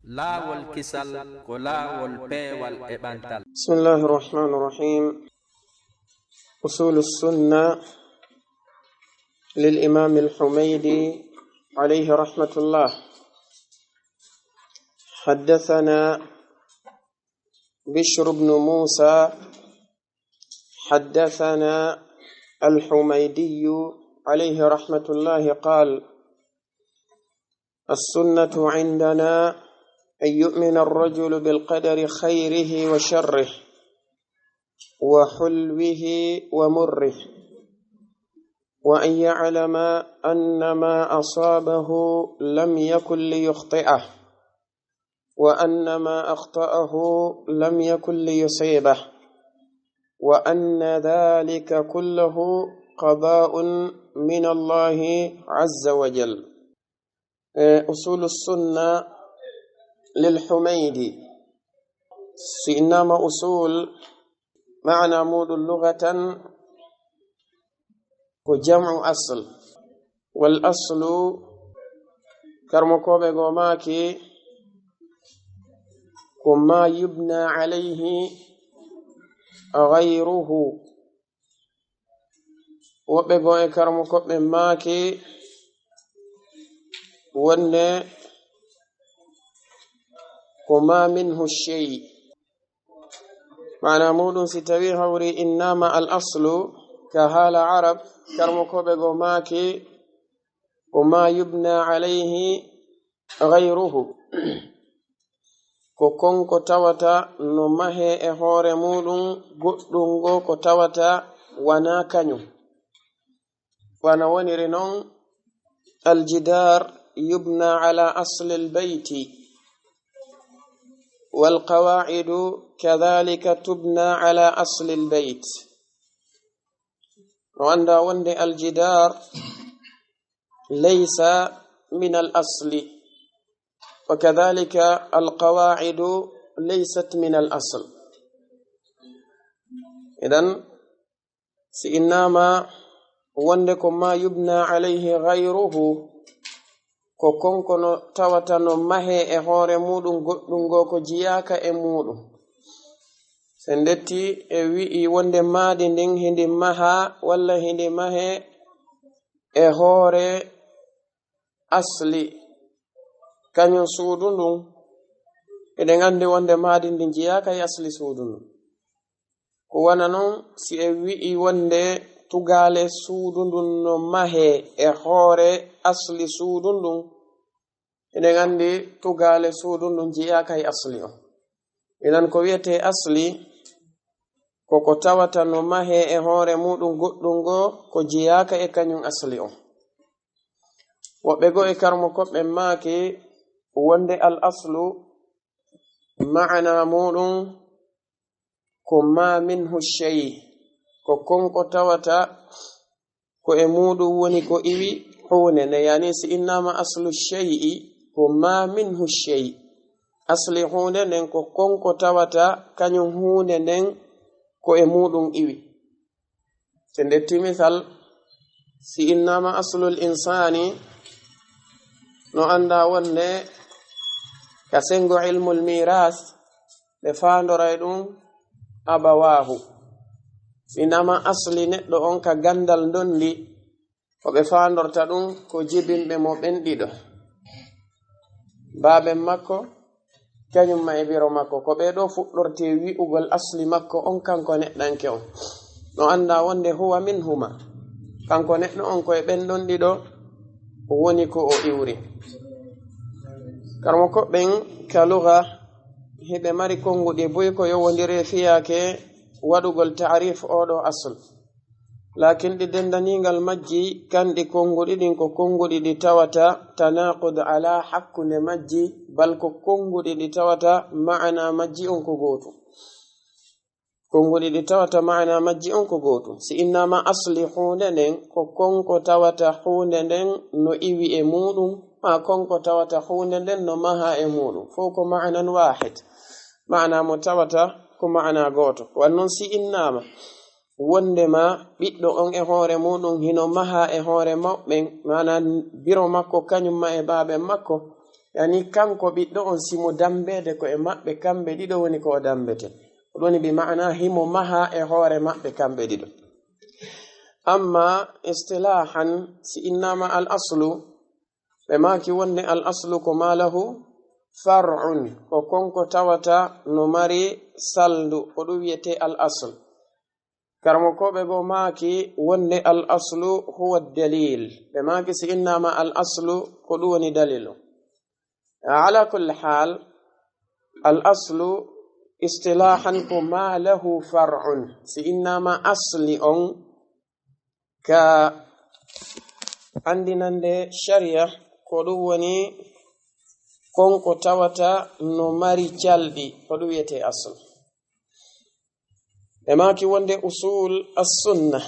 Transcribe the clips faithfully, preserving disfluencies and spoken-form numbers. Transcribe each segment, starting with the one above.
Laawol kisal ko laawol peewal e ɓantal. بسم الله الرحمن الرحيم. أصول السنة للإمام الحميدي عليه رحمة الله. حدثنا بشر بن موسى حدثنا الحميدي عليه رحمة الله قال: السنة عندنا أن يؤمن الرجل بالقدر خيره وشره وحلوه ومره، وأن يعلم أن ما أصابه لم يكن ليخطئه، وأن ما أخطأه لم يكن ليصيبه، وأن ذلك كله قضاء من الله عز وجل. Eh, usulu sunna lil Humaydi. Si innama usul, maana muɗum lugatan ko jam'u asl. Wal aslu, karmokooɓe goo maaki, ko ma yubna alayhi ghayruhu. Woɓɓe goo e karmokooɓe maaki wonde ko ma minhu shay. Maana muɗum, si tawi hawri innama al aslu ka haala arab, karmokooɓe goo maaki ko ma yubna alayhi ghayruhu. Ko kon ko tawata no mahee e hoore muɗum goɗɗum goo ko tawata wanaa kañum. Wano woniri non, al jidar yubna ala asli al bayti, wal qawaidu kadhalika tubna ala asli al bayt. No annda wonde al jidar laysa min al asli, wa kadhalika al qawaidu laysat min al asl. Idan, si innama wonde ko ma yubna alayhi ghayruhu, ko kon ko no tawata no mahee e hoore muɗum goɗɗum goo ko jiyaaka e muɗum. Si en ndetti e wi'i wonde maadi ndin hindi mahaa walla hindi mahee e hoore asli, kañum suudu ndun, eɗen anndi wonde maadi ndin jiyaaka e asli suudu ndun. Ko wano non si en wi'i wonde tugaale suudu ndun no mahee e hoore asli suudu ndun, eɗen anndi tugaale suudu ndun jiyaaka e asli on. Idan ko wi'etee asli, ko ko tawata no mahee e hoore muɗum goɗɗum goo ko jiyaaka e kañum asli on. Woɓɓe goo e karmokooɓe maaki wonde al aslu maana muɗum ko ma minhu shay, ko kon ko tawata ko e muɗum woni ko iwi huunde nden. Yani si innama aslu shay'i ko ma minhu shay. Asli huunde nden ko kon ko tawata kañum huunde nden ko e muɗum iwi. Si en ndetti misal, si innama aslul insaani, no annda wonde ka senngo ilmul miras, ɓe faandoray ɗum abawaahu. Si innama asli neɗɗo on ka ganndal ndondi, ko ɓe faandorta ɗum ko jibinɓe mo ɓen ɗiɗo, baaben makko kañum ma e biro makko. Ko ɓee ɗoo fuɗɗortee wi'ugol asli makko on, kanko neɗɗanke on. No annda wonde huwa minhuma, kanko neɗɗo on ko e ɓen ɗon ɗiɗo woni ko o iwri. Karmokooɓe ɓen ka luga, hiɓe mari konnguɗi buy ko yowondiri e fiyaake waɗugol taarif oo ɗoo asl. Laakin ɗi denndaniingal majji, kan ɗi konnguɗi ɗin ko konnguɗi ɗi tawata tanaqud alaa hakkunde majji, bal ko konnguɗi ɗi tawata maana majji on ko gootu. Konnguɗi ɗi tawata maana majji on ko gootu. Si innama asli huunde nden, ko kon ko tawata huunde nden no iwi e muɗum, maa kon ko tawata huunde nden no maha e muɗum. Fow ko maanan waahid. Maana mo tawata ko maana gooto. Wan non si innama wondema ɓiɗɗo on e hoore muɗum hino maha e hoore mawɓen, maana biro makko kañum ma e baaben makko, Yani kanko ɓiɗɗo on, si mo dambeede ko e maɓɓe kamɓe ɗiɗo woni ko o dambete. Ko ɗum woni bi maana himo maha e hoore maɓɓe kamɓe ɗiɗo. Amma istilahan, si innama al aslu, ɓe maaki wonde al aslu ko ma lahu far'un, ko konko tawata no mari salndu, ko ɗum wiyete al asl. Karamokooɓe goo maaki wonde al aslu huwa dalil. Ɓe maaki si innama al aslu ko ɗum woni dalilu. Ala kulli hal, al aslu istilahan ko ma lahu far'un. Si innama asli on ka andinande sharia, ko ɗum woni konko tawata no mari calɗi, ko ɗum wiyete asl. Ɓe maaki wonde usul as-sunna,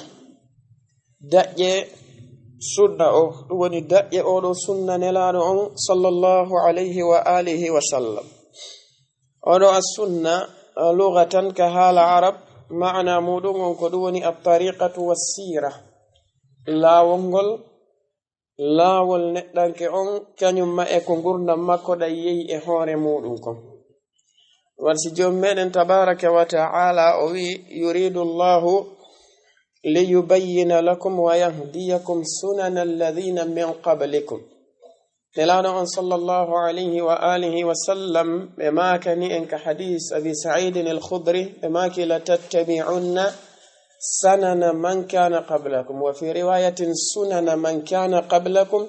daƴƴe sunna o, ɗum woni daƴƴe oɗo sunna Nelaaɗo on sallallahu alayhi wa alihi wa sallam. Oɗo as-sunna, lugatan ka haala Arab, maana muɗum on ko ɗum woni at-tariqatu was-sira, laawol ngol, laawol neɗɗanke on, kañum ma e ko ngurndan makko ɗan yehi e hoore muɗum kon. Wan si Joomi meɗen tabaraka wa ta'ala o wi, "Yuridu Allahu liyubayyina lakum wa yahdiyakum sunana alladhina min qablikum." Nelaaɗo on sallallahu alayhi wa alihi wa sallam, ɓe maakani en ka hadis Abi Sa'idin al-Khudri, ɓe maaki, "Latattabi'unna sanana man kana qablakum, wa fi riwayatin sunana man kana qablakum,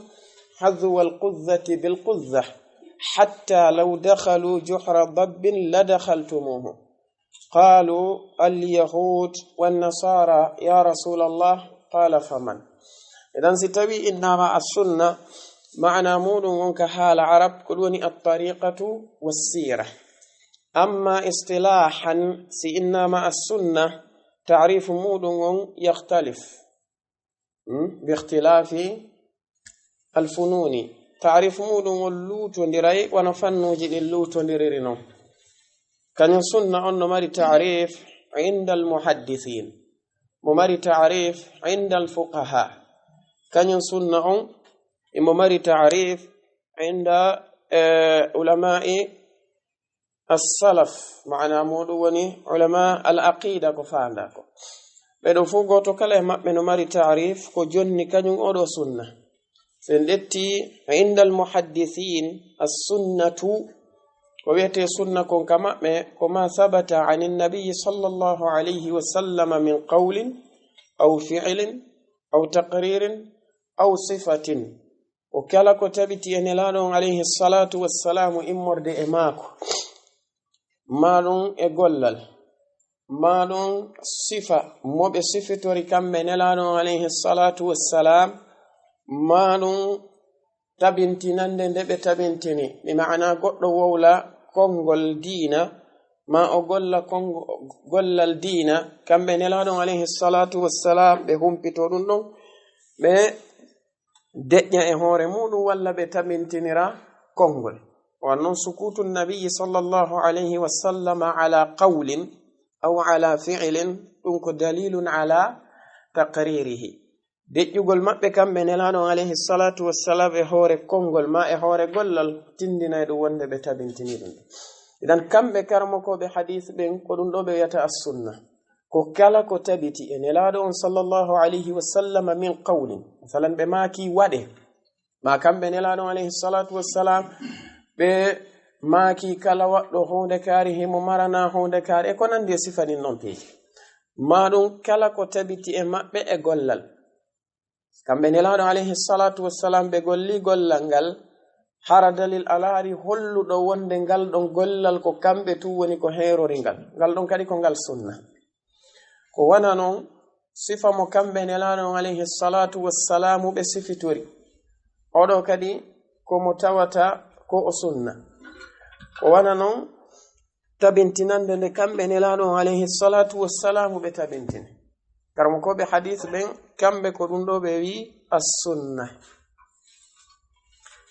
hadhwa al-qudhati bil qudhah, hatta law dakhalu juhra dabbin ladakhaltumuhu." Qalu, "Al-yahud wan-nasara, ya Rasulallah." Qala, "Faman?" Idan, si tawi innama as-sunna, maana muɗum on ka haala Arab, ko ɗum woni at-tariqatu was-sira. Amma istilahan, si innama as-sunna, ta'rifu muɗum on yakhtalif, hmm, bi ikhtilafi al-fununi. Ta'rif muɗum on luutondiray wano fannuuji ɗin luutondiriri non. Kañum sunna on no mari ta'rif inda al-muhaddithin. Mo mari ta'rif inda al-fuqaha. Kañum sunna on imo mari ta'rif inda, eh, ulama'i as-salaf, maana muɗum woni ulama al-aqida ko faanda ko. Ɓe ɗo fof gooto kala e maɓɓe no mari ta'rif ko jonni kañum oɗo sunna. Sen ƴetti inda al-muhaddithin, as-sunnatu, ko wiyete sunna kon ka maɓɓe, ko ma sabata anin nabiyyi sallallahu alayhi wa sallama min qawlin aw fi'lin aw taqririn aw sifatin. Ko kala ko tabiti e Nelaaɗo on alayhi salatu wassalaamu immorde e maako, maa ɗum e gollal, maa ɗum sifa mo ɓe sifitori kamɓe Nelaaɗo on alayhi salatu wassalam, maa ɗum tabintinande nde ɓe tabintini, bi maana goɗɗo wowla konngol diina, maa o golla konngo-, gollal diina, kamɓe Nelaaɗo on alayhi salatu wassalam, ɓe humpito ɗum ɗon, ɓe deƴƴa e hoore muɗum, walla ɓe tabintinira konngol. Wan non sukutu nabiyyi sallallahu alayhi wa sallama ala qawlin aw ala fi'lin, ɗum ko dalilun ala taqririhi. Deƴƴugol maɓɓe kamɓe Nelaaɗo on alayhi salatu wassalam e hoore konngol ma e hoore gollal tindinay ɗum wonde ɓe tabintini ɗum. Idan kamɓe karamokooɓe hadis ɓen, ko ɗum ɗo ɓe wiyata as-sunna. Ko kala ko tabiti e Nelaaɗo on sallallahu alayhi wa sallama min qawlin. Masalan, ɓe maaki waɗe. Ma kamɓe Nelaaɗo on alayhi salatu wassalam, ɓe maaki kala waɗɗo huunde kaari, himo marana huunde kaari, e ko nandi e sifa ɗin non peeji. Ma ɗum kala ko tabiti e maɓɓe e gollal. Kamɓe Nelaaɗo alayhi salatu wassalam, ɓe golli gollal ngal, hara dalil alaari holluɗo wonde ngal ɗon gollal ko kamɓe tun woni ko heerori ngal. Ngal ɗon kadi ko ngal sunna. Ko wana non sifa mo kamɓe Nelaaɗo on alayhi salatu wassalamu ɓe sifitori. Oɗo kadi ko mo tawata ko o sunna. Ko wana non tabintinande nde kamɓe Nelaaɗo on alayhi salatu wassalamu ɓe tabintini. Karamokooɓe hadis ɓen, kamɓe ko ɗum ɗo ɓe wi as-sunna.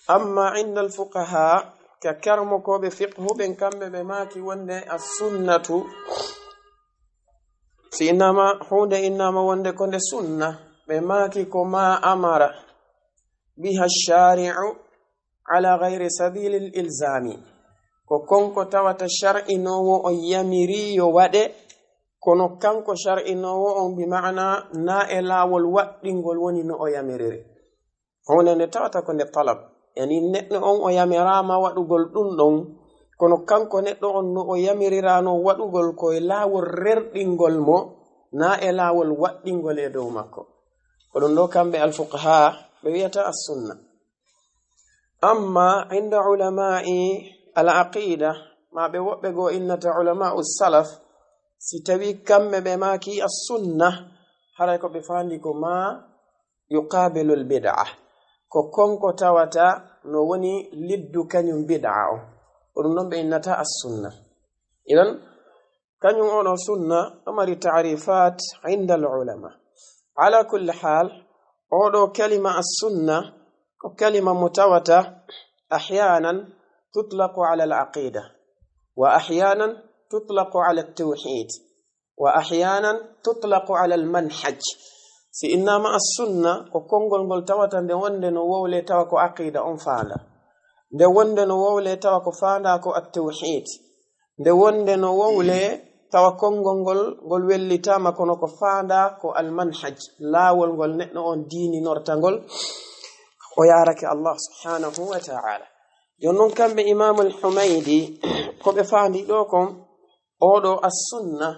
Amma inda al-fuqaha, ka karamokooɓe fiqhu ɓen, kamɓe ɓe maaki wonde as-sunnatu, si innama, huunde innama wonde ko nde sunna, ɓe maaki ko ma amara biha shari'u ala gayri sabilil ilzami. Ko konko tawata shar'inoowo on yamiri yo waɗe, kono kanko shar'inoowo on bi maana na e laawol waɗɗingol woni no o yamiriri. Huunde nde tawata ko nde talab. Yani neɗɗo on o yamiraama waɗugol ɗum ɗon, kono kanko neɗɗo on no o yamirirano waɗugol ko e laawol rerɗingol mo, na e laawol waɗɗingol e dow makko. Ko ɗum ɗo kamɓe alfuqaha ɓe wiyata as-sunna. Amma inda ulama'i al-aqida, ma ɓe woɓɓe goo innata ulama'u salaf, si tawi kamɓe ɓe maaki as-sunna, haray ko ɓe faandi ko ma yuqabilul bid'a. Ko konko tawata no woni liddu kañum bid'a on. Ko ɗum ɗon ɓe innata as-sunna. Idan, kañum oɗo sunna ɗo mari ta'rifat inda al-ulama. Ala kulli hal, oɗo kalima as-sunna ko kalima mo tawata ahyanan tutlaqu ala al-aqida, wa ahyanan tutlaqu ala at-tawhid, wa ahyanan tutlaqu ala al-manhaj. Si innama as-sunna ko konngol ngol tawata nde wonde no wowle tawa ko aqida on faanda. Nde wonde no wowle tawa ko faanda ko at-tawhid. Nde wonde no wowle tawa konngol ngol, ngol wellitaama kono ko faanda ko al-manhaj, laawol ngol neɗɗo on diininorta ngol, o yaarake Allah subhanahu wa ta'ala. Jooni noon kamɓe Imam al-Humaydi, ko ɓe faandi ɗo kon, oɗo as-sunna,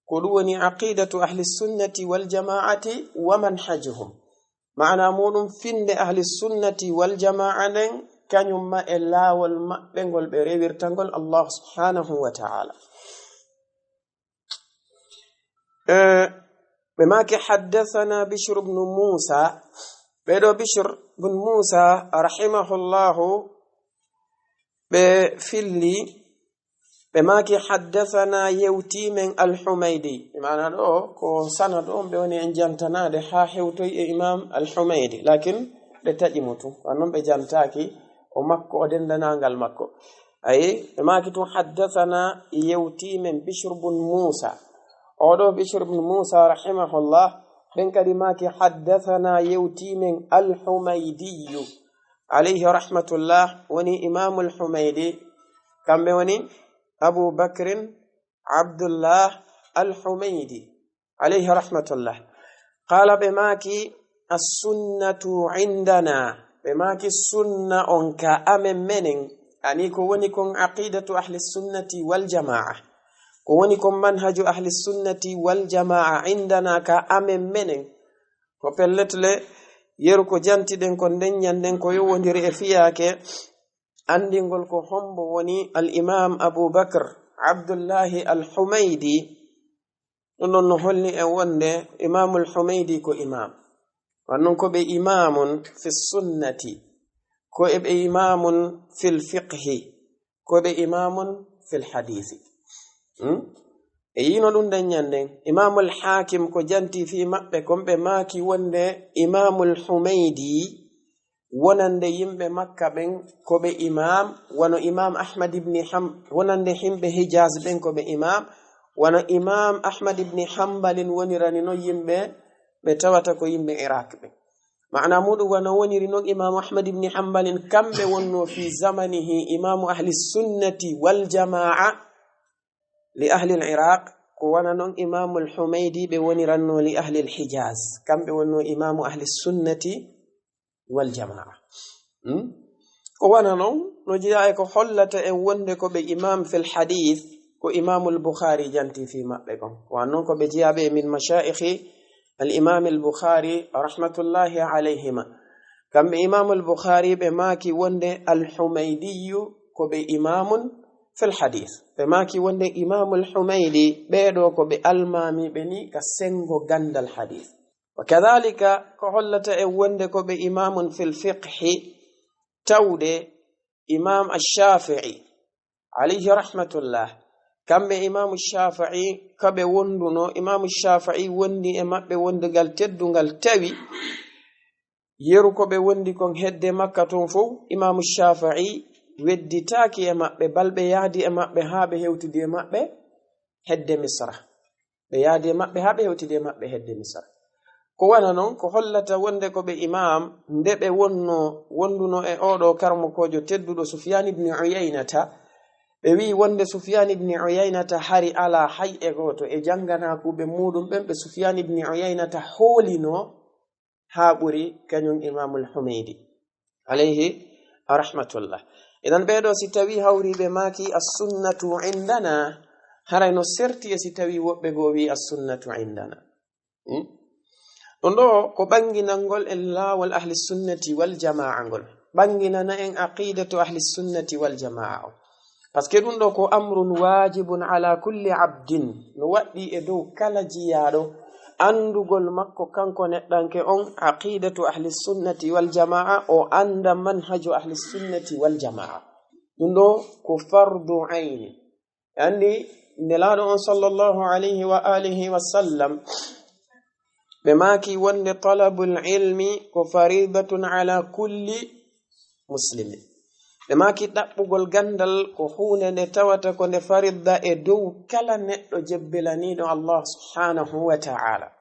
ko ɗum woni aqidatu ahli sunnati wal jama'ati wa manhajuhum. Maana muɗum finde ahli sunnati wal jama'a nden, kañum ma e laawol maɓɓe ngol ɓe rewirta ngol Allah subhanahu wa ta'ala. Eh, ɓe maaki haddathana Bishr ibn Musa, ɓe ɗo Bishr ibn Musa rahimahullahu, ɓe filli, ɓe maaki haddathana yewti men al-Humaydi. Maana ɗo ko sanad on ɓe woni en jantanaade haa hewtoy e Imam al-Humaydi. Lakin ɓe taƴi mo tun. Ko non ɓe jantaaki o makko, o dendanangal makko. Ayi, ɓe maaki tun haddathana yewti men Bishr ibn Musa. Oɗo Bishr ibn Musa rahimahullah, ɓen kadi maaki haddathana yewti men al-Humaydiyu alayhi rahmatullah, woni Imamul Humaydi, kamɓe woni Abu Bakrin Abdullah Al-Humaydi, alayhi rahmatullah. Qala, ɓe maaki, as-sunnatu indana, ɓe maaki sunna on ka amen menen, ani ko woni kon aqidatu ahli sunnati wal jamaa, ko woni kon manhaju ahli sunnati wal jamaa indana ka amen menen, ko pellet le, yeru ko jantiɗen ko nden ñanden ko yowondiri e fiyaake anndingol ko hombo woni al-Imam Abu Bakr Abdullahi al-Humaydi. Ɗum ɗon no holli en wonde Imamul Humaydi ko imam. Wan non ko ɓe imamun fi sunnati, ko e ɓe imamun fil fiqhi, ko ɓe imamun fil hadisi. Hmm? E yino ɗum daññan ɗen, Imamul Hakim ko janti fii maɓɓe kon, ɓe maaki wonde Imamul Humaydi wonande yimɓe Makka ɓen ko ɓe imam, wano Imam Ahmad ibn Ham-, wonande yimɓe Hijaz ɓen ko ɓe imam, wano Imam Ahmad ibn Hanbalin wonirani non yimɓe ɓe tawata ko yimɓe Iraq ɓen. Maana muɗum wano woniri non Imam Ahmad ibn Hanbalin, kamɓe wonno fi zamanihi Imamu Ahli Sunnati wal Jamaa, li ahli al-Iraq, ko wana non Imamul Humaydi ɓe woniranno li ahli al-Hijaz, kamɓe wonno Imamu Ahli Sunnati wal Jamaa. Hmm? Ko wana non, no jeyaa e ko hollata en wonde ko ɓe imam fil hadith, ko Imamul Bukhari janti fi maɓɓe kon. Wan non ko ɓe jeyaaɓe min mashayikhi al-Imam al-Bukhari rahmatullahi alayhima. Kamɓe Imamul Bukhari ɓe maaki wonde al-Humaydiyu ko ɓe imamun fil hadith. Ɓe maaki wonde Imamul Humaydi, ɓee ɗo ko ɓe almaamiiɓe ni ka sengo gandal hadith. Wa kadhalika, ko hollata en wonde ko ɓe imamun fil fiqhi, tawde Imam Ash-Shafi'i, alayhi rahmatullah. Kamɓe Imamu Shafi'i, ka ɓe wonduno, Imamu Shafi'i wondi e maɓɓe wondugal teddungal tawi yeru ko ɓe wondi kon hedde Makka ton fow, Imamu Shafi'i wedditaaki e maɓɓe, bal ɓe yaadi e maɓɓe haa ɓe hewtidi e maɓɓe hedde Misra. Ɓe yaadi e maɓɓe haa ɓe hewtidi e maɓɓe hedde Misra. Ko wana non, ko hollata wonde ko ɓe imam, nde ɓe wonno, wonduno e oɗo karmokoojo tedduɗo Sufyan ibn Uyaynata, ɓe wi'i wonde Sufyan ibn Uyaynata hari ala hay e gooto e janganakuɓe muɗum ɓen, ɓe Sufyan ibn Uyaynata hoolino haa ɓuri kañum Imamul Humaydi, alayhi rahmatullah. Idan ɓeeɗo si tawi hawri ɓe maaki as-sunnatu indana, haray no serti e si tawi woɓɓe goo wi'i as-sunnatu indana. Hmm? Ɗum ɗo ko ɓanginangol en laawol ahli sunnati wal jamaa ngol. Ɓanginana en aqidatu ahli sunnati wal jamaa o. Parce que ɗum ɗo ko amrun wajibun ala kulli abdin. No waɗɗi e dow kala jiyaaɗo anndugol makko kanko neɗɗanke on aqidatu ahli sunnati wal jamaa, o annda manhaju ahli sunnati wal jamaa. Ɗum ɗo ko fardu ayni. Anndi Nelaaɗo on sallallahu alayhi wa alihi wa sallam, ɓe maaki wonde talabul ilmi ko faridatun ala kulli muslimin. Ɓe maaki ɗaɓɓugol ganndal ko huunde nde tawata ko nde faridda e dow kala neɗɗo jebbilaniiɗo Allah subhanahu wa ta'ala.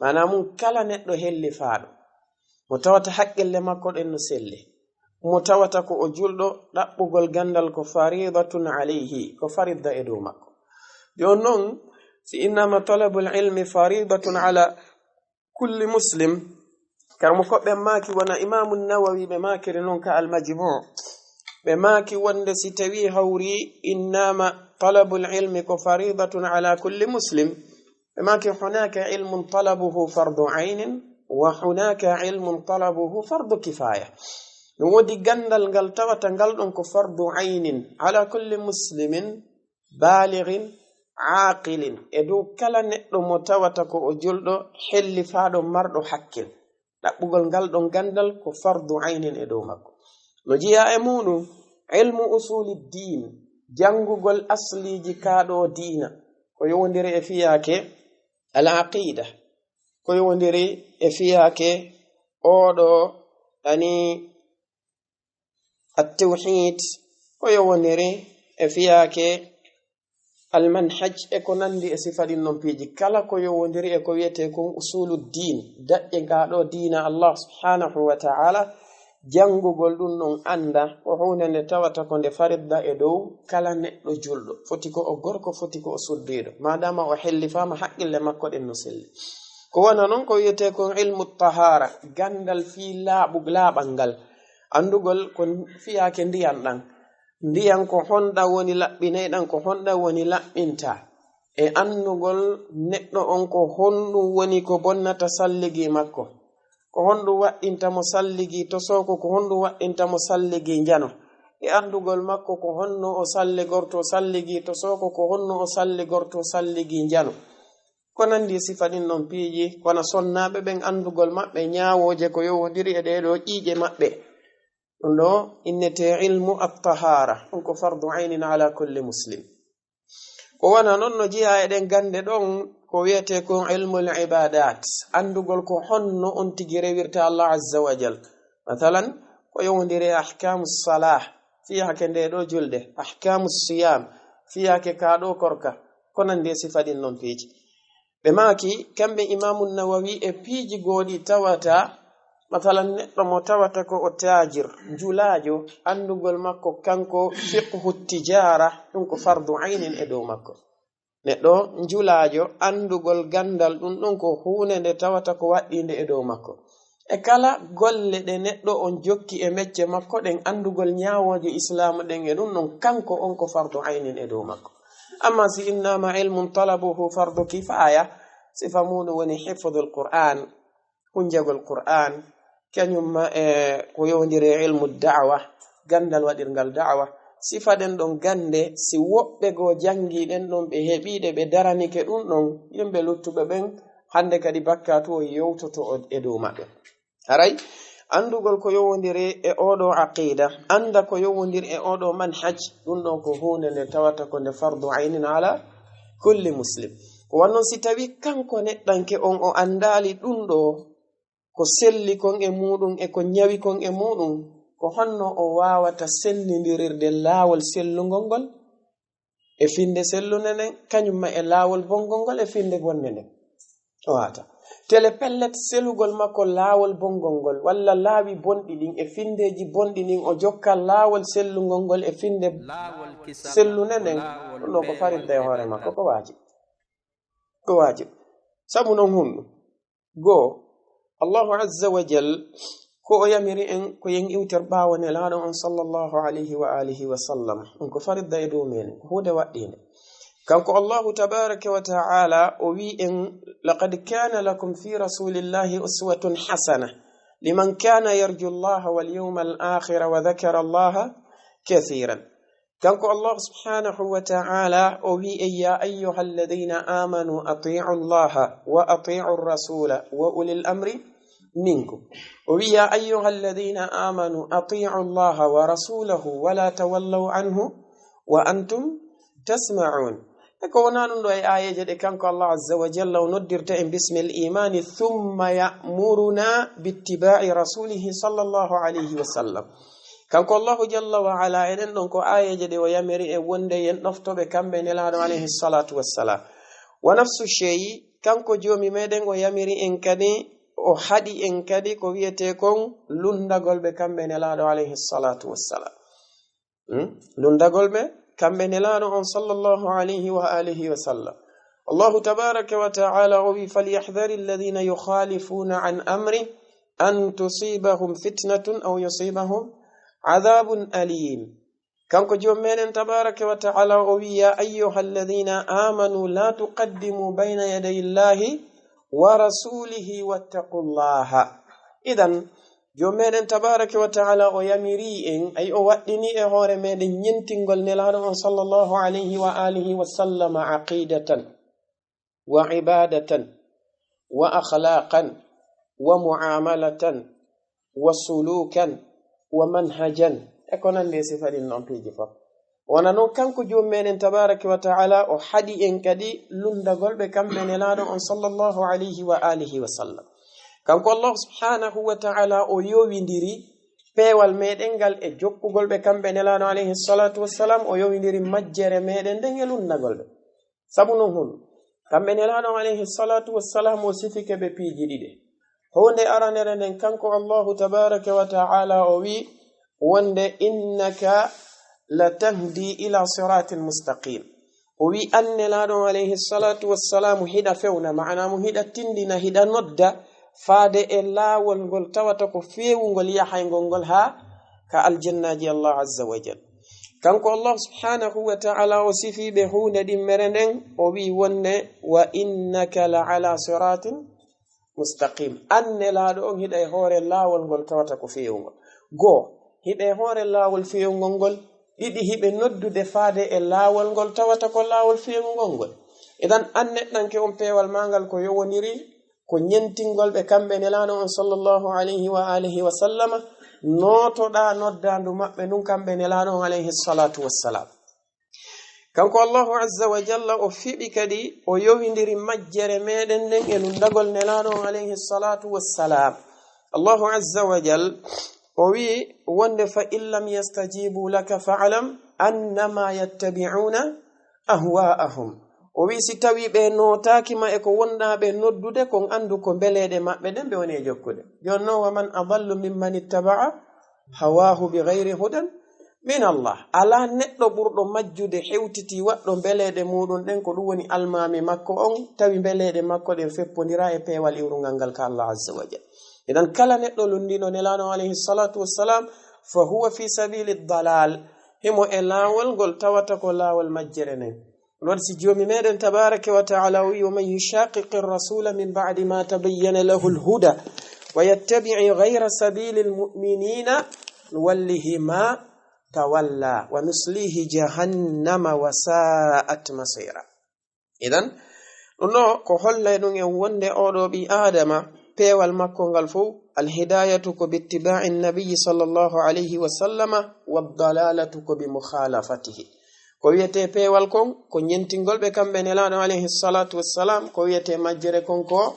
Maanaa mun, kala neɗɗo hellifaaɗo, mo tawata haqqille makko ɗen no selli, mo tawata ko o julɗo, ɗaɓɓugol ganndal ko faridatun alayhi, ko faridda e dow makko. Jooni non, si innama talabul ilmi faridatun ala kulli muslim, karmo ko ɓe maaki, wona Imaamu Nawawi ɓe maakiri non ka Al-Majmu', ɓe maaki wonde si tawi hawri innama talabul ilmi ko faridatun ala kulli muslim, ɓe maaki hunaka ilmun talabuhu fardu aynin wa hunaka ilmun talabuhu fardu kifaya. No woodi ganndal ngal tawata ngal ɗon ko fardu aynin ala kulli muslimin, balighin, aqilin, e dow kala neɗɗo mo tawata ko o julɗo, hellifaaɗo, marɗo hakkil. Ɗaɓɓugol ngal ɗon ganndal ko fardu aynin e dow makko. No jeyaa e muɗum ilmu usuli diin, janngugol asliji kaa ɗo diina, ko yowondiri e fiyaake al aqida, ko yowondiri e fiyaake oɗo ani at-tawhid, ko yowondiri e fiyaake al-manhaj e ko nandi e sifa ɗin non piiji. Kala ko yowondiri e ko wiyetee kon usulu diin, daƴƴe gaa ɗo diina Allah subhanahu wa ta'ala, janngugol ɗum ɗon annda ko huunde nde tawata ko nde faridda e dow kala neɗɗo julɗo. Foti ko o gorko, foti ko o suddiiɗo, maadaama o hellifaama haqqille makko ɗen no selli. Ko wona non ko wiyetee kon ilmu tahara, ganndal fii laaɓu-, laaɓal ngal. Anndugol ko fiyaake ndiyan ɗan. Ndiyan ko honɗan woni laɓɓinayɗan, ko honɗan woni laɓɓinta. E anndugol neɗɗo on ko honɗum woni ko bonnata salligi makko. Ko honɗum waɗɗinta mo salligi tosooko, ko honɗum waɗɗinta mo salligi njano. E anndugol makko ko honno o salligorto salligi tosooko, ko honno o salligorto salligi njano. Ko nandi e sifa ɗin non piiji, kono sonnaaɓe ɓen anndugol maɓɓe ñaawooje ko yowondiri e ɗee ɗoo ƴiiƴe maɓɓe. Ɗum ɗo innetee ilmu at-tahara, ɗum ko fardu aynin ala kulli muslim. Ko wona non no jeyaa e ɗen gannde ɗon ko wiyetee kon ilmul ibadat, anndugol ko honno on tigi rewirta Allah azza wa jal. Mathalan, ko yowondiri e ahkamu salah, fiyaake ndee ɗoo julde, ahkamu siyam, fiyaake kaa ɗoo korka, ko nandi e sifa ɗin non piiji. Ɓe maaki, kamɓe Imaamu Nawawi, e piiji goo ɗi tawata, masalan, neɗɗo mo tawata ko o taajir, njulaajo, anndugol makko kanko fiqhu tijara, ɗum ko fardu aynin e dow makko. Neɗɗo njulaajo, anndugol ganndal ɗum ɗon ko huunde nde tawata ko waɗɗiinde e dow makko. E kala golle ɗe neɗɗo on jokki e mecce makko ɗen, anndugol ñaawooje islaamu ɗen e ɗum ɗon, kanko on ko fardu aynin e dow makko. Amma si innama ilmun talabuhu fardu kifaya, sifa muɗum woni hifdul Qur'an, hunjagol Qur'an, kañum ma e ko yowondiri e ilmu da'wa, ganndal waɗirngal da'wa. Sifa ɗen ɗon gannde, si woɓɓe goo janngi ɗen ɗon, ɓe heɓi ɗe, ɓe daranike ɗum ɗon, yimɓe luttuɓe ɓen, hannde kadi bakkaatu o yewtoto o-, e dow maɓɓe. Haray, anndugol ko yowondiri e oɗo aqida, annda ko yowondiri e oɗo manhaj, ɗum ɗon ko huunde nde tawata ko nde fardu aynin ala kulli muslim. Ko wannon si tawi kanko neɗɗanke on o anndaali ɗum ɗo, ko selli kon e muɗum e ko ñawi kon e muɗum, ko honno o waawata senndindirirde laawol sellungol ngol e finnde sellunde nden, kañum ma e laawol bonngol ngol e finnde bonnde nden? O waata. Tele pellet selugol makko laawol bonngol ngol, walla laawi bonɗi ɗin e finndeeji bonɗi ɗin, o jokka laawol sellungol ngol e finnde laawol kisal sellunde nden, ɗum ɗo ko faridda e hoore makko, ko waajib. Ko waajib. Sabu non honɗum? Goo, Allahu Azza wa Jal ko o yamiri en ko yen iwter ɓaawo Nelaaɗo on sallallahu alayhi wa alihi wa sallam. Ɗum ko faridda e dow men, ko huunde waɗɗiinde. Kanko Allahu tabaraka wa ta'ala o wi en: "Laqad kana lakum fi rasulillahi uswatun hasana liman kana yarju Allaha wal yawmal akhira wa dhakara Allaha kathiran." Kanko Allah subhanahu wa ta'ala o wi en: "Ya ayyuhalladhina amanu ati'u Allaha wa ati'u rasula wa ulil amri minkum." O wi: "Ya ayyuhalladhina amanu ati'u Allaha wa rasulahu wa la tawallaw anhu wa antum tasma'un." E ko wona ɗum ɗo e aayeeje ɗe kanko Allah azza wa jalla o noddirta en bismil imani, thumma ya'muruna bittiba'i rasulihi sallallahu alayhi wa sallam. Kanko Allahu jalla wa ala, enen ɗon ko aayeeje ɗe o yamiri en wonde yen ɗoftoɓe kamɓe Nelaaɗo alayhi salatu wassalam. Wa nafsu shey, kanko Joomi meɗen o yamiri en kadi, o haɗi en kadi ko wiyete kon lunndagol ɓe kamɓe Nelaaɗo alayhi salatu wassalam. Hmm? Lunndagol ɓe kamɓe Nelaaɗo on sallallahu alayhi wa alihi wa sallam. Allahu tabaraka wa ta'ala o wi: "Falyahdhari alladhina yukhalifuna an amri an tusibahum fitnatun aw yusibahum adhabun alim." Kanko Joomi meɗen tabaraka wa ta'ala o wi: "Ya ayyuhalladhina amanu la tuqaddimu bayna yaday Allahi wa rasulihi wattaqullaha." Idan, Joomi meɗen tabaraka wa ta'ala o yamiri en, ay o waɗɗini e hoore meɗen ñentingol Nelaaɗo on sallallahu alayhi wa alihi wa sallama aqidatan wa ibadatan wa akhlaqan wa muamalatan wa sulukan wa manhajan, e ko nandi e sifa ɗin non piiji fof. Wona non kanko Joomi meɗen tabaraka wa ta'ala o haɗi en kadi lunndagol ɓe kamɓe Nelaaɗo on sallallahu alayhi wa alihi wa sallam. Kanko Allah subhanahu wa ta'ala o yowindiri peewal meɗen ngal e jokkugol ɓe kamɓe Nelaaɗo alayhi salatu wassalam, o yowindiri majjere meɗen nden e lunndagol ɓe. Sabu non hon, kamɓe Nelaaɗo on alayhi salatu wassalam o sifike ɓe piiji ɗiɗi. Huunde aranere nden, kanko Allahu tabaraka wa ta'ala o wi wonde: "Innaka la tahdi ila siratin mustaqim." O wi an Nelaaɗo on alayhi salatu wassalam hiɗa fewna, maana mo hiɗa tindina, hiɗa nodda faade e laawol ngol tawata ko feewungol yahayngol ngol haa ka aljannaaji Allah azza wa jal. Kanko Allah subhanahu wa ta'ala o sifi ɓe huunde ɗimmere nden, o wi wonde: "Wa innaka la ala siratin mustaqim." An Nelaaɗo on hiɗa e hoore laawol ngol tawata ko feewungol. Goo, hiɗa e hoore laawol feewungol ngol. Ɗiɗi, hiɓe noddude faade e laawol ngol tawata ko laawol feewungol ngol. Idan an neɗɗanke on peewal maa ngal ko yowondiri ko ñentingol ɓe kamɓe Nelaaɗo on sallallahu alayhi wa alihi wa sallama, nootoɗaa noddaandu maɓɓe ndun kamɓe Nelaaɗo on alayhi salatu wassalam. Kanko Allahu azza wa jalla o fiɓi kadi, o yowindiri majjere meɗen nden e lunndagol Nelaaɗo on alayhi salatu wassalam. Allahu azza wa jal o wi wonde: "Fa in lam yastajibu laka fa'lam annama yattabi'una ahwa'ahum." O wi si tawi ɓe nootaaki ma e ko wonɗaa ɓe noddude kon, anndu ko mbeleeɗe maɓɓe ɗen ɓe woni e jokkude. Jooni non, "Wa man adallu mimman ittaba'a hawahu bi ghayri hudan min Allah." Alaa neɗɗo ɓurɗo majjude hewtiti waɗɗo mbeleeɗe muɗum ɗen, ko ɗum woni almaami makko on, tawi mbeleeɗe makko ɗen feppondira e peewal iwrungal ngal ka Allah azza wa jal. Idan kala neɗɗo lunndiiɗo Nelaaɗo alayhi salatu wassalam, fa huwa fi sabili dalal, himo e laawol ngol tawata ko laawol majjere nden. Ɗum waɗi si Joomi meɗen tabaraka wa ta'ala o wi: "Wa man yushaqiqi rasula min ba'di ma tabayyana lahu al-huda wa yattabi'i ghayra sabili al-mu'minina nuwallihi ma tawalla wa nuslihi jahannama wa sa'at masira." Idan, ɗum ɗo ko hollay ɗum en wonde oɗo ɓi Adama, peewal makko ngal fof, alhidayatu ko bi ittiba'i nabiyyi sallallahu alayhi wa sallama, wa dalalatu ko bi mukhalafatihi. Ko wiyete peewal kon, ko ñentingol ɓe kamɓe Nelaaɗo alayhi salatu wassalam, ko wiyete majjere kon ko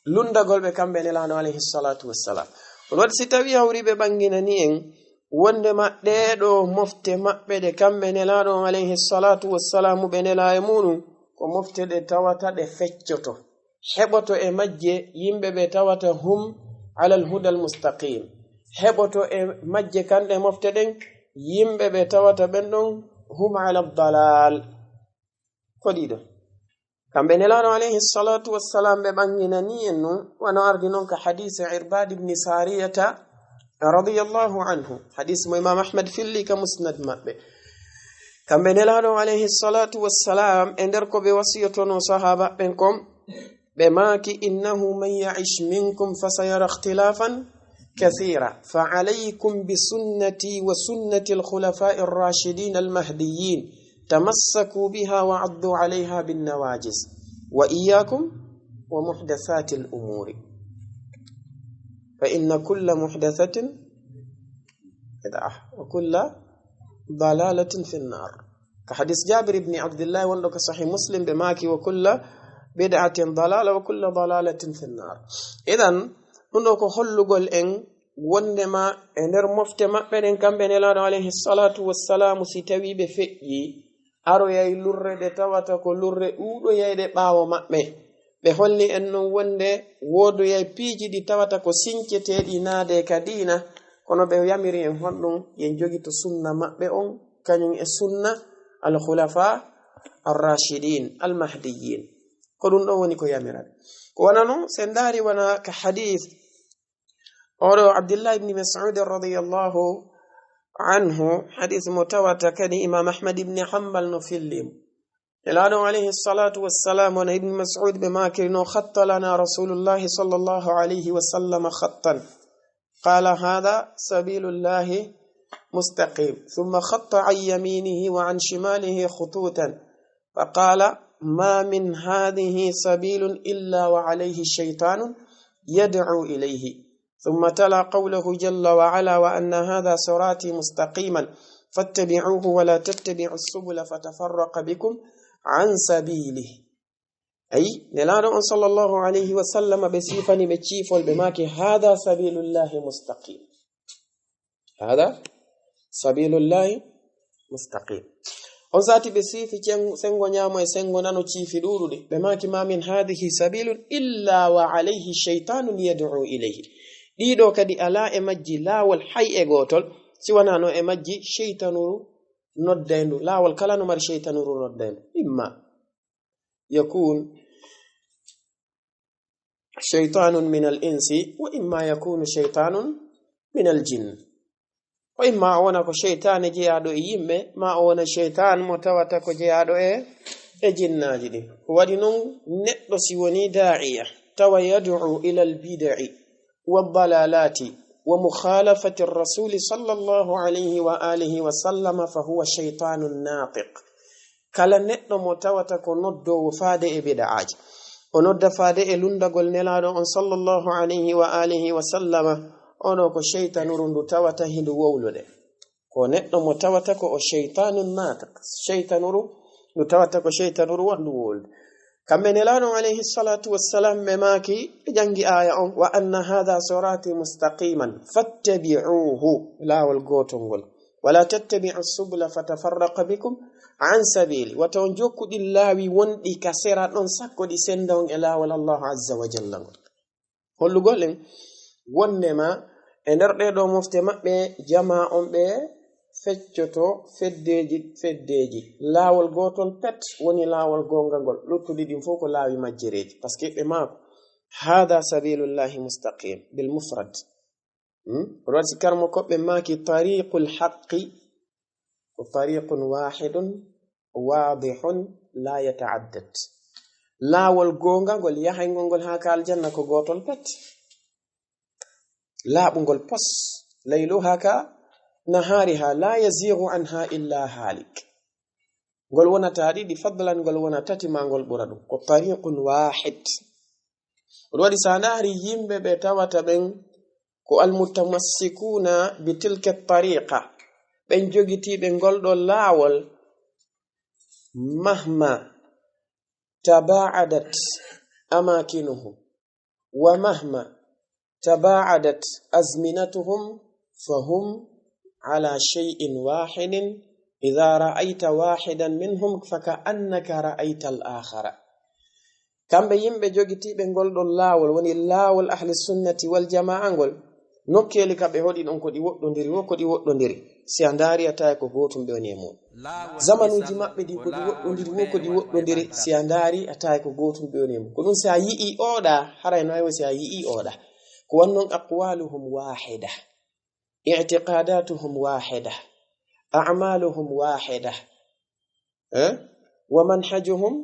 lunndagol ɓe kamɓe Nelaaɗo alayhi salatu wassalam. Ɗum waɗi si tawi hawri ɓe ɓanginani en wonde ma ɗee ɗo mofte maɓɓe ɗe kamɓe Nelaaɗo on alayhi salatu wassalamu ɓe nela e muɗum, ko mofte ɗe tawata ɗe feccoto. heɓoto e majje yimɓe ɓe tawata hum alal hudal mustaqim. Heɓoto e majje kanɗe mofte ɗen yimɓe ɓe tawata ɓen ɗon hum alal dalal. Ko ɗiɗo. Kamɓe Nelaaɗo alayhi salatu wassalam ɓe ɓanginani en nun, wano ardi non ka hadisi Irbad ibn Sariyata radiyallahu anhu. Hadis mo Imam Ahmad filli ka musnad maɓɓe. Kamɓe Nelaaɗo alayhi salatu wassalam e nder ko ɓe wasiyotono sahaba ɓen kon, ɓe maaki: "Innahu man ya'ish minkum fasayara ikhtilafan kathira, fa alaykum bi sunnati wa sunnati al-khulafa'i ar-rashidin al-mahdiyyin, tamassaku biha wa addu alayha bin nawajiz, wa iyyakum wa muhdathati al-umuri, fa inna kulla muhdathatin bid'ah, wa kulla dalalatin fi an-nar." Ka hadis Jabir ibn Abdullah wonɗo ka Sahih Muslim, ɓe maaki: "Wa kulla bid'atin dalala, wa kulla dalalatin fi an-nar." Idan, ɗum ɗo ko hollugol en wondema e nder mofte maɓɓe ɗen, kamɓe Nelaaɗo alayhi salatu wassalamu, si tawi ɓe feƴƴi, aroyay lurre ɗe tawata ko lurre ɗuuɗoyayɗe ɓaawo maɓɓe. Ɓe holli en non wonde woodoyay piiji ɗi tawata ko sinceteeɗi naade ka diina, kono ɓe yamiri en honɗum? Yen jogito sunna maɓɓe on, kañum e sunna al-khulafa ar-rashidin al-mahdiyyin. Ko ɗum ɗon woni ko yamiraɓe. Ko wano non, si en ndaari wano ka hadith oɗo Abdullah ibn Mas'ud radiyallahu anhu, hadith mo tawata kadi Imam Ahmad ibn Hanbal no filli mo. Nelaaɗo alayhi salatu wassalam, wano Ibn Mas'ud ɓe maakirino: "Khatta lana Rasulullahi sallallahu alayhi wa sallam khattan. Qala, hadha sabilullahi mustaqim. Thumma khatta an yaminihi wa an shimalihi khututan. Fa qala, ma min hadhihi sabilun illa wa alayhi shaytanun yad'u ilayhi. Thumma tala qawlahu jalla wa ala, wa anna hadha sirati mustaqiman fattabi'uhu wa la tattabi'us subula fatafarraqa bikum an sabilihi." Ayi, Nelaaɗo on sallallahu alayhi wa sallam, ɓe siifani ɓe ciifol, ɓe maaki: "Hada sabilullahi mustaqim. Hada sabilullahi mustaqim." On sati ɓe siifi cen-, sengo ñaamo e sengo nano ciifi ɗuuɗuɗi. Ɓe maaki: "Ma min hadihi sabilun illa wa alayhi shaytanun yad'u ilayhi." Ɗiɗo kadi alaa e majji laawol hay e gootol, si wanaa no e majji sheytanuru noddayndu. Laawol kala no mari sheytanuru noddayndu. Imma yakun shaytanun min al insi, wa imma yakunu shaytanun min al jinn. Ko imma o wona ko sheytaane jeyaaɗo e yimɓe, ma o wona sheytaan mo tawata ko jeyaaɗo e, e jinnaaji ɗin. Ko waɗi non, neɗɗo si wonii daa'iya, tawa yad'u ila al bid'i wa dalalati wa mukhalafati ar rasuli sallallahu alayhi wa alihi wa sallama, fa huwa shaytanun natiq. Kala neɗɗo mo tawata ko noddoowo faade e bid'aaji, o nodda faade e lunndagol Nelaaɗo on sallallahu alayhi wa alihi wa sallama, ono ko sheytanuru ndu tawata hindu wowlude. Ko neɗɗo mo tawata ko o sheytanun natiq, sheytanuru ndu tawata ko sheytanuru wondu wowlude. Kamɓe Nelaaɗo alayhi salatu wassalam ɓe maaki, ɓe janngi aaya on: "Wa anna hadha sirati mustaqiman fattabi'uhu", laawol gootol ngol. "Wa la tattabi'u subula fatafarraqa bikum an sabili." Wata on jokku ɗin laawi wonɗi ka sera ɗon, sakko ɗi senda on e laawol Allahu azza wa jalla ngol. Hollugol en wonnema e nder ɗee ɗoo mofte maɓɓe, jamaa on ɓe feccoto feddeeji, feddeeji. Laawol gootol pet woni laawol goongangol. Luttuɗi ɗin fof ko laawi majjereeji. Par ce que ɓe maako: "Hada sabilullahi mustaqim", bil mufrad. Hmm? Ko ɗon si karmo koɓɓe maaki: "Tariqul haqqi ko tariqun wahidun wadihun la yata'addad." Laawol goongangol yahayngol ngol haa ka aljanna ko gootol pet. Laaɓungol pos, layluha ka nahariha, la yazigu anha illa halik. Ngol wonata ɗiɗi, fadlan ngol wona tati, ma ngol ɓura ɗum. Ko tariqun wahid. Ɗum waɗi, sa ndaari yimɓe ɓe tawata ɓen ko almutamassikuna bi tilka tariqa, ɓen jogitiiɓe ngol ɗo laawol, mahma tabaadat amakinuhum, wa mahma tabaadat azminatuhum, fahum ala shay'in wahidin. Idha ra'ayta wahidan minhum, faka annaka ra'ayta al-akhara. Kamɓe yimɓe jogitiiɓe ngol ɗon laawol, woni laawol ahli sunnati wal jamaa ngol, nokkeeli ka ɓe hoɗi ɗon ko ɗi woɗɗondiri, wo ko ɗi woɗɗondiri. Si a ndaari, a tawi ko gootum ɓe woni e mum. Zamanuuji maɓɓe ɗin ko ɗi woɗɗondiri, wo ko ɗi woɗɗondiri. Si a ndaari, a tawi ko gootum ɓe woni e mum. Ko ɗum si a yi'i oɗa, haray no ay wo si a yi'i oɗa. Ko wano non aqwaluhum wahida, i'tiqadatuhum wahida, a'maluhum wahida. Eh? Wa manhajuhum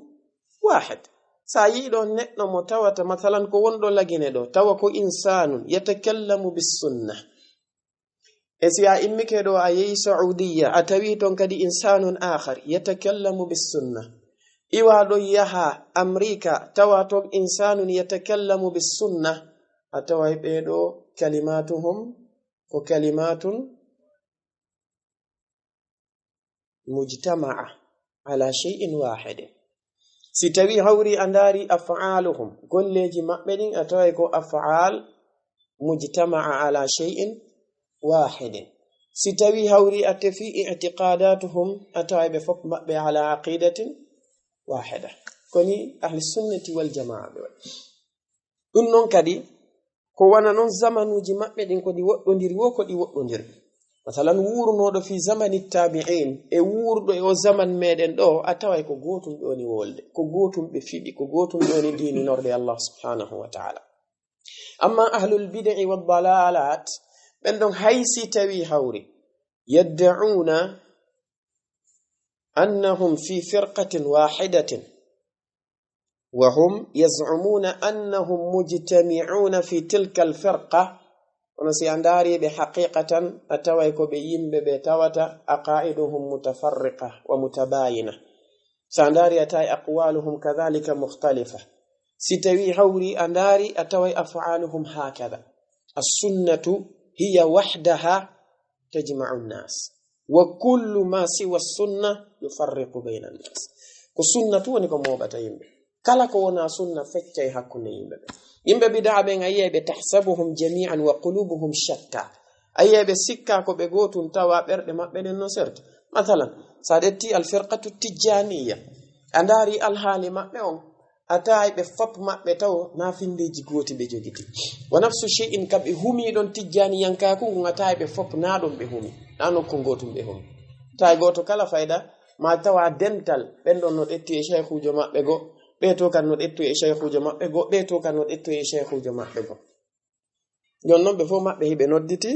wahid. Sa yi'i ɗon neɗɗo mo tawata, masalan, ko wonɗo Lagine ɗo, tawa ko insanun yatakallamu bis sunna. E si a immike ɗo, a yehi Saudiya, a tawi ton kadi insanun akhar yatakallamu bis sunna. Iwa ɗo yaha Amrika, tawa ton insanun yatakallamu bis sunna. A taway ɓe ɗo kalimatuhum ko kalimatun mujtama'a ala shay'in wahidin. Si tawi hawri a ndaari af'aluhum, golleeji maɓɓe ɗin, a taway ko af'al mujtama'a ala shay'in wahidin. Si tawi hawri a tefi i'tiqadatuhum, a taway ɓe fof maɓɓe ala aqidatin wahida. Koni ahli sunnati wal jamaa ɓe waɗi. Ɗum non kadi, ko wano non zamanuuji maɓɓe ɗin ko ɗi woɗɗondiri, wo ko ɗi woɗɗondiri. Masalan, wuurnooɗo fi zamani tabi'in, e wuurɗo e o zaman meɗen ɗo, a taway ko gootum ɓe woni wolde, ko gootum ɓe fiɗi, ko gootum ɓe woni diininorde Allah subhanahu wa ta'ala. Amma ahlul bid'i wad dalalat, ɓen ɗon hay si tawi hawri, yadda'una annahum fi firqatin wahidatin, wa hum yaz'umuna annahum mujtami'una fi tilka al-firqa. Kono si a ndaari ɓe haqiqatan, a taway ko ɓe yimɓe ɓe tawata aqaiduhum mutafarriqa wa mutabayina. Si a ndaari, a taway aqwaluhum kadhalika mukhtalifa. Si tawi hawri a ndaari, a taway af'aluhum hakadha. As-sunnatu hiya wahdaha tajma'u an-nas. Wa kullu ma siwa sunna yufarriqu bayna an-nas. Ko sunna tu woni ko mooɓata yimɓe. Kala ko wona sunna feccay hakkunde yimɓe ɓe. Yimɓe bid'a ɓen a yi'ay ɓe tahsabuhum jami'an wa qulubuhum shatta. A yi'ay ɓe sikka ko ɓe gootun tawa ɓerɗe maɓɓe ɗen no serti. Masalan, sa ƴetti al-firqatu tijjaniya, a ndaari alhaali maɓɓe on, a tawi ɓe fop maɓɓe taw na findeeji gooti ɓe jogiti. Wa nafsu shay'in ka ɓe humi ɗon tijjaniyankaaku ngun, a tawi ɓe fop na ɗon ɓe humi, na nokku gootum ɓe humi. Tawi gooto kala fayda, ma tawa dental, ɓen ɗon no ƴettu e shaykhuujo maɓɓe go, ɓe to kan no ƴettu e shaykhuujo maɓɓe go, ɓe to kan no ƴettu e shaykhuujo maɓɓe go. Jon non ɓe fof maɓɓe hiɓe nodditi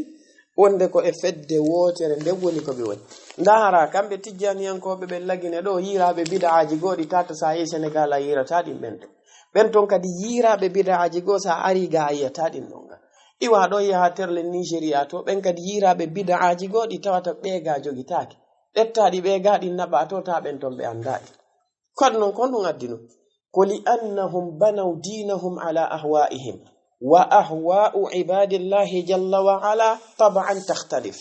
wonde ko e fedde wootere nden woni ko ɓe woni. Ndahara kamɓe tijjaniyankooɓe ɓen Lagine ɗo, yiiraaɓe bid'aaji goo ɗi tata sa yehi Senegal a yiirata ɗin ɓen ton. Ɓen ton kadi yiiraaɓe bid'aaji goo sa ari ga a yiyata ɗin ɗon ga. Iwa ɗo yaha terle Nigeria to, ɓen kadi yiiraaɓe bid'aaji goo ɗi tawata ɓe ga jogitaaki. Ƴettaɗi ɓe ga ɗin naɓa to ta ɓen ton ɓe anndaɗi. Ko ɗum non, ko ɗum addi ɗum. Ko li annahum banaw dinahum ala ahwa'ihim wa ahwa'u ibadillahi jalla wa ala tab'an takhtalif.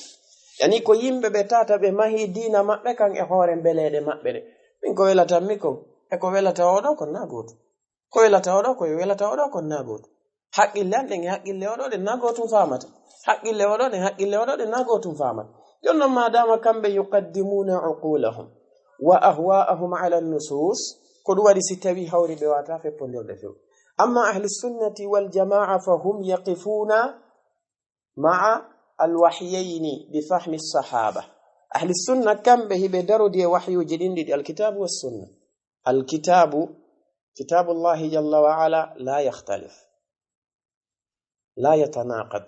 Yani ko yimɓe ɓe tata ɓe mahi diina maɓɓe kan e hoore mbeleeɗe maɓɓe ɗe. Min ko welata mi kon, e ko welata oɗo kon na gootum. Ko welata oɗo, ko welata oɗo kon na gootum. Haqqille an ɗen e haqqille oɗo ɗen na gootum faamata. Haqqille oɗo ɗen, haqqille oɗo ɗen na gootum faamata. Jon non, ma dama kamɓe yuqaddimuna uqulahum wa ahwa'ahum ala nusus, ko ɗum waɗi si tawi hawri ɓe wata feppondirde few. Amma ahli sunnati wal jamaa fa hum yaqifuna ma'a al wahyayni bi fahmi sahaba. Ahli sunna kamɓe hiɓe darodi e wahyuji ɗin ɗiɗi, al kitabu was sunna. Al kitabu, kitabullahi jalla wa ala la yakhtalif. لا يتناقض.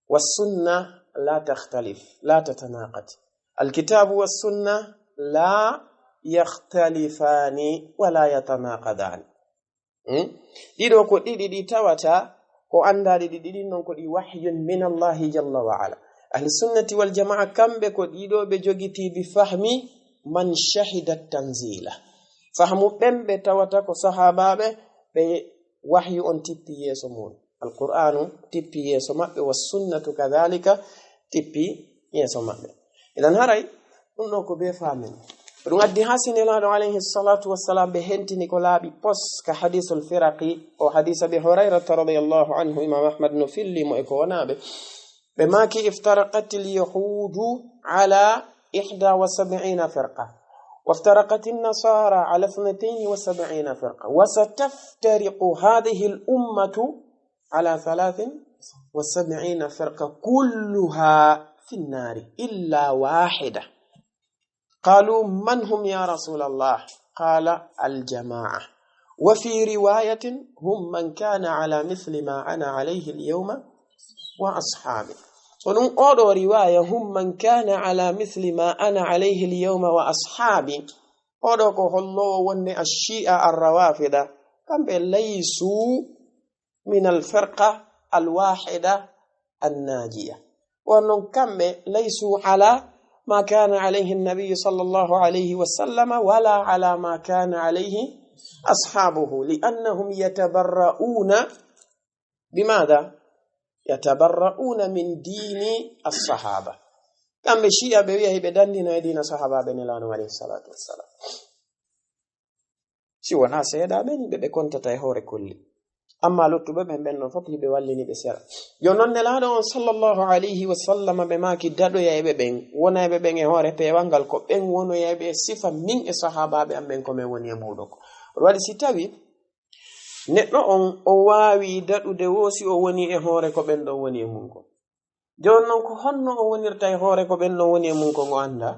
والسنة لا تختلف، لا تتناقض. الكتاب والسنة لا يختلفان ولا يتناقضان. Hmm? Ɗiɗo ko ɗiɗi ɗi tawata ko anndaɗi ɗiɗi ɗin non ko ɗi wahyun min Allahi jalla wa ala. Ahli sunnati wal jamaa kamɓe ko ɗiɗo ɓe jogiti bi fahmi man shahida tanzila. Fahmu ɓen ɓe tawata ko sahaabaaɓe ɓe wahyu on tippi yeeso mun. Alqur'aanu tippi yeeso maɓɓe, wa sunnatu kadhalika tippi yeeso maɓɓe. Idan haray, ɗum ɗo ko be faamen. Ɗum addi haa si Nelaaɗo alayhi salatu wassalam ɓe hentini ko laaɓi pos ka hadisul firaqi, o hadis Abi Hurayrata radiyallahu anhu, Imam Ahmad no filli mo e ko wonaaɓe. Ɓe maaki, "Iftaraqatil yahudu ala ihda wa sab'ina firqa." وافترقت النصارى على اثنتين وسبعين فرقة، وستفترق هذه الأمة على ثلاث وسبعين فرقة، كلها في النار إلا واحدة. قالوا: من هم يا رسول الله؟ قال: الجماعة. وفي رواية: هم من كان على مثل ما أنا عليه اليوم وأصحابي. Ko ɗum oɗo riwaya: هم من كان على مثل ما أنا عليه اليوم وأصحابي. Oɗo ko hollowo wonde الشيعة الروافضة, kamɓe ليسوا من الفرقة الواحدة الناجية. Wonnon kamɓe ليسوا على ما كان عليه النبي صلى الله عليه وسلم ولا على ما كان عليه أصحابه، لأنهم يتبرؤون بماذا؟ يتبرؤون من دين الصحابة. Kamɓe شيعة ɓe wiya hiɓe dandino e diina sahabaɓe Nelaaɗo عليه الصلاة والسلام. Si wonaa seeɗaaɓe ni ɓe, ɓe kontata e hoore kolli. Amma luttuɓe ɓen, ɓen non fof hiɓe wallini ɓe sera. Yo non Nelaaɗo on صلى الله عليه وسلم ɓe maaki daɗoyayɓe ɓen, wonayɓe ɓen e hoore peewal ngal, ko ɓen wonoyayɓe e sifa min e sahaabaaɓe am ɓen ko men woni e muuɗum ko. Ɗum waɗi si tawi neɗɗo on o waawi daɗude wo si o woni e hoore ko ɓen ɗon woni e mum ko. Jooni non ko honno o wonirta e hoore ko ɓen ɗon woni e mum ko ngo anndaa?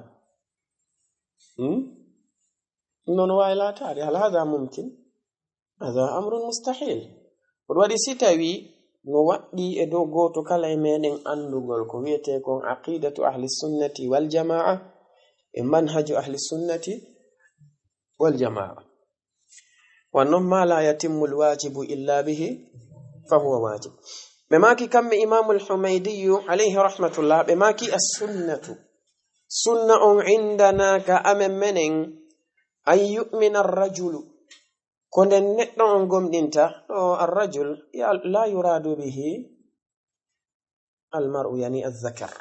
Hmm? Ɗum non no waawi laataade. هل هذا ممكن؟ هذا أمر مستحيل. Ko ɗum waɗi si tawi no waɗɗii e dow gooto kala e meɗen anndugol ko wiyetee kon عقيدة أهل السنة والجماعة e منهج أهل السنة والجماعة. Wano: ما لا يتم الواجب إلا به فهو واجب. Ɓe maaki kamɓe Imaamul Humaydiyu alayhi rahmatullah, ɓe maaki: السنة, sunna on, عندنا, ka amen menen, أن يؤمن الرجل, ko nden neɗɗo on gomɗinta, ɗo الرجل, ya, لا يراد به المرء, يعني الذكر.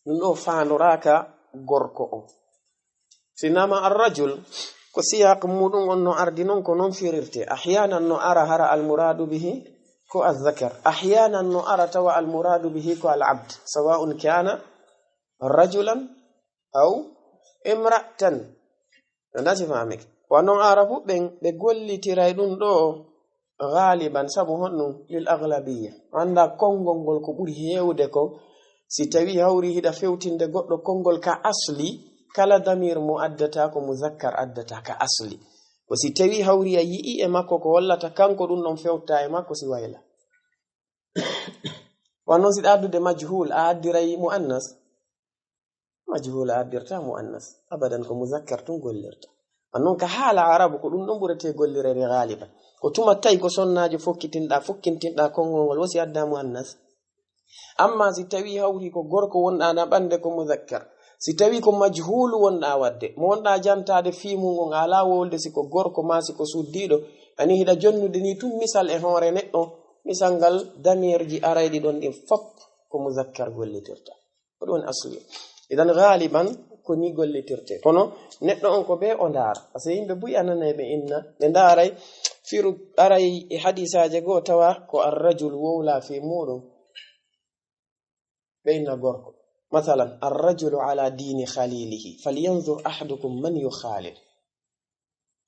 Ɗum ɗo faandoraaka gorko on. Si naama الرجل, ko siyaaq muuɗum on no ardi non, ko non firirtee. أحيانا no ara hara المراد به ko الذكر. أحيانا no ara tawa المراد به ko العبد، سواء كان رجلا أو امرأة. Anda si faamike. Wa non Arabu ɓen, ɓe gollitiray ɗum ɗo غالبا, sabu honɗum? للأغلبية. Anda konngol ngol ko ɓuri heewde ko, si tawi hawri hiɗa fewtinde goɗɗo konngol ka asli, kala damir mo addata ko muzakkar addata ka asli. Ko si tawi hawri a yi'i e makko ko hollata kanko ɗum ɗon fewta e makko si wayla. Wa non si ɗa addude majhul, a addiray muannas. Majhul a addirta muannas. Abadan ko muzakkar tun gollirta. Wa non ka haala Arabu ko ɗum ɗon ɓurete gollirede غالبا. Ko tuma tawi ko sonnaajo fokkitinɗa, fokkintinɗa konngol ngol, wo si adda muannas. Amma si tawi hawri ko gorko wonɗa na ɓande ko muzakkar. Si tawi ko majhulu wonɗa wadde, mo wonɗa jantaade fii mum on, a alaa wolde si ko gorko ma si ko suddiiɗo, ani hiɗa jonnude ni tun misal e hoore neɗɗo, misal ngal damirji arayɗi ɗon ɗin fop ko muzakkar gollitirta. Ko ɗum woni asli. Idan غالبا ko ni gollitirte. Kono neɗɗo on ko be o ndaara. Parce que yimɓe buy a nanay ɓe inna, ɓe ndaaray firu aray e hadisaaje goo tawa ko الرجل wowla fii muuɗum. Ɓe inna gorko. Masalan: الرجل على دين خليله، فلينظر أحدكم من يخالل.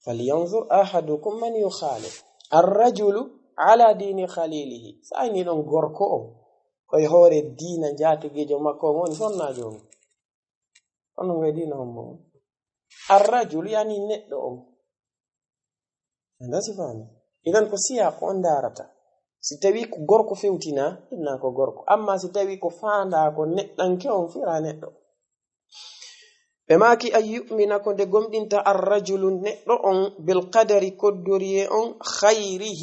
فلينظر أحدكم من يخالل. الرجل على دين خليله. Sa ini ɗon gorko on, ko e hoore diina njaatigiijo makko on woni sonnaajo on. Kono ngo e diina on mo. الرجل yani neɗɗo on. Anda si faami. Idan ko siyaaq on ndaarata. Si tawi ko gorko fewtina, inna ko gorko. Amma si tawi ko faandaa ko neɗɗanke on, fira neɗɗo. Ɓe maaki: أن يؤمن, ko nde gomɗinta الرجل, neɗɗo on, بالقدر, koddoriye on, خيره,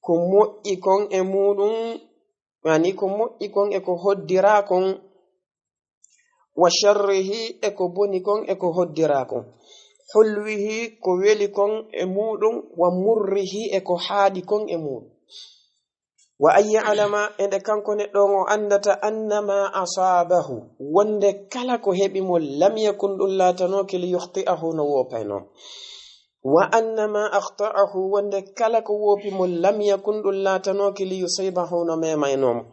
ko moƴƴi kon e muuɗum, yani ko moƴƴi kon e ko hoddiraa kon, وشره, e ko boni kon e ko hoddiraa kon, حلوه, ko weli kon e muuɗum, ومره, e ko haaɗi kon e muuɗum. وأن يعلم, e nde kanko neɗɗo on o anndata, أن ما أصابه, wonde kala ko heɓi mo, لم يكن, ɗum laatanooki, ليخطئه, no woopaynoo mo. وأن ما أخطأه, wonde kala ko woopi mo, لم يكن, ɗum laatanooki, ليصيبه, no memaynoo mo.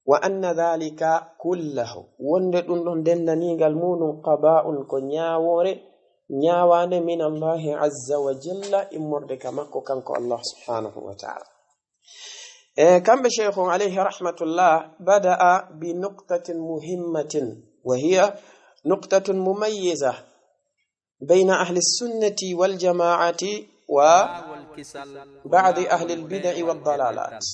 وأن ذلك كله, wonde ɗum ɗon denndaningal muuɗum, قضاء, ko ñaawoore, ñaawaande, من الله عز وجل, immorde ka makko kanko Allah subhanahu wa ta'ala. E kamɓe Sheikh on alayhi rahmatullah, بدأ بنقطة مهمة وهي نقطة مميزة بين أهل السنة والجماعة وبعض أهل البدع والضلالات.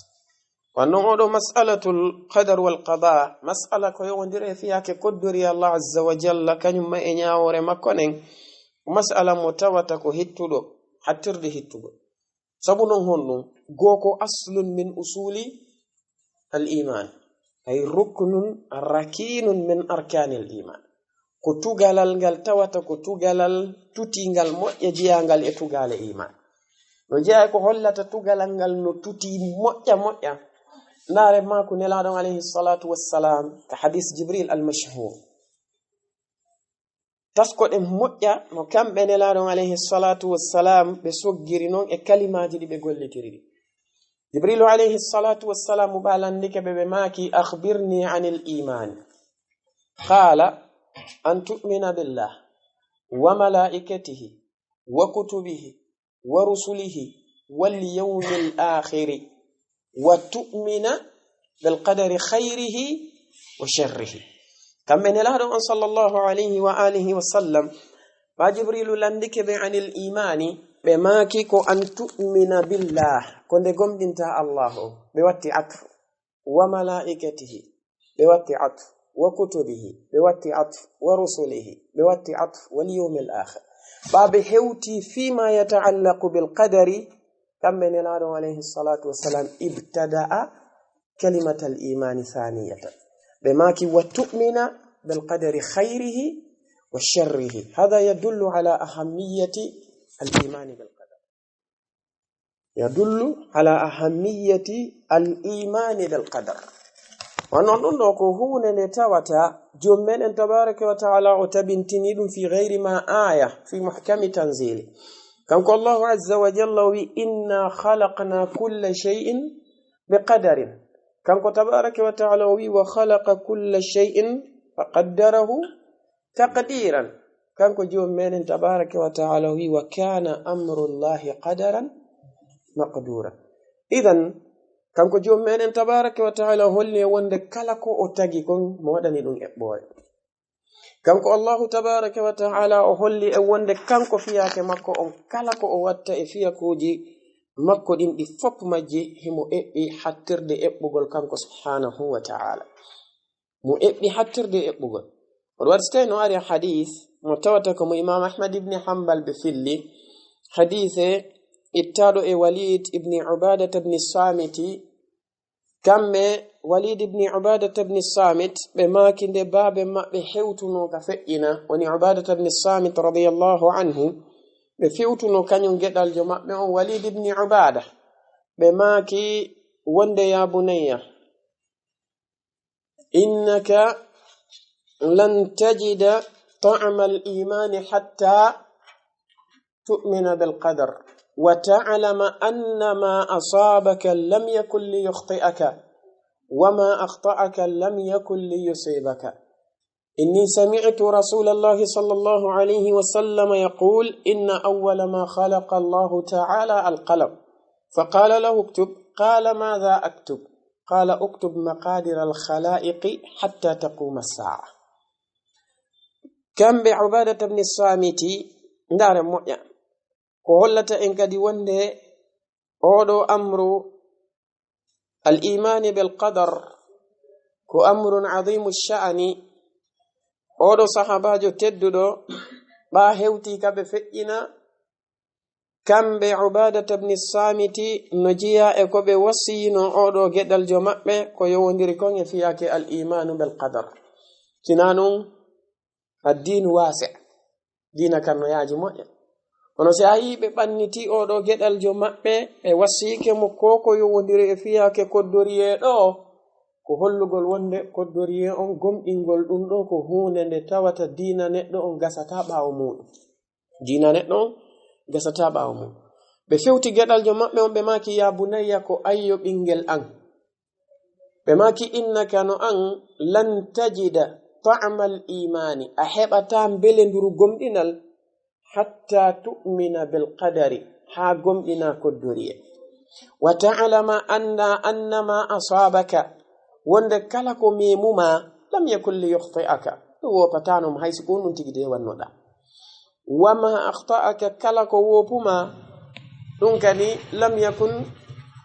Kono oɗo mas'alatul qadar wal qada, mas'ala ko yowondiri e fiyaake koddori Allah azza wa jalla, kañum ma e ñaawoore makko nden, mas'ala mo tawata ko hittuɗo, hattirde hittugo. Sabu non honɗum? Goo ko aslun min usuli al iman, ay ruknun rakinun min arkanil iman. Ko tugalal ngal tawata ko tugalal tutingal moƴƴa jeyangal e tugale iman. No jeyaa ko hollata tugalal ngal no tuti moƴƴa moƴƴa. Ndaare maaku Nelaaɗo on alayhi salatu wassalam ka hadis Jibril al mashhur. Taskoɗen moƴƴa no kamɓe Nelaaɗo on alayhi salatu wassalam ɓe soggiri non e kalimaaji ɗi ɓe gollitiri ɗi. Jibrilu alayhi salatu wassalam ɓa landike ɓe, ɓe maaki, "Akhbirni anil iman." Qala, "An tu'mina billah wa malaikatihi wa kutubihi wa rusulihi wal yawmil akhiri wa tu'mina bil qadari khayrihi wa sharrihi." Kamɓe Nelaaɗo on sallallahu alayhi wa alihi wa sallam, ɓa Jibrilu landike ɓe anil imani, ɓe maaki ko an tu'mina billah, ko nde gomɗinta Allah o, ɓe watti atfu, wa malaikatihi, ɓe watti atfu, wa kutubihi, ɓe watti atfu, wa rusulihi, ɓe watti atfu, wal yawmil akhir. Ɓa ɓe hewti fima yata'allaqu bil qadari, kamɓe Nelaaɗo alayhi salatu wassalam ibtada'a kalimatal imani thaniyatan. Ɓe maaki, "Wa tu'mina bil qadari khayrihi wa sharrihi." Hadha yadullu ala ahammiyati al imani bil qadar. Yadullu ala ahammiyati al imani bil qadar. Wano ɗum ɗo ko huunde nde tawata Joom meɗen tabaraka wa ta'ala o tabintini ɗum fi ghayri ma aya, fi muhkami tanzili. Kanko Allahu azza wa jalla o wi, "Inna khalaqna kulla shay'in bi qadarin." Kanko tabaraka wa ta'ala o wi, "Wa khalaqa kulla shay'in fa qaddarahu taqdiran." Kanko Joom meɗen tabaraka wa ta'ala o wi, "Wa kana amrullahi qadaran maqdura." Idan, kanko Joom meɗen tabaraka wa ta'ala o holli e wonde kala ko o tagi kon mo waɗani ɗum eɓɓoore. Kanko Allahu tabaraka wa ta'ala o holli e wonde kanko fiyaake makko on, kala ko o watta e fiyakuuji makko ɗin ɗi fop majji, himo eɓɓi hattirde eɓɓugol kanko subhanahu wa ta'ala. Mo eɓɓi hattirde eɓɓugol. Oɗo waɗi so tawi no ari hadis mo tawata ko mo Imam Ahmad ibn Hanbal ɓe filli, hadise ittaɗo e Walid ibn Ubadat ibn Samiti, kamɓe Walid ibn Ubadat ibn Samit, ɓe maaki nde baabe maɓɓe hewtuno ka feƴƴina, woni Ubadat ibn Samit radiyallahu anhu, ɓe fewtuno kañum geɗaljo maɓɓe on Walid ibn Ubada, ɓe maaki wonde, "Ya bunayya, innaka lan tajida ta'mal imani hatta tu'mina bil qadar, wa ta'lama anna ma asabaka lam yakun li yukhti'aka, wa ma akhta'aka lam yakun li yusibaka. Inni sami'tu Rasulallahi sallallahu alayhi wa sallam yaqul, inna awwala ma khalaqa Allahu ta'ala al-qalam. Faqala lahu uktub, qala madha aktub? Qala uktub maqadira al-khalaiqi hatta taquma as-sa'a." Kamɓe Ubadata ibn Samiti, ndaare moƴƴa. Ko hollata en kadi wonde oɗo amru al-imani bil qadar ko amrun azimu sha'ani. Oɗo sahabajo tedduɗo, ɓa hewti ka ɓe feƴƴina, kamɓe Ubadata ibn Samiti no jeya e ko ɓe wasiyino oɗo geɗaljo maɓɓe ko yowondiri kon e fiyake al-imanu bil qadar. Sina non, ad-dinu wasi'. Diina kan no yaaji moƴƴa. Kono si a yii ɓe ɓanniti oɗo geɗaljo maɓɓe, ɓe wasiyike mo ko ko yowondiri e fiyake koddoriye ɗo, ko hollugol wonde koddoriye on gomɗingol ɗum ɗo ko huunde nde tawata diina neɗɗo on gasata ɓaawo muɗum. Diina neɗɗo on gasata ɓaawo muɗum. Ɓe fewti geɗaljo maɓɓe on, ɓe maaki, "Ya bunayya, ko ayyo ɓingel an." Ɓe maaki, "Innaka, no an, lan tajida ta'mal imani, a heɓata mbelenduru gomɗinal, hatta tu'mina bil qadari, haa gomɗina koddoriye. Wa ta'lama anna, anna ma asabaka, wonde kala ko memuma, lam yakun li yukhti'aka, ɗum wopatano mo, hay si ko ɗum tigi de wannoɗa. Wa ma akhta'aka, kala ko wopuma, ɗum kadi, lam yakun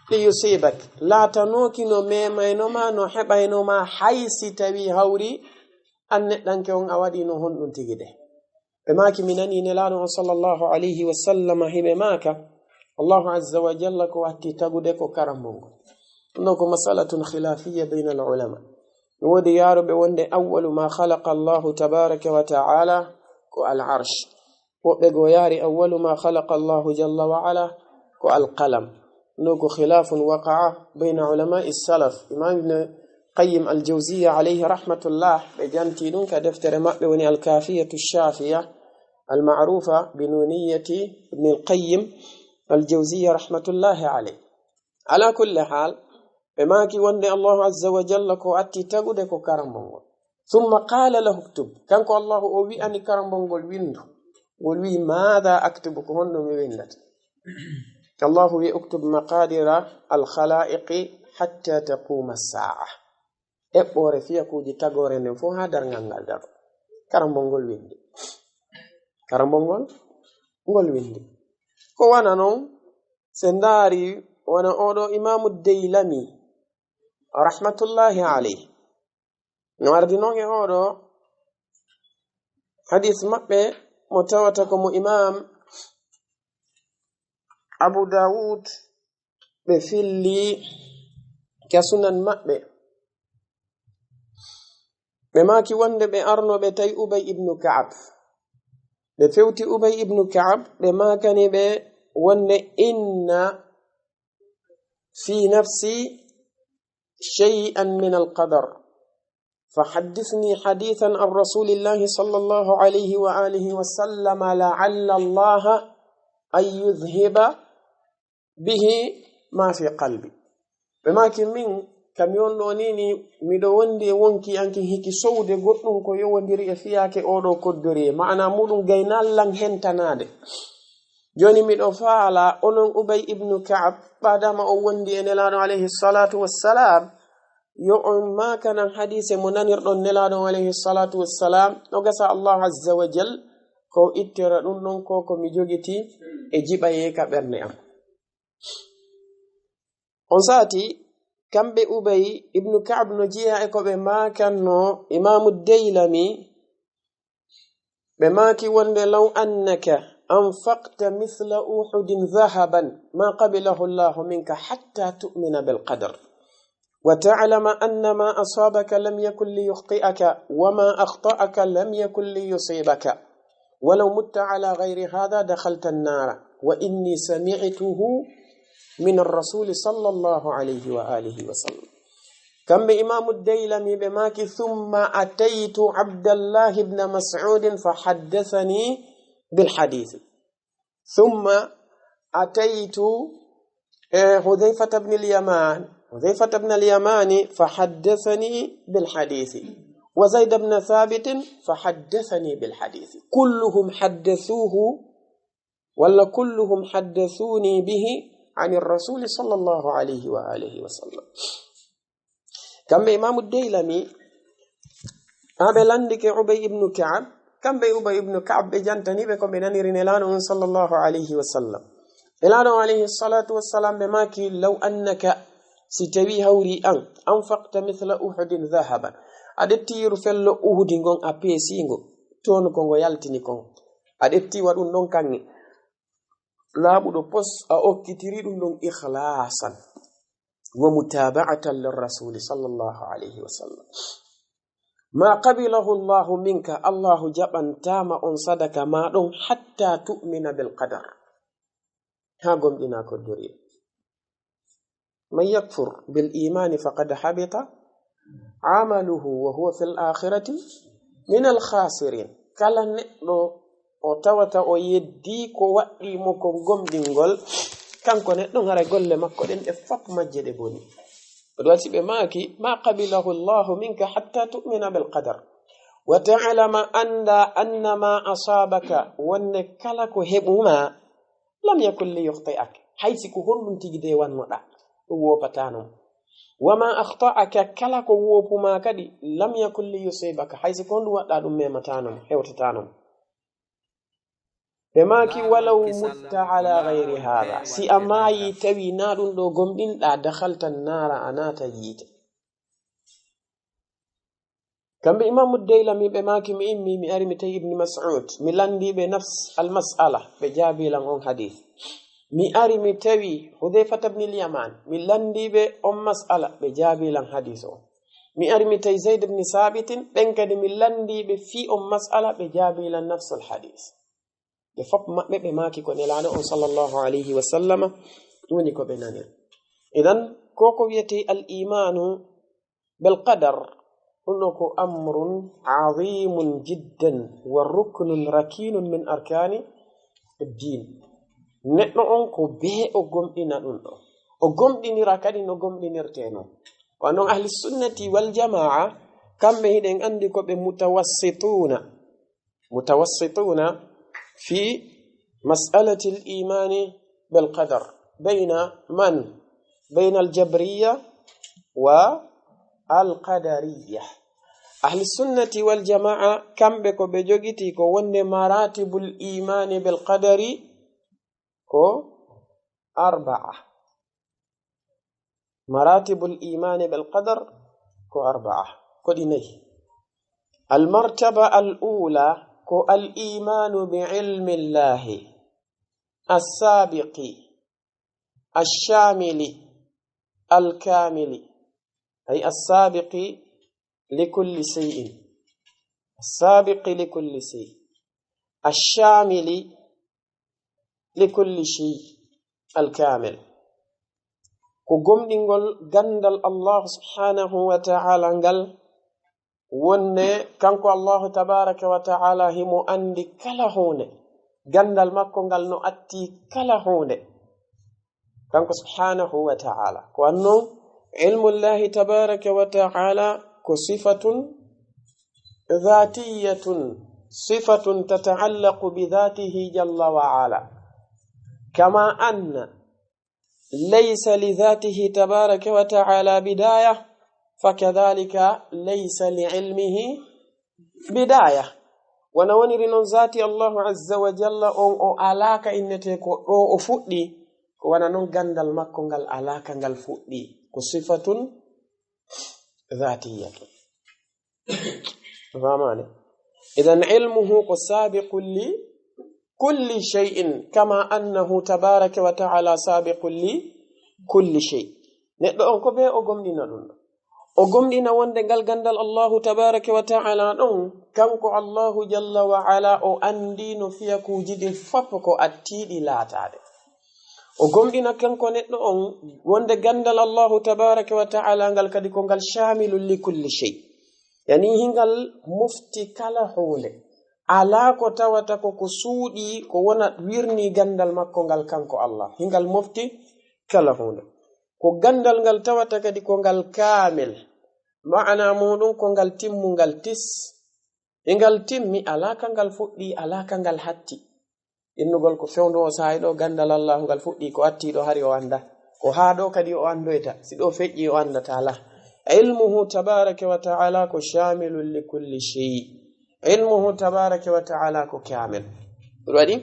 li yusibak, laatanooki no memaynoma, no heɓaynoma, hay si tawi hawri an neɗɗanke on a waɗino honɗum tigi de." Ɓe maaki, "Mi nani Nelaaɗo on sallallahu alayhi wa sallam hiɓe maaka, Allahu azza wa jalla ko watti tagude ko karambol ngol." Ɗum ɗo ko masalatun khilafiyya bayna al ulama. No woodi yaaruɓe wonde awwalu ma khalaqa Allahu tabaraka wa ta'ala ko al arsh. Woɓɓe goo yaari awwalu ma khalaqa Allahu jalla wa ala ko al qalam. Ɗum ɗo ko khilafun waqa'a bayna ulama'i salaf. Imam Ibn Qayyim al-Jawziyya alayhi rahmatullah, ɓe janti ɗum ka deftere maɓɓe woni al-Kafiyatu Shafiya, al-ma'rufa bi nuniyati Ibn al-Qayyim al-Jawziyya rahmatullahi alayh. Ala kulli hal, ɓe maaki wonde Allahu azza wa jalla ko atti tagude ko karambol ngol. Thumma qala lahu uktub. Kanko Allahu o wi'ani karambol ngol windu. Ngol wi'i, "Madha aktubu, ko honɗum mi windata?" Allahu wi'i, "Uktub maqadira al-khalaiqi hatta taquma as-sa'a." Eɓɓoore fiyakuuji tagoore nden fof haa darngal ngal daro. Karambol ngol windi. Karambol ngol, ngol windi. Ko wana non, se ndaari wana oɗo Imaamu Deylami, rahmatullahi alayhi. No ardi non e oɗo hadis maɓɓe mo tawata ko mo Imaam Abu Dawud ɓe filli ka sunan maɓɓe. Ɓe maaki wonde ɓe arno ɓe tawi Ubay ibnu Ka'ab. Ɓe fewti Ubay ibnu Ka'ab, ɓe maakani ɓe wonde, "Inna fi nafsi shay'an min al-qadar. Fa haddithni hadithan an Rasulillahi sallallahu alayhi wa alihi wa sallama, la'alla Allaha an yudhhiba bihi ma fi qalbi." Ɓe maaki, "Min, kam yon ɗo ni, ni miɗo wondi e wonki anki hiki sowde goɗɗum ko yowondiri e fiyaake oɗo koddoriye, ma'ana muɗum gaynal lan hentanaade. Joni miɗo faala onon Ubay ibnu Ka'ab, ɓadama o wondi e Nelaaɗo alayhi salatu wassalam, yo on maakanan hadise mo nanirɗon Nelaaɗo alayhi salatu wassalam, no gasa Allahu azza wa jal ko ittira ɗum ɗon ko ko mi jogiti e jiɓaye ka ɓernde am." On saati, kamɓe Ubay ibnu Ka'ab no jeyaa e ko ɓe maakanno Imaamu Deylami, ɓe maaki wonde, "Law annaka anfaqta mithla Uhudin dhahaban ma qabilahu Allahu minka hatta tu'mina bil qadar. Wa ta'lama anna ma asabaka lam yakun li yukhti'aka, wa ma akhta'aka lam yakun li yusibaka. Walaw mutta ala ghayri hadha dakhalta an-nara. Wa inni sami'tuhu min ar-rasul sallallahu alayhi wa alihi wa sallam." Kamɓe Imaamu Deylami ɓe maaki, "Thumma ataytu Abdallah ibn Mas'ud fa haddathani bil hadith. Thumma ataytu, eh, Hudhayfata ibn al-Yaman, Hudhayfata ibn al-Yamani fa haddathani bil hadith. Wa Zayd ibn Thabit fa haddathani bil hadith. Kulluhum haddathuhu, wala kulluhum haddathuni bihi an ar-rasul sallallahu alayhi wa alihi wa sallam." Kamɓe Imaamu Deylami, haa ɓe landike Ubay ibnu Ka'ab, kamɓe Ubay ibnu Ka'ab ɓe jantani ɓe ko ɓe naniri Nelaaɗo on sallallahu alayhi wa sallam. Nelaaɗo alayhi salatu wassalam ɓe maaki, "Law annaka, si tawi hawri an, anfaqta mithla Uhudin dhahaban, a ƴetti yeru fello Uhudi ngon a peesi ngo, toon ko ngo yaltini kon, a ƴetti wa ɗum ɗon kaŋŋe laaɓuɗo pos, a okkitiri ɗum ɗon ikhlasan wa mutaba'atan lirrasuli sallallahu alayhi wa sallam. Ma qabilahu Allahu minka, Allahu jaɓantaama on sadaka ma ɗon hatta tu'mina bil qadar." Haa gomɗina koddoriye. "Man yakfur bil imani faqad habita amaluhu wa huwa fil akhirati min al khasirin." Kala neɗɗo o tawata o yeddi ko waɗɗi mo ko gomɗingol, kanko neɗɗo haray golle makko ɗen ɗe fop majje ɗe boni. Ko ɗum waɗi ɓe maaki, "Ma qabilahu Allahu minka hatta tu'mina bil qadar. Wa ta'lama anda anna ma asabaka, wonde kala ko heɓuma, lam yakun li yukhti'ak." Hay si ko honɗum tigi de wannoɗa, ɗum woopataano. "Wa ma akhta'aka, kala ko woopuma kadi, lam yakun li yusibaka." Hay si ko honɗum waɗɗa ɗum memataano, hewtataano. Ɓe maaki, "Walaw mutta ala ghayri hadha." Si a maayi tawi na ɗum ɗo gomɗinɗa, dakhalta nara, a naata yiite. Kamɓe Imaamu Daylami ɓe maaki, mi immi, mi ari mi tawi Ibn Mas'ud, mi landi ɓe nafs al mas'ala, ɓe jaabi lan on hadith. Mi ari mi tawi Hudhayfata ibn al-Yaman, mi landi ɓe on mas'ala, ɓe jaabi lan hadith o. Mi ari mi tawi Zayd ibn Sabitin, ɓen kadi mi landi ɓe fi on mas'ala, ɓe jaabi lan nafs al hadith. Ɓe fop maɓɓe ɓe maaki ko Nelaaɗo on sallallahu alayhi wa sallama woni ko ɓe nanir. Idan, ko ko wiyetee al imanu bil qadar, ɗum ɗo ko amrun azimun jiddan wa ruknun rakinun min arkani diin. Neɗɗo on ko bee o gomɗina ɗum ɗo. O gomɗinira kadi no gomɗinirtee non. Ko non ahli sunnati wal jamaa, kamɓe hiɗen anndi ko ɓe mutawassituuna. Mutawassituuna fi mas'alati al imani bil qadar. Bayna man? Bayna al jabriyya wa al qadariyya. Ahli sunnati wal jamaa, kamɓe ko ɓe jogiti ko wonde maratibul imani bil qadari ko arba'a. Maratibul imani bil qadar ko arba'a. Ko ɗi nayi. Al martaba al ula ko al imanu bi ilmi Allahi as-sabiqi ash-shamili al-kamili, ay as-sabiqi li kulli shay'in, as-sabiqi li kulli shay, ash-shamili li kulli shay, al-kamil. Ko gomɗingol gandal Allah subhanahu wa ta'ala ngal, wonde kanko Allahu tabaraka wa ta'ala himo andi kala hunde, gandal makko ngal no atti kala hunde, kanko subhanahu wa ta'ala. Ko annon, ilmu Allahi tabaraka wa ta'ala ko sifatun dhatiyatun, sifatun tata'allaqu bi dhatihi jalla wa ala. Kama anna laysa li dhatihi tabaraka wa ta'ala bidaya, fakadhalika laysa li ilmihi bidaya. Wona woniri non zati Allahu azza wa jalla on, o alaka innete ko ɗo o fuɗɗi, ko wona non gandal makko ngal alaka ngal fuɗɗi, ko sifatun dhatiyatun. Famani? Idan ilmuhu ko sabiqun li kulli shay'in, kama annahu tabaraka wa ta'ala sabiqun li kulli shay. Neɗɗo on ko be o gomɗina ɗum ɗo. O gomɗina wonde ngal gandal Allahu tabaraka wa ta'ala ɗon, kanko Allahu jalla wa ala o andi no fiyakuuji ɗin fop ko attiɗi laataade. O gomɗina kanko neɗɗo on wonde gandal Allahu tabaraka wa ta'ala ngal kadi ko ngal shamilun li kulli shay. Yani hingal mofti kala hunde. Alaa ko tawata ko ko suuɗi, ko wona wirni gandal makko ngal kanko Allah. Hingal mofti kala hunde. Ko gandal ngal tawata kadi ko ngal kaamel. Maana muɗum ko ngal timmungal tis. Hingal timmi, alaa ka ngal fuɗɗi, alaa ka ngal hatti. Innugol ko fewndo o saa'i ɗo gandal Allahu ngal fuɗɗi, ko atti ɗo hari o anda. Ko haa ɗo kadi o andoyta, si ɗo feƴƴi o andata la. Ilmuhu tabaraka wa ta'ala ko shamilun li kulli shay. Ilmuhu tabaraka wa ta'ala ko kamil. Ɗum waɗi,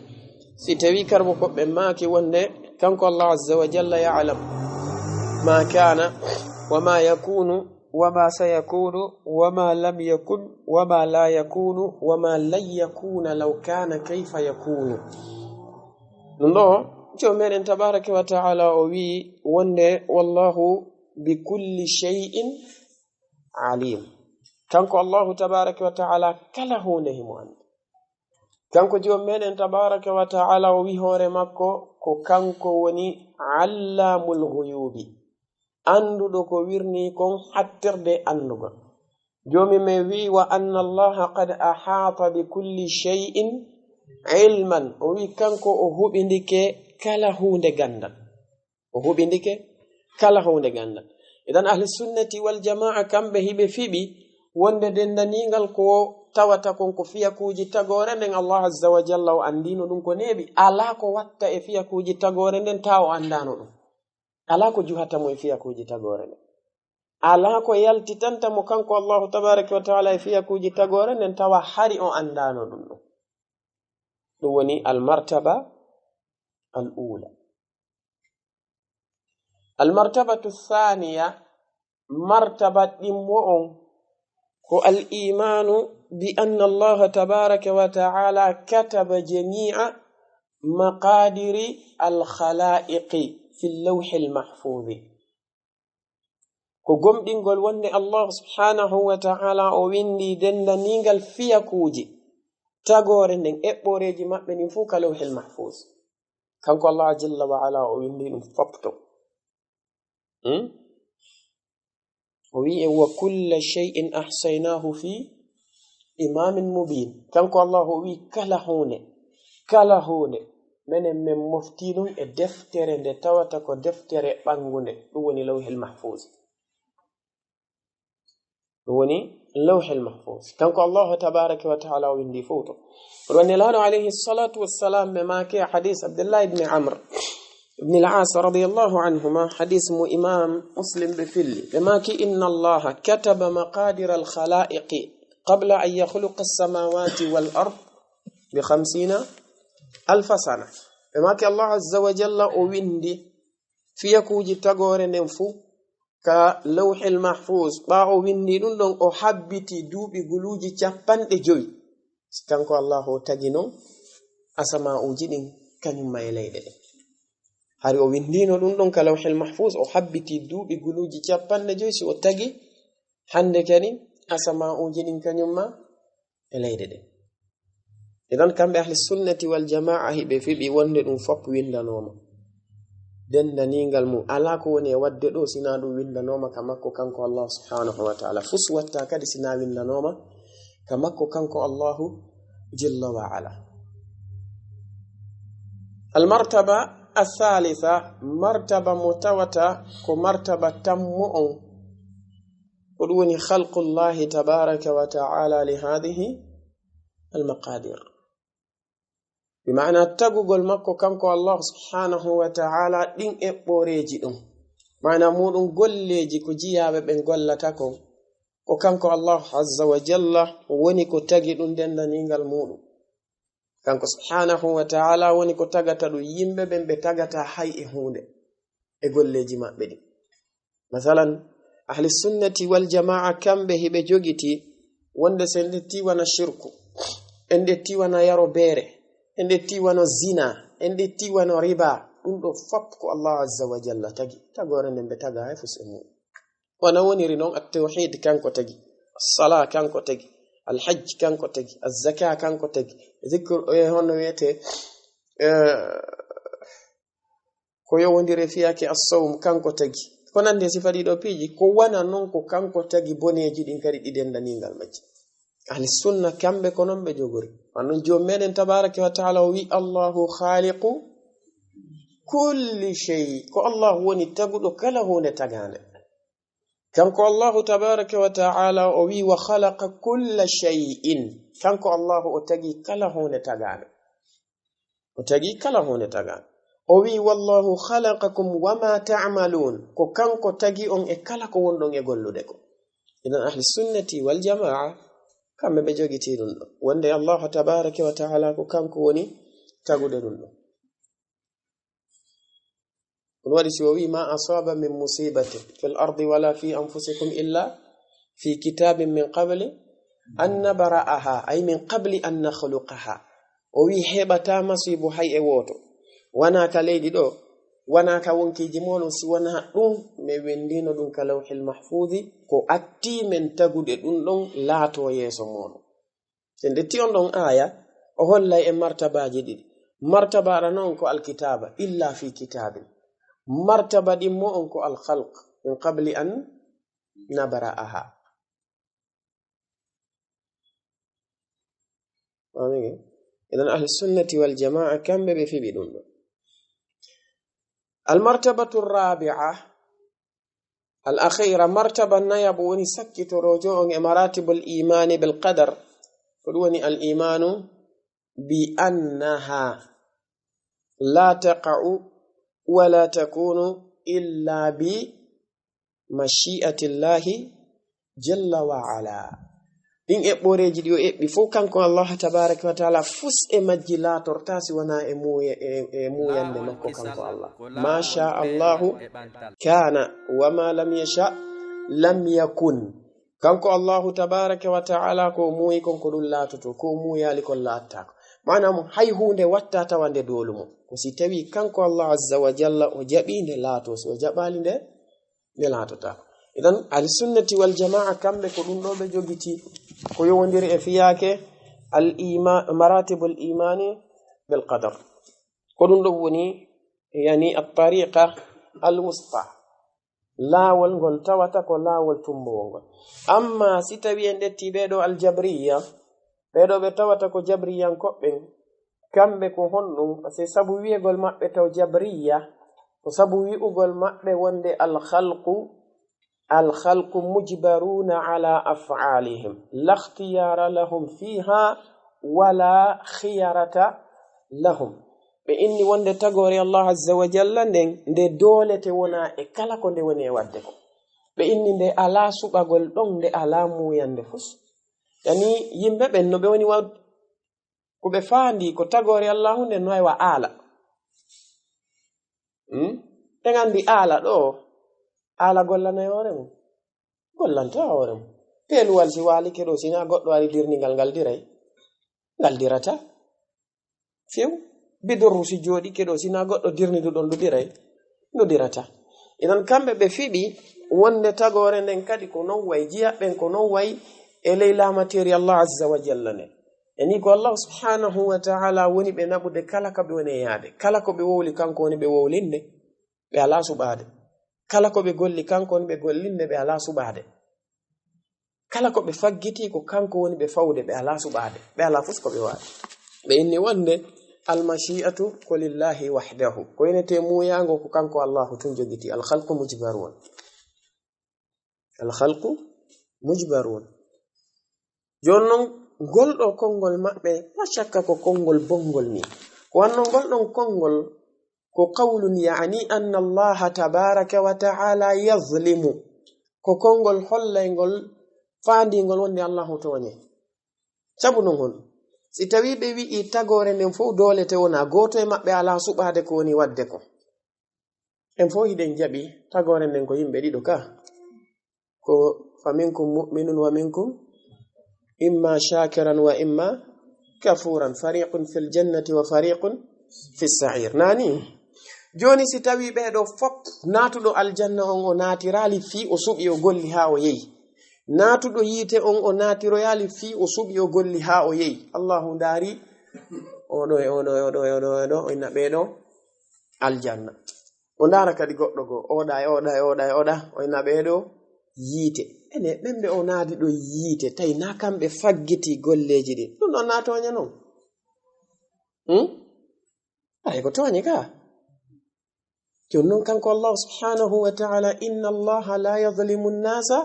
si tawi karbo ko ɓe maaki wonde kanko Allah azza wa jalla ya'lam ma kana wa ma yakunu wa ma sayakunu wa ma lam yakun wa ma la yakunu wa ma lan yakuna law kana kayfa yakunu. Ɗum ɗo, Joomi meɗen tabaraka wa ta'ala o wi'i wonde, "Wallahu bi kulli shay'in alim." Kanko Allahu tabaraka wa ta'ala kala hunde himo andi. Kanko Joomi meɗen tabaraka wa ta'ala o wi'i hoore makko ko kanko woni allamul ghuyubi. Annduɗo ko wirni kon hattirde annugol. Joomi men wi'i, "Wa anna Allaha qad ahata bi kulli shay'in ilman." O wi'i kanko o huɓindike kala huunde gandal. O huɓindike kala huunde gandal. Idan ahli sunnati wal jamaa kamɓe hiɓe fiɓi wonde dendaniingal ko tawata kon ko fiyakuuji tagoore nden, Allah azza wa jalla o anndino ɗum ko neeɓi. Alaa ko watta e fiyakuuji tagoore nden taa o anndaano ɗum. Alaa ko juhata mo e fiyakuuji tagoore nden. Alaa ko yaltitanta mo kanko Allahu tabaraka wa taala e fiyakuuji tagoore nden tawa hari o anndaano ɗum ɗum. Ɗum woni al martaba al ula. Al martabatu thaniya, martaba ɗimmo on ko al imanu bi anna Allaha tabaraka wa taala kataba jami'a maqadiri al khalaiqi fi lawhil mahfuzi. Ko gomɗingol wonde Allah subhanahu wa ta'ala o windi dendaniingal fiyakuuji tagoore nden, eɓɓooreeji maɓɓe ɗin fuu ka lawhil mahfuz. Kanko Allah jalla wa ala o windi ɗum fopto. Hmm? O wi'i, "Wa kulla shay'in ahsaynahu fi imamin mubin." Kanko Allah o wi'i, "Kala huunde, kala huunde, menen men mofti ɗum e deftere nde tawata ko deftere ɓanngunde, ɗum woni lawhil mahfuz." Ɗum woni lawhil mahfuz. Kanko Allahu tabaraka wa ta'ala o windi fof to. Ɗum woni Nelaaɗo alayhi salatu wassalam ɓe maaki e hadis Abdullah ibn Amr ibn al-As radiyallahu anhuma, hadis mo Imam Muslim ɓe filli. Ɓe maaki, "Inna Allaha kataba maqadira al-khalaiqi qabla an yakhluqa as-samawati wal ard bi khamsina alfa sana." Ɓe maaki, Allah azza wa jalla o windi fiyakuuji tagoore nden fuu ka lawhil mahfuz. Ɓaawo windi ɗum ɗon, o habbiti duuɓi guluuji capanɗe jowi. Si kanko Allahu o tagi non asama'uuji ɗin kanyumma e leyɗe ɗen. Hari o windino ɗum ɗon ka lawhil mahfuz, o habbiti duuɓi guluuji capanɗe jowi si o tagi hannde kadi asama'uuji ɗin kanyumma e leyɗe ɗen. Idan kamɓe ahli sunnati wal jamaa hiɓe fiɓi wonde ɗum fop windanooma. Dendaniingal mum alaa ko woni e waɗde ɗo sinaa ɗum windanooma ka makko kanko Allah subhanahu wa ta'ala. Fus watta kadi sinaa windanooma ka makko kanko Allahu jalla wa ala. Al martaba athalitha, martaba mo tawata ko martaba tammo on. Ko ɗum woni khalqullahi tabaraka wa ta'ala li hadhihi al maqadir. Bi ma'ana tagugol makko kanko Allah subhanahu wa ta'ala ɗin eɓɓoreeji ɗum. Ma'ana muɗum golleeji ko jiyaaɓe ɓen gollata kon. Ko kanko Allah azza wa jalla woni ko tagi ɗum dendaniingal muɗum. Kanko subhanahu wa ta'ala woni ko tagata ɗum yimɓe ɓen ɓe tagata hay e huunde e golleeji maɓɓe ɗin. Masalan, ahli sunnati wal jamaa kamɓe hiɓe jogiti wonde so en ƴetti wano shirku, en ƴetti wano yaro beere, en ƴetti wano zina, en ƴetti wano riba, ɗum ɗo fop ko Allah azza wa jalla tagi. Tagoore nden ɓe taga hay fus e muɗum. Wano woniri non at-tawhid kanko tagi, as-sala kanko tagi, al-hajj kanko tagi, az-zaka kanko tagi, zikr, e honno wiyete, eh, ko yowondire fiyake as-sawm kanko tagi. Ko nandi e sifa ɗiɗo piiji, ko wana non ko kanko tagi boneeji ɗin kadi ɗi dendaniingal majji. Ahli sunna kamɓe ko non ɓe jogori. Wan non joom meɗen tabaraka wa ta'ala o wi, "Allahu khaliqu kulli shay." Ko Allahu woni taguɗo kala huunde tagaande. Kanko Allahu tabaraka wa ta'ala o wi, "Wa khalaqa kulla shay'in." Kanko Allahu o tagi kala huunde tagaande. O tagi kala huunde tagaande. O wi, "Wallahu khalaqakum wa ma ta'malun." Ko kanko tagi on e kala ko wonɗon e gollude ko. Idan ahli sunnati wal jamaa, kamɓe ɓe jogiti ɗum ɗo. Wonde Allah tabaraka wa ta'ala ko kanko woni tagude ɗum ɗo. Ɗum waɗi si o wi, "Ma asaba min musibatin fil ardi wala fi anfusikum illa fi kitabin min qabli an nabra'aha, ay min qabli an nakhluqaha." O wi, "Heɓata masiibo hay e wooto. Wana ka leydi ɗo, wana ka wonkiiji moɗon, si wana ɗum, mi windino ɗum ka lawhil mahfuzi, ko atti men tagude ɗum ɗon laato yeeso moɗon." Sen ƴetti on ɗon aaya, o hollay e martabaaji ɗiɗi. Martaba aranoo on ko alkitaaba, illa fi kitaabin. Martaba ɗimmo on ko alkhalq, min qabli an nabra'aha. Famii? Idan ahli sunnati wal jamaa kamɓe ɓe fiɓi ɗum ɗo. Al martabatu rabi'a, Al akhira, martaba nayaɓo woni sakkitoroojo on e maratibul imani bil qadar. Ko ɗum woni al imanu bi annaha la taqa'u wa la takunu illa bi mashi'atillahi jalla wa ala. Ɗin eɓɓoreeji ɗi o eɓɓi fof, kanko Allah tabaraka wa taala, fus e majji laatorta si wonaa e muuya-, e, e muuyannde makko kanko Allah. Ma sha Allahu kana, wa ma lam yasha lam yakun. Kanko Allahu tabaraka wa taala, ko o muuyi kon, ko ɗum laatoto, ko o muuyaali kon, laattaako. Maanaam, hay huunde watta tawa nde doolu mo. Ko si tawi kanko Allah azza wa jalla o jaɓi nde laato, si o jaɓaali nde, nde laatotaako. Idan, ahli sunnati wal jamaa, kamɓe ko ɗum ɗo ɓe jogiti, ko yowondiri e fiyaake al ima-, maratibul imani bil qadar. Ko ɗum ɗo woni, yani, at tariqa al wusta. Laawol ngol tawata ko laawol tummbowol ngol. Amma si tawi en ƴetti ɓee ɗo aljabriya, ɓee ɗo ɓe tawata ko jabriyankoɓɓen, kamɓe ko honɗum? Parce que sabu wi'egol maɓɓe taw jabriya, ko sabu wi'ugol maɓɓe wonde alkhalqu, alkhalqu mujbaruna ala af'alihim, la ikhtiyara lahum fiha wala khiyarata lahum. Ɓe inni wonde tagoore Allah azza wa jalla nden, nde doolete wona e kala ko nde woni e waɗde ko. Ɓe inni nde alaa suɓagol ɗon, nde alaa muuyannde fus. Yani, yimɓe ɓen no ɓe woni wa-, ko ɓe faandi ko tagoore Allahu nden no e wa aala. Hmm? Ɓe nganndi aala ɗo, aala gollanay hoore mum. Gollanta hoore mum. Peeluwal si waalike ɗo, si na goɗɗo ari dirni ngal, ngal diray? Ngal dirata. Few. Bidorru si jooɗike ɗo, si na goɗɗo dirni ndu ɗon, ndu diray? Ndu dirata. Idan kamɓe ɓe fiɓi wonde tagoore nden kadi ko non way, jiyaɓɓen ko non way e ley laamateeri Allah azza wa jalla nden. E ni ko Allah subhanahu wa ta'ala woni ɓe naɓude kala ko ɓe woni e yaade. Kala ko ɓe wowli, kanko woni ɓe wowlinde, ɓe alaa suɓaade. Kala ko ɓe golli, kanko woni ɓe gollinde, ɓe alaa suɓaade. Kala ko ɓe faggiti, ko kanko woni ɓe fawde, ɓe alaa suɓaade, ɓe alaa fus ko ɓe waawi. Ɓe inni wonde almashi'atu ko lillahi wahdahu. Ko yenete muuyaango ko kanko Allahu tun jogiti. Al khalqu mujbarun. Al khalqu mujbarun. Jooni non, ngol ɗo konngol maɓɓe, la shakka ko konngol bonngol ni. Ko wanno ngol ɗon konngol, ko qawlun, yani anna Allaha tabaraka wa ta'ala yazlimu. Ko konngol hollayngol, faandingol wonde Allahu tooñe. Sabu non hon, si tawi ɓe wi'i tagoore nden fof doolete wona, gooto e maɓɓe alaa suɓaade ko woni waɗde ko. En fof hiɗen jaɓi tagoore nden ko yimɓe ɗiɗo ka. Ko fa minkum mu'minun wa minkum imma shakiran wa imma kafuran, fariqun fil jannati wa fariqun fis sa'ir. Nani? Jooni si tawi ɓee ɗo fof naatuɗo aljanna on o naatiraali fii o suɓi o golli haa o yehi. Naatuɗo yiite on o naatiroyaali fii o suɓi o golli haa o yehi. Allahu ndaari, oɗo e oɗo e oɗo e oɗo e oɗo, o inna ɓee ɗo aljanna. O ndaara kadi goɗɗo goo, oɗa e oɗa e oɗa e oɗa, o inna ɓee ɗo yiite. Ene, ɓen ɓe o naadi ɗo yiite, tawi na kamɓe faggiti golleeji ɗin. Ɗum ɗon na tooña non? Hmm? Ay, ko tooñe ka. Jooni non kanko Allah subhanahu wa ta'ala, inna Allaha la yazlimu nnasa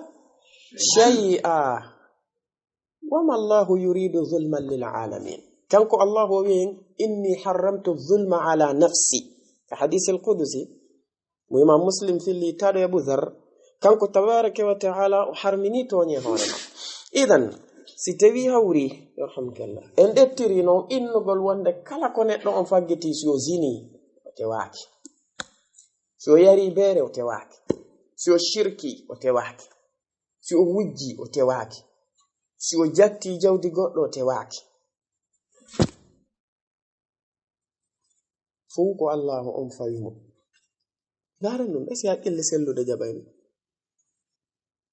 shay'a. Wa ma Allahu yuridu zulman lil alamin. Kanko Allahu o wi'i, inni harramtu zulma ala nafsi. Ka hadith al-qudusi, mo Imam Muslim filli taɗo e Abu Dharr, kanko tabaraka wa ta'ala o harmini tooñe hoore makko. Idan, si tawi hawri, yarhamukallah, en ƴettiri non innugol wonde kala ko neɗɗo on faggiti, si o zini, o tewaaki. Si o yari beere, o tewaaki. Si o shirki, o tewaaki. Si o wujji, o tewaaki. Si o jatti jawdi goɗɗo, o tewaaki. Fow ko Allahu on fawi mo. Ndaaren ɗum, est-ce que haqqille sellude jaɓay ɗum?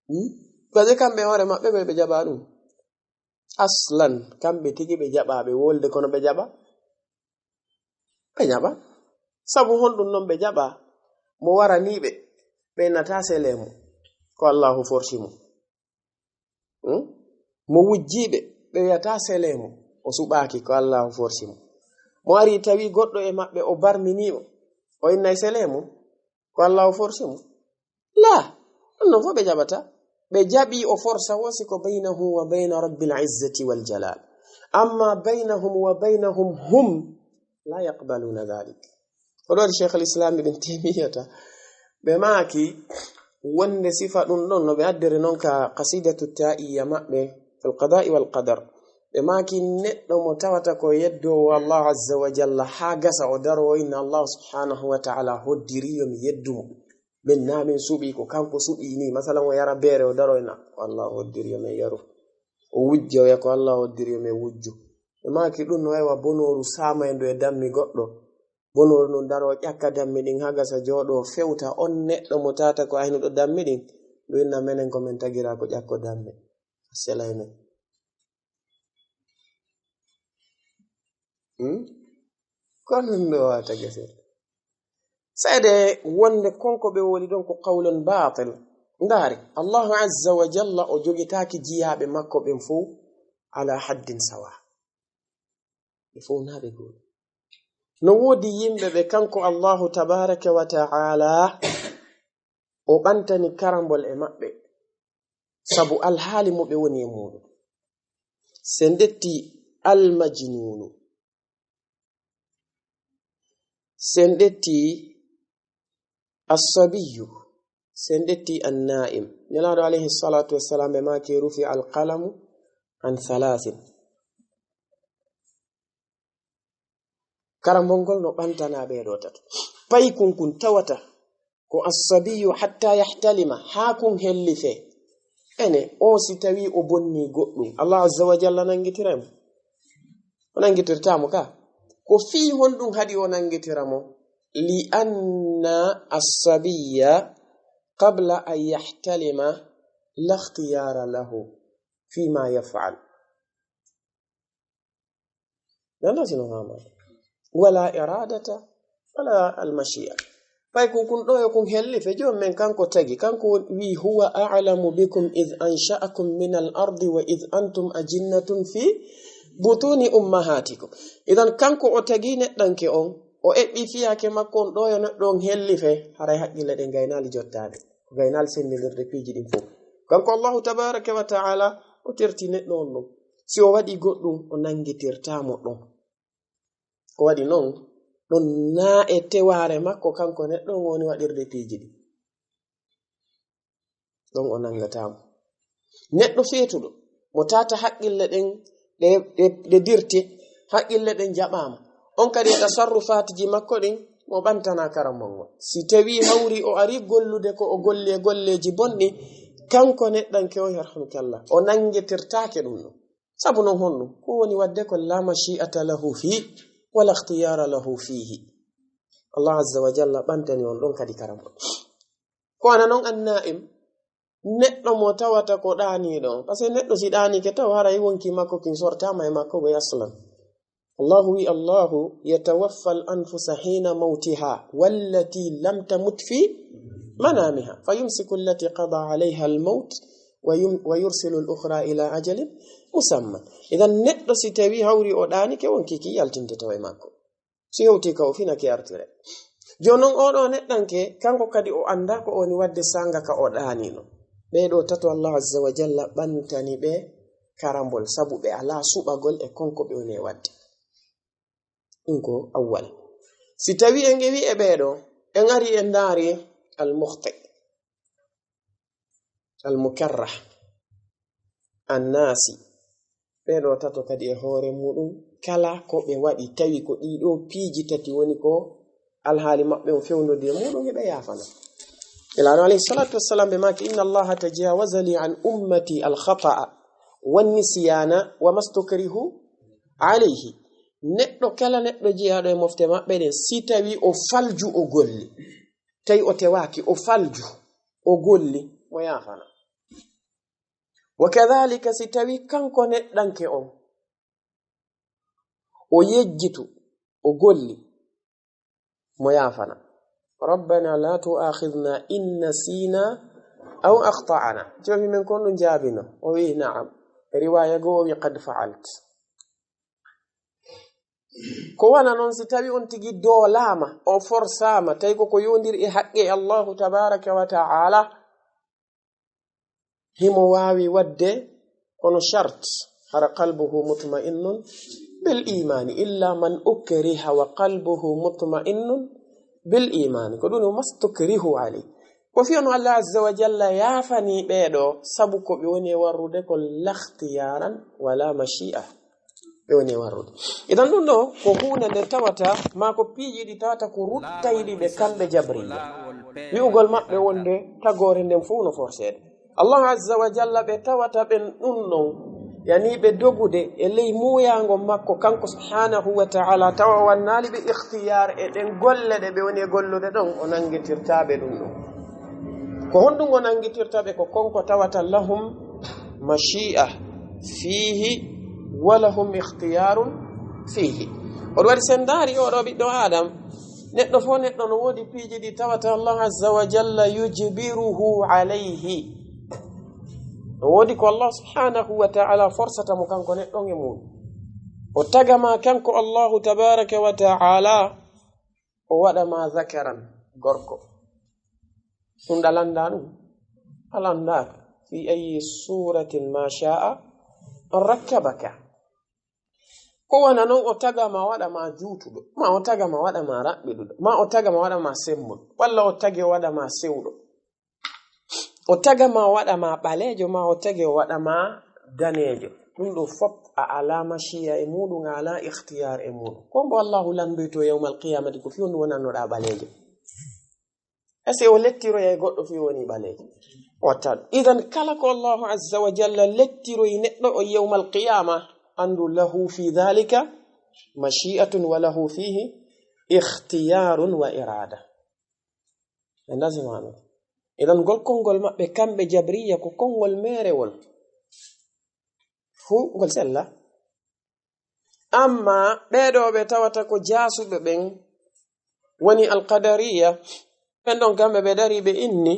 Hmm? Parce que kamɓe hoore maɓɓe ɓe, ɓe jaɓa ɗum. Aslan, kamɓe tigi ɓe jaɓa, ɓe wolde kono ɓe jaɓa? Ɓe jaɓa. Sabu honɗum non ɓe jaɓa? Mo waranii ɓe, ɓe nata sele mo. Ko Allahu forsi mo. Hmm? Mo wujjii ɓe, ɓe wiyata sele mo. O suɓaaki, ko Allahu forsi mo. Mo ari tawi goɗɗo e maɓɓe, o barminii mo. O innay sele mo. Ko Allahu forsi mo. Laa. Ɗum noon fof ɓe jaɓata. Ɓe jaɓi o forsa wo si ko baynahu wa bayna Rabbil Izzati wal Jalal. Amma baynahum wa baynahum hum la yaqbaluna dhalik. Ko ɗo Cheikh al Islam Ibn Taymiyyata ɓe maaki wonde sifa ɗum ɗon no ɓe addere noon ka qasidatu ta'iyya maɓɓe fil qada'i wal qadar. Ɓe maaki neɗɗo mo tawata ko yeddoowo Allah azza wa jalla haa gasa o daro o inna Allah subhanahu wa ta'ala hoddiri yo mi yeddu mo. Min na min suɓi ko kanko suɓi ni. Masalan o yara beere o daro inna ko Allah hoddiri yo min yaru. O wujja o wiya ko Allah hoddiri yo min wujju. Ɓe maaki ɗum no waywa bonooru saamayndo e dammi goɗɗo. Bonooru ndun daro ƴakka dammi ɗin haa gasa jooɗo fewta on neɗɗo mo tata ko aynuɗo dammi ɗin. Ɗum inna menen ko min tagira ko ƴakko dammi. Selay men. Hmm? Ko ɗum ɗo wata gese. Seede wonde konko ɓe woni ɗon ko qawlun batil. Ndaari, Allahu azza wa jalla o jogitaaki jiyaaɓe makko ɓen fow ala haddin sawa. Ɓe fow naa ɓe gooto. No woodi yimɓe ɓe kanko Allahu tabaraka wa ta'ala o ɓantani karambol e maɓɓe. Sabu alhaali mo ɓe woni e muuɗum. Sen ƴetti almajnuunu. Sen ƴetti assabiyu. Sen ƴetti anna'im. Nelaaɗo alayhi salatu wassalam ɓe maaki rufi alqalamu an thalathin. Karambol ngol no ɓantana ɓee ɗoo tato. Paykun kun tawata ko assabiyu hatta yahtalima, haa kun hellife. Ene, o si tawi o bonni goɗɗum, Allah azza wa jalla nangitiray mo? O nangitirtaa mo ka. Ko fii honɗum haɗi o nangitira mo? Li anna assabiya qabla an yahtalima la ikhtiyara lahu fima yaf'al. Nana sino mama. Wala iradata, wala almashi'a. Fay kun kun ɗo yo kun helli fe joom men kanko tagi. Kanko wi huwa a'lamu bikum idh ansha'akum min al-ardi wa idh antum ajinnatun fi butuni ummahatikum. Idan kanko o tagi neɗɗanke on, o eɓɓi fiyake makko on ɗo yo neɗɗo on helli fe, haray haqqille ɗen gaynaali jottaade. Ko gaynaali sendindirde piiji ɗin fof. Kanko Allahu tabaraka wa ta'ala o terti neɗɗo on ɗon. Si o waɗi goɗɗum, o nangitirtaa mo ɗon. Ko waɗi non, ɗon naa e tewaare makko kanko neɗɗo on woni waɗirde piiji ɗin. Ɗon o nangataa mo. Neɗɗo feetuɗo, mo tata haqqille ɗen ɗe, ɗe, ɗe dirti, haqqille ɗen jaɓaama. On kadi e tasarrufaatiji makko ɗin, mo ɓantanaa karamol ngol. Si tawi hawri o ari gollude ko o golli e golleeji bonɗi, kanko neɗɗanke o, yarhamukallah, o nangitirtaake ɗum ɗon. Sabu non honɗum? Ko woni waɗde ko la mashi'ata lahu fi, wala ikhtiyara lahu fihi. Allah azza wa jalla ɓantani on ɗon kadi karamol. Ko ana non anna'im, neɗɗo mo tawata ko ɗaaniiɗo. Parce que neɗɗo si ɗaaniike taw haray wonki makko kin sortaama e makko ɓe aslan. Allahu wi, Allahu yatawaffa al anfusa hina mawtiha wallati lam tamut fi manamiha fa yumsiku allati qada alayha al mawt wa yum-, wa yursilu al ukhra ila ajalin musamma. Idan neɗɗo si tawi hawri o ɗaaniike wonki ki yaltinte taw e makko. Si hewti ka o fina ki artire. Jooni non oɗo neɗɗanke, kanko kadi o anndaa ko woni waɗde sanga ka o ɗaaniino. Ɓee ɗoo tato Allah azza wa jalla ɓantani ɓe karambol, sabu ɓe alaa suɓagol e konko ɓe woni e waɗde. Ɗum ko awwal. Si tawi en ƴeewi e ɓee ɗoo, en ari en ndaari al mukhti. Al-Mukarrah, An-Naasi. Ɓee ɗoo tato kadi e hoore muuɗum, kala ko ɓe waɗi, tawi ko ɗii ɗoo piiji tati woni ko alhaali maɓɓe on fewndodi e muuɗum, hiɓe yaafana. Nelaaɗo alayhi salaatu wassalaam ɓe maaki, "Inna Allaha tajawaza li an ummati al-khata'a wan nisyana wa mastukrihu alayhi." Neɗɗo kala neɗɗo jeyaaɗo e mofte maɓɓe ɗen, si tawi o falju o golli, tawi o tewaaki, o falju, o golli, mo yaafana. Wa kadhalika, si tawi kanko neɗɗanke on, o yejjitu, o golli, mo yaafana. "Rabbana la tu'akhidhna in nasina aw akhta'na." Joomi men kon ɗum jaabino. O wi, "Na'am." E riwaya goo o wi, "Qad fa'alt." Ko wana non si tawi on tigi doolaama, o forsaama, tawi ko ko yowndiri e haqqe Allahu tabaraka wa ta'ala, himo waawi waɗde kono shart, hara qalbuhu mutma'innun bil imani, illa man ukriha wa qalbuhu mutma'innun bil imani. Ko ɗum o mastukrihu alayh. Ko fii no Allah azza wa jalla yaafani ɓeeɗo, sabu ko ɓe woni e warrude ko lakhtiyaran wala mashi'a. Ɓe woni e warrude. Idan ɗum ɗo ko huunde nde tawata, maa ko piiji ɗi tawata ko ruttayɗi ɓe kamɓe jabriya. Wi'ugol maɓɓe wonde tagoore nden fof no forceede. Allah azza wa jalla ɓe tawata ɓen ɗum ɗon, yani ɓe dogude e ley muuyaango makko kanko subhanahu wa ta'ala, tawa wannaali ɓe ikhtiyar e ɗen golle ɗe ɓe woni e gollude ɗon, o nanngitirtaa ɓe ɗum ɗon. Ko honɗum o nanngitirta ɓe? Ko konko tawata lahum mashi'a fihi wa lahum ikhtiyarun fihi. O waɗi sen ndaari oɗo ɓiɗɗo Adam, neɗɗo fof neɗɗo no woodi piiji ɗi tawata Allah azza wa jalla yujbiruhu alayhi. No woodi ko Allah subhanahu wa ta'ala forsata mo kanko neɗɗo e muɗum. O taga ma kanko Allahu tabaraka wa ta'ala, o waɗa ma zakaran, gorko. Ɗum ɗa lannda ɗum? A lanndaaka. Fi ayyi suratin ma sha'a rakkabaka. Ko wona noon o taga ma waɗa ma juutuɗo, ma o taga ma waɗa ma raɓɓiɗuɗo, ma o taga ma waɗa ma sembuɗo, walla o tagi o waɗa ma sewɗo. O taga ma waɗa ma ɓaleejo, ma o tagi o waɗa ma daneejo. Ɗum ɗo fof a alaa mashi'a e muɗum, a alaa ikhtiyar e muɗum. Ko mbo Allahu lanndoyto yawmal qiyamati ko fii on wonannoɗaa ɓaleejo. Est-ce que o lettiroyay goɗɗo fii woni ɓaleejo? O watta ɗum. Idan kala ko Allahu azza wa jalla lettiroyi neɗɗo o yawmal qiyama, anndu lahu fi dhalika mashi'atun wa lahu fihi ikhtiyarun wa irada. Ɓe ndasima ɗum. Idan ngol konngol maɓɓe kamɓe jabriya ko konngol meerewol. Fuu ngol sella. Amma ɓeeɗo ɓe tawata ko jaasuɓe ɓen woni alqadariya, ɓen ɗon kamɓe ɓe dari ɓe inni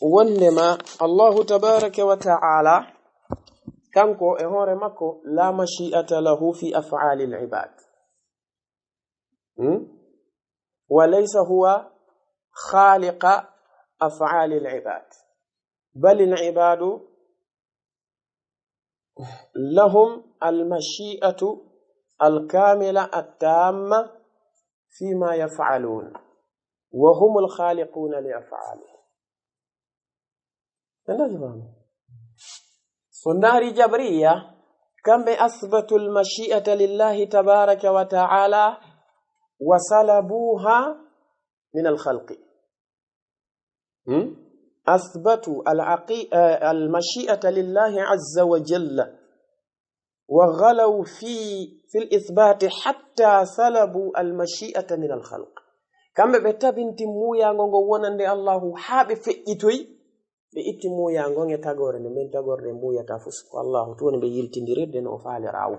wondema Allahu tabaraka wa ta'ala kanko e hoore makko la mashi'ata lahu fi af'alil ibad. Hmm? Wa laysa huwa khaliqa af'alil ibad. Bal al ibadu lahum al mashi'atu al kamila at tamma fima yaf'alun. Wa humul khaliquna li af'alihim. Ɓe ndaari faamu. So ndaari jabriya, kamɓe asbatu al mashi'ata lillahi tabaraka wa ta'ala wa salabuha min al khalqi. Hmm? Asbatu al aqi-, eh, al mashi'ata lillahi azza wa jalla. Wa ghalaw fi, fil ithbati hatta salabu al mashi'ata min al khalq. Kamɓe ɓe tabinti muuyaango ngo wonande Allahu haa ɓe feƴƴitoyi, ɓe itti muuyaango nge tagoore nde, men tagoore nde muuyata fus ko Allahu tun woni ɓe yiltindirirde no o faalira o.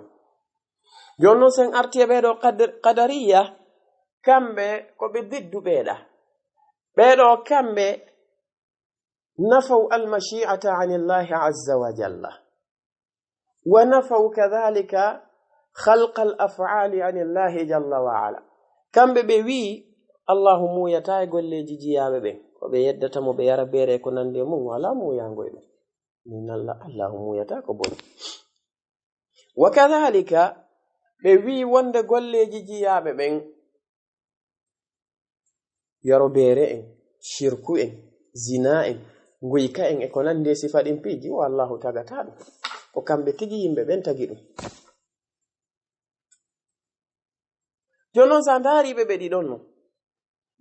Jooni noon sen arti e ɓeeɗo qad-, qadariya, kamɓe ko ɓe biddu ɓeeɗa. Ɓeeɗo kamɓe nafaw al mashi'ata an Allahi azza wa jalla. Wa nafaw kadhalika khalqa al af'ali an Allahi jalla wa ala. Kamɓe ɓe wi'i Allahu muuyata e golleeji jiyaaɓe ɓen. Ko ɓe yeddata mo, ɓe yara beere e ko nandi e mum, wala muuyaango e ɗum. Min Allah, Allahu muuyata ko boni. Wa kadhalika ɓe wi'i wonde golleeji jiyaaɓe ɓen, yaro beere en, shirku en, zina en, nguyka en, e ko nandi e sifa ɗin piiji, o Allahu tagata ɗum. Ko kamɓe tigi yimɓe ɓen tagi ɗum. Jooni noon, sa ndaari ɓe, ɓe ɗiɗon non.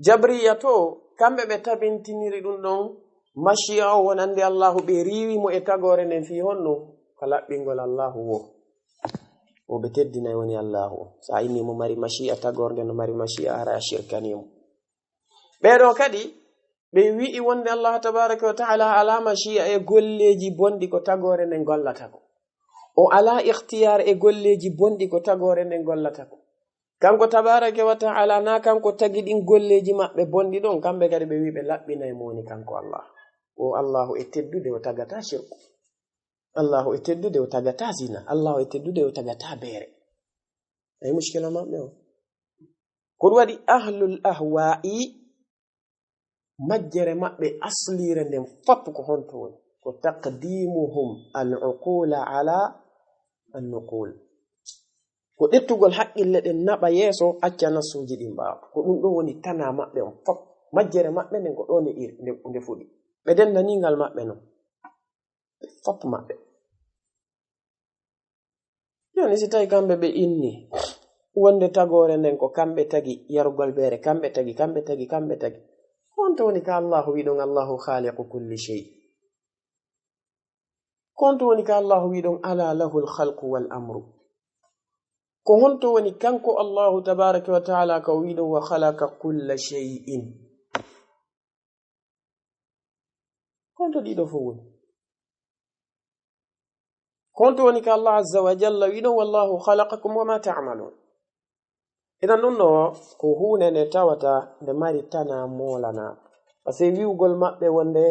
Jabriya to, kamɓe ɓe tabintiniri ɗum ɗon, mashi'a o wonande Allahu, ɓe riiwi mo e tagoore nden fii honno? Ko laɓɓingol Allahu wo. O ɓe teddinay woni Allahu o. Sa inni mo mari mashi'a, tagoore nden no mari mashi'a, hara a shirkani mo. Ɓeeɗo kadi, ɓe wi'i wonde Allah tabaraka wa ta'ala alaa mashi'a e golleeji bonɗi ko tagoore nden gollata ko. O alaa ikhtiyar e golleeji bonɗi ko tagoore nden gollata ko. Kanko tabaraka wa ta'ala na kanko tagi ɗin golleeji maɓɓe bonɗi ɗon, kamɓe kadi ɓe wi'i ɓe laɓɓinay mo woni kanko Allah. O Allahu e teddude o tagata shirku. Allahu e teddude o tagata zina. Allahu e teddude o tagata beere. Ay mushkila maɓɓe o. Ko ɗum waɗi ahlul ahwa'i majjere maɓɓe asliire nden fop ko honto woni? ko taqdimuhum al uqula ala an nuqul. Ko ƴettugol haqqille ɗen naɓa yeeso, acca nassuuji ɗin ɓaawo. Ko ɗum ɗon woni tanaa maɓɓe on fof. Majjere maɓɓe nden ko ɗo nde iri, nde, nde fuɗi. Ɓe denndaningal maɓɓe non. Ɓe fof maɓɓe. Jooni si tawi kamɓe ɓe inni wonde tagoore nden ko kamɓe tagi, yarugol beere, kamɓe tagi, kamɓe tagi, kamɓe tagi. Ko honto woni ka Allahu wi ɗon, "Allahu khaliqu kulli shay"? Ko honto woni ka Allahu wi ɗon, "Ala lahul khalqu wal amru"? Ko honto woni kanko Allahu tabaraka wa ta'ala ka o wi ɗon, "Wa khalaqa kulla shay'in"? Ko honto ɗiɗo fof woni? Ko honto woni ka Allah azza wa jalla wi ɗon, "Wallahu khalaqakum wa ma ta'malun"? Idan ɗum ɗo ko huunde nde tawata nde mari tana moolana. Parce que wi'ugol maɓɓe wonde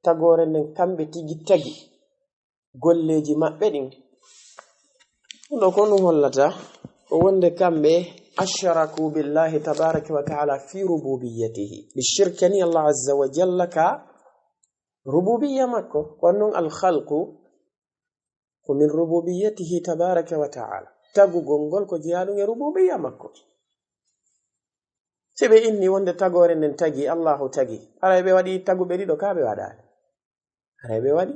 tagoore nden kamɓe tigi tagi golleeji maɓɓe ɗin. Ɗum ɗo ko ɗum hollata ko wonde kamɓe ashraku billahi tabaraka wa ta'ala fi rububiyyatihi. Ɓe shirkani Allah azza wa jalla ka rububiyya makko. Ko non al khalqu ko min rububiyyatihi tabaraka wa ta'ala. Tagugol ngol ko jeyaaɗum e rububiyya makko. Si ɓe inni wonde tagoore nden tagi, Allahu tagi, aray ɓe waɗi taguɓe ɗiɗo ka ɓe waɗaali. Aray ɓe waɗi.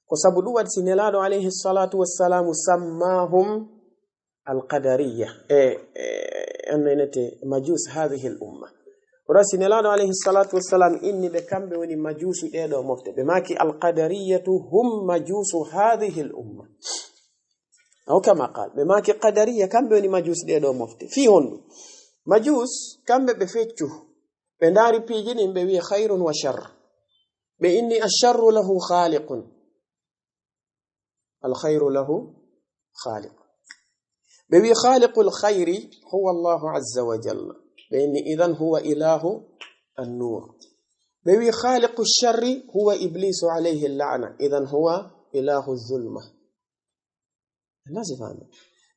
Ko sabu ɗum waɗi si Nelaaɗo alayhi salatu wassalamu sammahum al qadariyya. E, e, en nenete majus hadhihi al umma. Ko ɗum si Nelaaɗo alayhi salatu wassalam inni ɓe kamɓe woni majusu ɗee ɗoo mofte. Ɓe maaki al qadariyatu hum majusu hadhihi al umma. Aw kama qal. Ɓe maaki qadariyya kamɓe woni majus ɗee ɗoo mofte. Fii honɗum? Majus kamɓe ɓe feccu. Ɓe ndaari piiji ɗin ɓe wi'i khayrun wa sharr. Ɓe inni asharru lahu khaliqun. Al khayru lahu khaliq. Ɓe wi'i khaliqul khayri huwa Allahu azza wa jalla. Ɓe inni idan huwa ilahu an-nur. Ɓe wi'i khaliqu sharri huwa iblisu alayhi la'na. Idan huwa ilahu zulma. Nasi fami.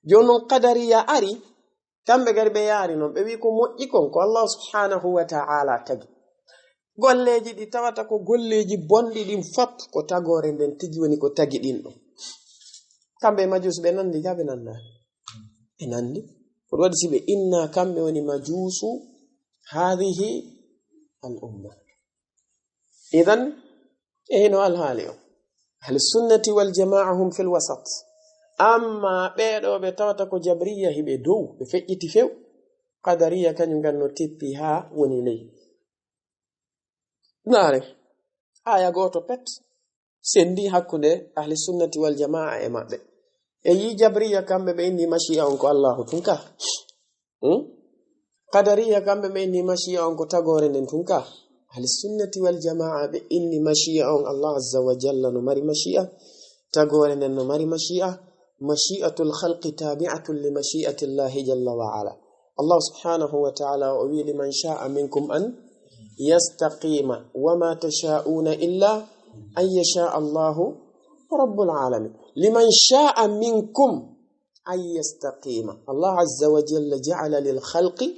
Jooni non qadariya ari, kamɓe kadi ɓe yaari non. Ɓe wi'i ko moƴƴi kon, ko Allah subhanahu wa ta'ala tagi. Golleeji ɗi tawata ko golleeji bonɗi ɗin fop, ko tagoore nden tigi woni ko tagi ɗin ɗon. Kamɓe e majuusu ɓe nandi, ka ɓe nanda? Ɓe nandi. Ko ɗum waɗi si ɓe inna kamɓe woni majuusu hadhihi al umma. Idan, e hino alhaali o. Ahli sunnati wal jamaa hum fil wasat. Amma ɓee ɗoo ɓe tawata ko jabriya hiɓe dow, ɓe feƴƴiti few. Qadariya kañum ngan no teppi haa woni ley. Naare, aya gooto pet sendi hakkunde ahli sunnati wal jamaa e maɓɓe. E yi jabriya kamɓe ɓe inni mashi'a on ko Allahu tun ka. Hmm? Qadariya kamɓe ɓe inni mashi'a on ko tagoore nden tun ka. Ahli sunnati wal jamaa ɓe inni mashi'a on Allah azza wa jalla no mari mashi'a. Tagoore nden no mari mashi'a. Mashi'atul khalqi tabi'atun li mashi'ati Allahi jalla wa ala. Allah subhanahu wa ta'ala o wi liman sha'a minkum an yastaqima wa ma tasha'una illa an yasha Allahu rabbul alamin. Liman sha'a minkum an yastaqima. Allah azza wa jalla ja'ala lil khalqi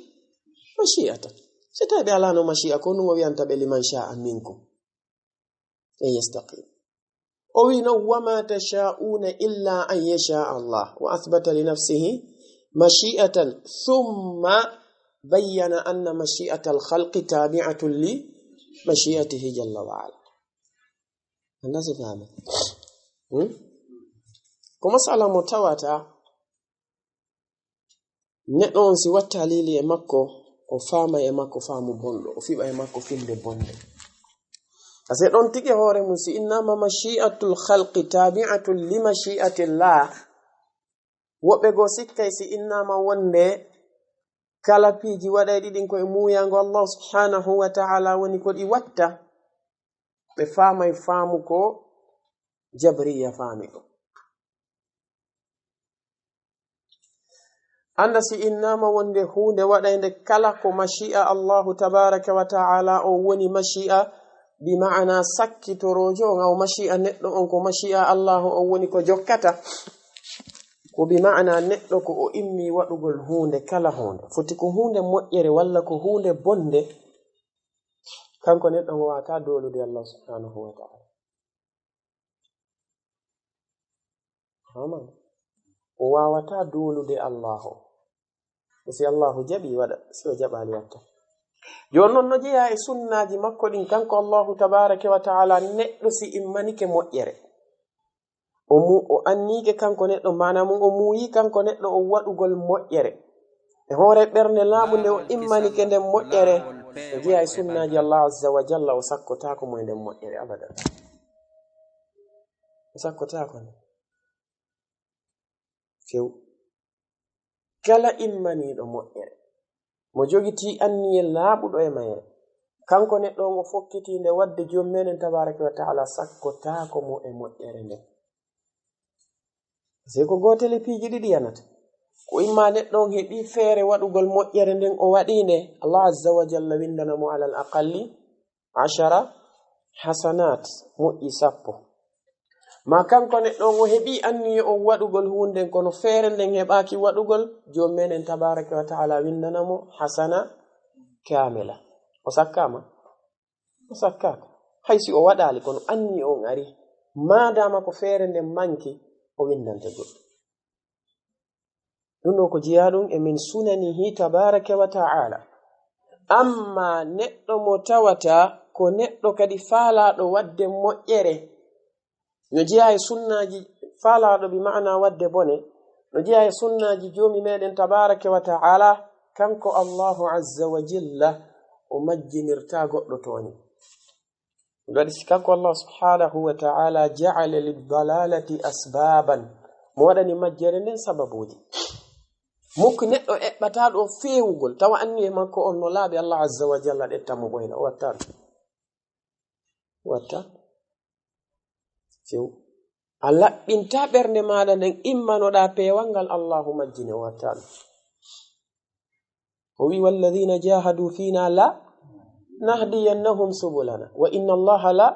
mashi'atan. Si tawi ɓe alano mashi'a, ko nun o wi'anta ɓe liman sha'a minkum an yastaqima. O wi non, "Wa ma tasha'una illa an yasha Allah." Wa athbata li nafsihi mashi'atan thumma bayyana anna mashi'atal khalqi tabi'atun li mashi'atihi jalla wa ala. Anda si fami. Hmm? Ko masala mo tawata neɗɗo on si watta liili e makko, o faama e makko faamu bonɗo, o fiɓa e makko fiɓde bonde. Parce que ɗon tigi hoore mum, si innama mashi'atul khalqi tabi'atun li mashi'atillah, woɓɓe goo sikkay si innama wonde kala piiji waɗayɗi ɗin ko e muuyaango Allah subhanahu wa ta'ala woni ko ɗi watta, ɓe faamay faamu ko jabriya faami ɗo. Anda si innama wonde huunde waɗaynde kala ko mashi'a Allahu tabaraka wa ta'ala on woni mashi'a, bi ma'ana sakkitoroojo on, aw mashi'a neɗɗo on ko mashi'a Allahu on woni ko jokkata. Ko bi ma'ana neɗɗo ko o immi waɗugol huunde kala huunde. Foti ko huunde moƴƴere walla ko huunde bonde. Kanko neɗɗo mo wata doolude Allah subhanahu wa ta'ala. Hama. O waawataa doolude Allaahu. Ko si Allaahu jaɓi waɗa, si o jaɓaali watta. Jooni noon no jeyaa e sunnaaji makko ɗin, kanko Allaahu tabaaraka wa ta'ala, neɗɗo si immanike moƴƴere. O mu-, o anniike kanko neɗɗo, maanaa mum o muuyi kanko neɗɗo o waɗugol moƴƴere. E hoore ɓernde laaɓunde o immanike nden moƴƴere, no jeyaa e sunnaaji Allah azza wa jalla, o sakkotaako mo e nden moƴƴere abadan. O sakkotaako nde. Few. Kala immaniiɗo moƴƴere, mo jogitii anniyel laaɓuɗo e mayre, kanko neɗɗo on o fokkitii nde waɗde Joom meɗen tabaaraka wa ta'ala sakkotaako mo e moƴƴere nden. Sey ko gootel e piiji ɗiɗi yanata. Ko imma neɗɗo on heɓii feere waɗugol moƴƴere nden, o waɗii nde, Allah azza wa jalla winndana mo alal aqalli ashara hasanat, moƴƴi sappo. Ma kanko neɗɗo on o heɓii anniye on waɗugol huunde nden, kono feere nden heɓaaki waɗugol, Joom meɗen tabaaraka wa ta'ala winndana mo hasana kaamila. O sakkaama? O sakkaaka. Hay si o waɗaali, kono anniye on ari. Maadaama ko feere nden manki, o winndante goɗɗum. Ɗum ɗo ko jeyaa ɗum e min sunanihi tabaaraka wa ta'ala. Amma neɗɗo mo tawata ko neɗɗo kadi faalaaɗo waɗde moƴƴere, no jeyaa e sunnaaji faalaaɗo, bi ma'ana waɗde bone, no jeyaa e sunnaaji Joomi meɗen tabaaraka wa ta'ala, kanko Allahu azza wa jalla, o majjinirtaa goɗɗo tooñe. Ɗum waɗi si kanko Allah subhanahu wa ta'ala ja'ala lid-dalalati asbaban. Mo waɗani majjere nden sababuuji. Mukk neɗɗo eɓɓataa ɗo feewugol, tawa anniye makko on no laaɓi, Allah azza wa jalla ɗetta mo ɓoyna, o watta ɗum. O watta. Few. A laɓɓintaa ɓernde maaɗa nden, immanoɗaa peewal ngal Allahu majjini, o watta ɗum. O wi, "Walladhina jahadu fina la nahdiyannahum subulana, wa inna Allaha la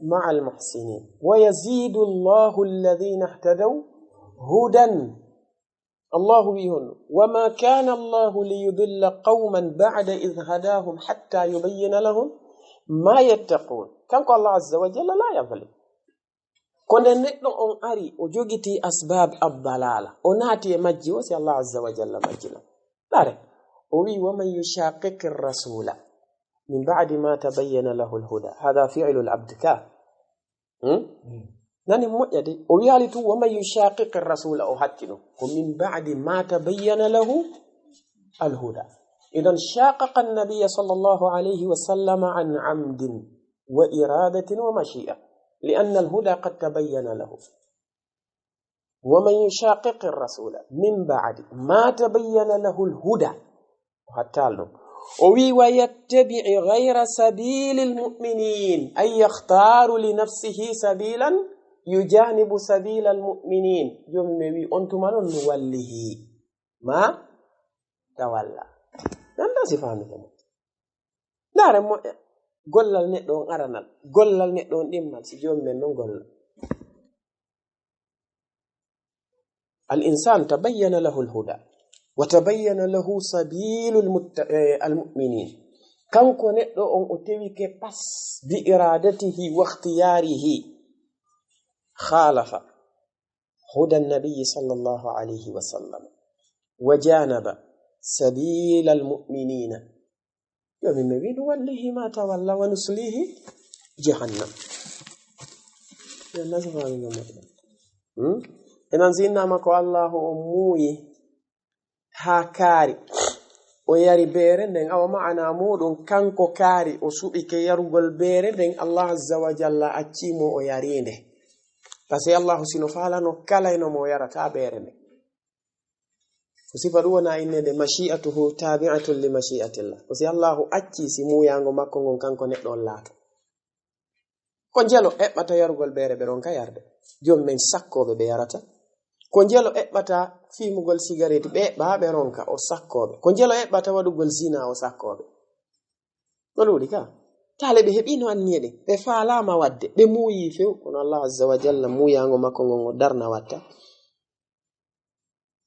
ma'al muhsinin. Wa yazidu Allahu alladhina ihtadaw hudan." Allahu wi honno? "Wa ma kana Allahu liyudilla qawman ba'da idh hadahum hatta yubayyana lahum ma yattaqun." Kanko Allah azza wa jalla la yadhlim. Ko nde neɗɗo on ari, o jogitii asbab ad-dalala, o naati e majji, o si Allah azza wa jalla majjina. Ɗare, o wi, "Wa man yushaqiqi rasula min ba'di ma tabayyana lahu al-huda." Hada fi'lu al-abd ka. Hmm? Hmm. Nani moƴƴa de. O wiyaali tun, "Wa man yushaqiqi rasula," o hatti ɗum. Ko "min ba'di ma tabayyana lahu al-huda." Idan shaqaqa an-nabiyya sallallahu alayhi wa sallam an amdin wa iradatin wa mashi'a. Li anna al-huda qad tabayyana lahu. "Wa man yushaqiqi rasula min ba'di ma tabayyana lahu al-huda." O hattal ɗum. O wi, "Wa yattabi' ghayra sabilil mu'minin," ay yakhtaru li nafsihi sabilan yujanibu sabilal mu'minin. Joomi men wi, on tuma non nuwallihi ma tawalla. Nanda si faami ko mo. Ndaare mo, gollal neɗɗo on aranal, gollal neɗɗo on ɗimmal, si Joomi men non golla. Al insan tabayyana lahu al huda, wa tabayyana lahu sabilul mutta-, eh, al mu'minin. Kanko neɗɗo on o tewike pas bi iradatihi wa ikhtiyarihi. Khalafa huda an-nabi sallallahu alayhi wa sallam. Wa janaba sabilal mu'minina. Joomi men wi, "Nuwallihi ma tawalla wa nuslihi jahannam." Yo Allah subhanahu wa ta'ala. Hmm? Enen si innama ko Allahu o muuyi haa kaari. O yari beere nden, awa ma'ana muɗum kanko kaari, o suɓike yarugol beere nden, Allah azza wa jalla acci mo o yari nde. Parce que Allahu sino faalano kala eno mo yarata beere nden. Ko sifa ɗum wona innede mashi'atuhu tabi'atun li mashi'atillah. Ko si Allahu acci si muuyaango makko ngon kanko neɗɗo on laato. Ko njelo eɓɓata yarugol beere ɓe ronka yarde. Joom men sakkooɓe ɓe yarata. Ko njelo eɓɓata fiimugol sigareeti ɓe eɓɓa ɓe ronka o sakkooɓe. Ko njelo eɓɓata waɗugol zina o sakkooɓe. No ɗuuɗi ka? Taale ɓe heɓiino anniye ɗen. Ɓe faalaama waɗde. Ɓe muuyi few. Kono Allah azza wa jalla muuyaango makko ngon o darna watta.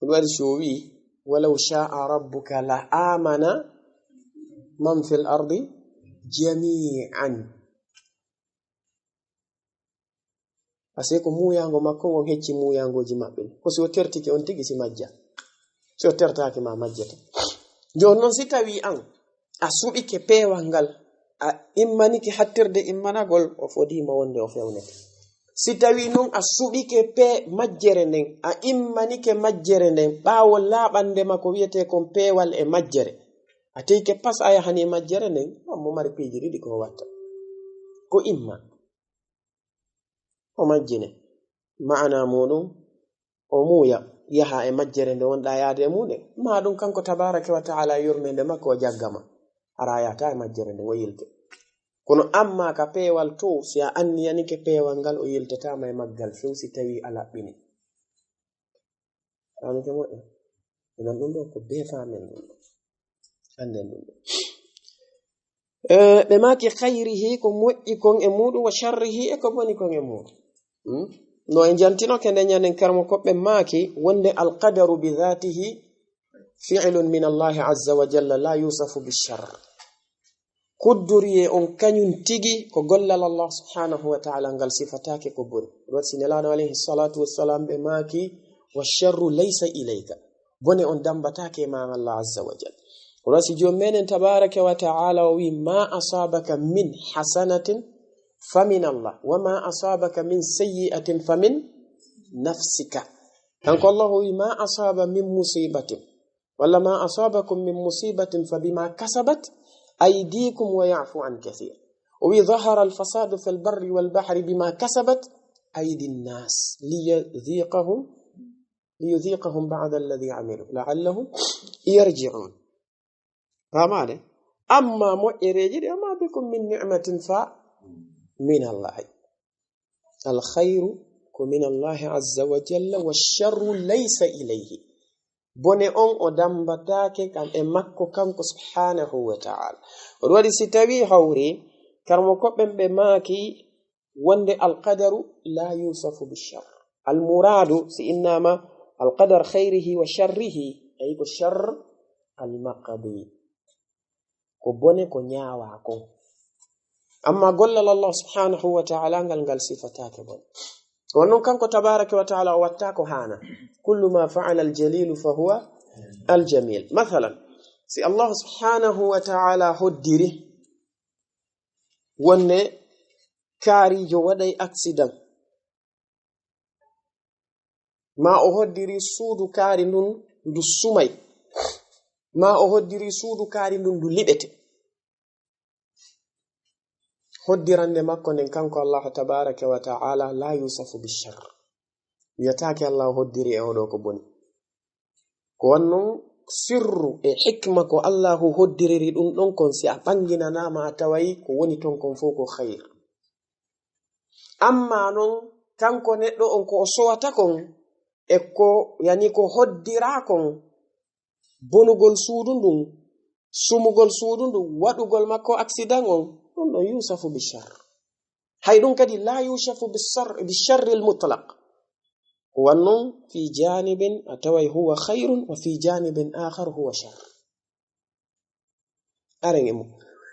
Ɗum waɗi si o wi'i, "Walaw sha'a rabbuka la amana man fil ardi jami'an." Parce que ko muuyaango makko on hecci muuyaangooji maɓɓe. Ko si o tertike on tigi si majja. Si o tertaaki ma majjata. Jooni noon si tawii an a suɓike peewal ngal, a immanike hattirde immanagol, o fodiima wonde o fewnete. Si tawii noon a suɓike pe majjere nden, a immanike majjere nden, ɓaawo laaɓande ma ko wiyetee kon peewal e majjere, a teyke pas a yahani majjere nden, on mo mari piiji ɗiɗi ko o watta. Ko imma o majjine, maana muuɗum o muuya, yaha e majjere nde wonɗa yaade e muuɗum, maa ɗum kanko tabaaraka wa ta'ala e yurmeende makko o jaggama, hara a yahata e majjere nden o yilte. Kono amma ka peewal to, si a anniyanike peewal ngal, o yiltataama e maggal few si tawii a laɓɓini. Faamike moƴƴo? Inan ɗum ɗo ko bee faamen ɗum ɗo. Annden ɗum ɗo. Eh, ɓe maaki khayrihi, ko moƴƴi kon e muuɗum, wa sharrihi, e ko boni kon e muuɗum. Hmm? No en jantinoke nden ɲannen karmo ko ɓe maaki wonde alqadaru bi dhatihi fi'lun min Allahi azza wa jalla la yusafu bi sharr. Kudduriye on kaɲum tigi ko gollal Allah subhanahu wa ta'ala ngal sifataake ko boni. Ɗum waɗi si Nelaaɗo alayhi salatu wassalam ɓe maaki, "Wa sharru laysa ilayka." Bone on dambataake e ma Allah azza wa jalla. Ɗum waɗi si Joom meɗen tabaraka wa ta'ala o wi, "Ma asabaka min hasanatin fa min Allah, wa ma asabaka min sayyi'atin fa min nafsika." Kanko Allah o wi, "Ma asaba min musibatin." Walla, "Ma asabakum min musibatin fa bima kasabat aydikum wa ya'fu an kathir." O wi, "Dhahara al-fasadu fil barri wal bahri bima kasabat aydin nas liyudhiqahum, liyudhiqahum ba'da alladhi amilu la'allahum yarji'un." Faamaade? Amma moƴƴereeji ɗi, "Wa ma bikum min ni'matin fa min Allah." Al khayru ko min Allahi azza wa jalla, wa sharru laysa ilayhi. Bone on o dambataake kam e makko kanko subhanahu wa ta'ala. Ɗum waɗi si tawi hawri, karmo ko ɓen ɓe maaki wonde alqadaru la yusafu bi sharr. Al muradu si innama alqadar khayrihi wa sharrihi, ay ko sharr al maqdi. Ko bone ko ɲaawa kon. Amma gollal Allah subhanahu wa ta'ala ngal, ngal sifataake bone. Ko non kanko tabaraka wa ta'ala o watta ko haana. Kullu ma fa'ala al-jalilu fa huwa al-jamil. Mathalan, si Allah subhanahu wa ta'ala hoddiri wonde kaarijo waɗay accident, ma o hoddiri suudu kaari ndun ndu sumay, ma o hoddiri suudu kaari ndun ndu liɓete. Hoddirande makko nden kanko Allahu tabaraka wa ta'ala la yusafu bi sharr. Wiyataake Allah hoddiri e oɗo ko boni. Ko wannon sirru e hikma ko Allahu hoddiriri ɗum ɗon kon, si a ɓanginanaama a taway ko woni ton kon fof ko khayr. Amma non kanko neɗɗo on ko o sowata kon e ko yani ko hoddira kon, bonugol suudu ndun, sumugol suudu ndun, waɗugol makko accident on, ɗum ɗon yusafu bi sharr. Hay ɗum kadi la yusafu bi sharr, bi sharril mutlaq. Ko wannon fi janibin a taway huwa khayrun wa fi janibin akhar huwa sharr. Aren e mum.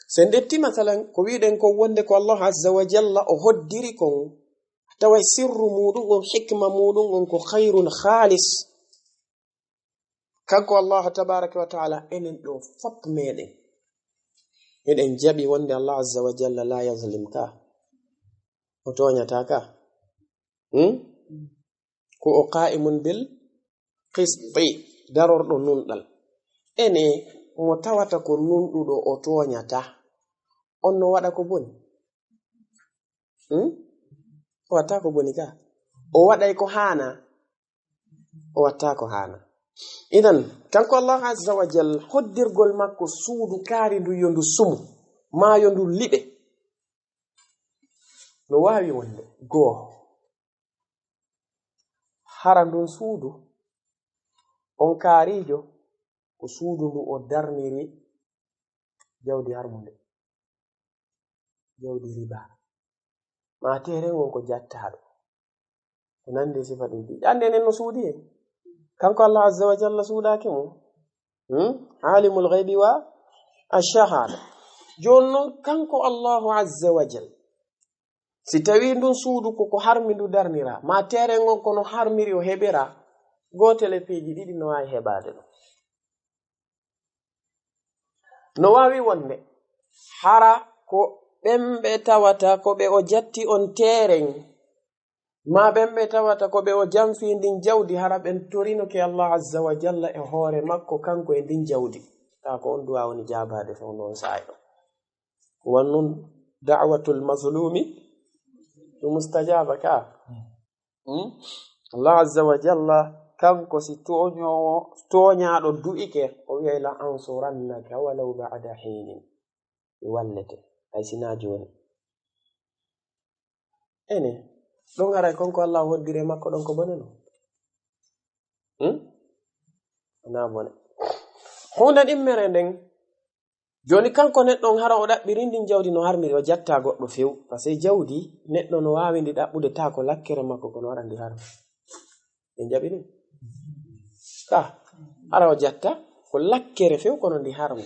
So en ƴetti masalan ko wiɗen kon wonde ko Allah azza wa jalla o hoddiri kon, taway sirru muɗum on, hikma muɗum on ko khayrun khalis. Kanko Allah tabaraka wa ta'ala, enen ɗo fop meɗen, eɗen jaɓi wonde Allah azza wa jalla la yazlim ka. O toñata ka. Hmm? Ko o qa'imun bil qisti, darorɗo nunɗal. Ene mo tawata ko nunɗuɗo o toñata, on no waɗa ko boni? Hmm? O watta ko boni ka. O waɗay ko haana. O watta ko haana. Idan, kanko Allah azza wa jalla, hoddirgol makko suudu kaari ndu yo ndu sumu, ma yo ndu liɓe. No waawi wonde, goo, hara ndun suudu, on kaarijo, ko suudu ndu o darniri jawdi harmunde, jawdi riba. Ma teeren on ko jattaaɗo. Ko nandi sifa ɗin ɗi. Ande enen no suudi en. Kanko Allah azza wa jalla suudaaki mo. Hmm? Alimul ghaibi wa ash-shahada. Jooni non kanko Allahu azza wa jalla, Si tawii ndun suudu ko ko harmi ndu darnira, maa teeren on ko no harmiri o heɓira, gootel e piiji ɗiɗi no waawi heɓaade ɗum. No waawi wonde hara ko ɓen ɓe tawata ko ɓe o jatti on teeren, maa ɓen ɓe tawata ko ɓe o janfii ndin jawdi, hara ɓen torinoke Allah Azza wa Jalla e hoore makko kanko e ndin jawdi. Taa ko on duwaa woni jaabaade fewndo on saa'i ɗon. Ko wan non da'watul mazlumi mustajaba ka. Hmm? Allah Azza wa Jalla kanko si tooñoowo, tooñaaɗo du'ike, o wi'ay la ansurannaka walaw ba'da hiinin. Mi wallete, hay si naa jooni. Ene, ɗon haray kon ko Allah hoddiri e makko ɗon ko bone non? Hmm? Naa bone. Huunde ɗimmere nden, jooni kanko neɗɗo on hara o ɗaɓɓiri ndin jawdi no harmiri o jatta goɗɗo few. Parce que jawdi neɗɗo no waawi ndi ɗaɓɓude taa ko lakkere makko kono hara ndi harmi. Ɓe jaɓi ɗum? Ka, hara o jatta ko lakkere few kono ndi harmi.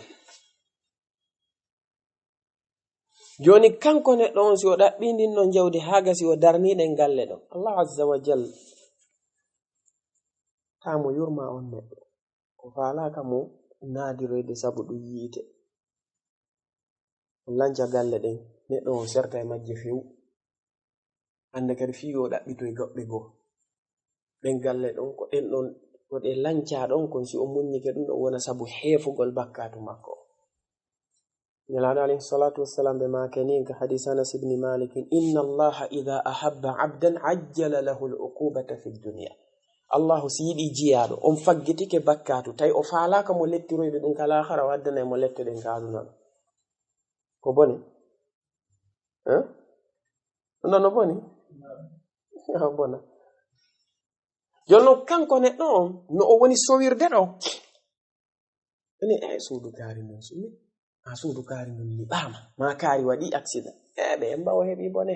Jooni kanko neɗɗo on si o ɗaɓɓii ndin ɗon jawdi haa gasi o darnii ɗen galle ɗon. Allah Azza wa Jal taa mo yurma on neɗɗo. O faalaaka mo naadiroyde sabu ɗum yiite. O lanca galle ɗen, neɗɗo on serta e majje few. Hannde kadi fii yo ɗaɓɓitoy goɗɗe goo. Ɗen galle ɗon, ko ɗen ɗon, ko ɗe lancaa ɗon, kon si o muññike ɗum ɗon wona sabu heefugol bakkaatu makko. Nelaaɗo alayhi salaatu wassalaam ɓe maake ni ka hadiis Anas ibn Malik, "Inna Allaha idha ahabba abdan ajjala lahu al-uqubata fi dunya." Allahu si yiɗi jiyaaɗo, on faggitike bakkaatu, tawi o faalaaka mo lettiroyde ɗum ka laakhara, o addanay mo lette ɗen ka aduna ɗo. Ko bone? Eh? Ɗum ɗon no boni? Ah, bona. Jooni non kanko neɗɗo on, no o woni sowirde ɗo. Ene, eh, suudu kaari ndun sumi. Ah, suudu kaari ndun liɓaama. Maa kaari waɗi accident. Eh, ɓe en mbawo heɓi bone.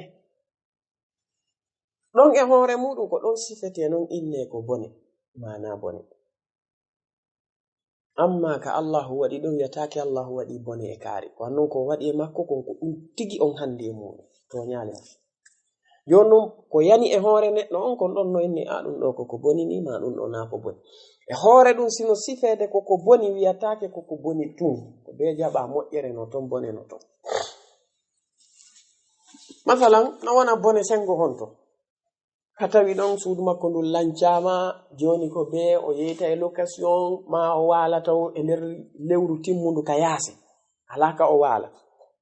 Ɗon e hoore muɗum ko ɗon sifete non inne ko bone. Maana bone. Amma ka Allahu waɗi ɗum, wiyataake Allahu waɗi bone e kaari. Ko non ko waɗi e makko kon ko ɗum tigi on handi e muɗum. Tooñaali mo. Jooni non ko yani e hoore neɗɗo on kon ɗon no inni, "A ɗum ɗo ko ko boni ni, maa ɗum ɗo naa ko boni." E hoore ɗum sino sifeede ko ko boni, wiyataake ko ko boni tun. Ko bee jaɓa moƴƴere no ton, bone no ton. Masalan, no wona bone sengo honto. Ka tawi ɗon suudu makko ndun lancaama, jooni ko bee o yeyta e location, maa o waala taw e nder lewru timmundu ka yaasi. Alaa ka o waala.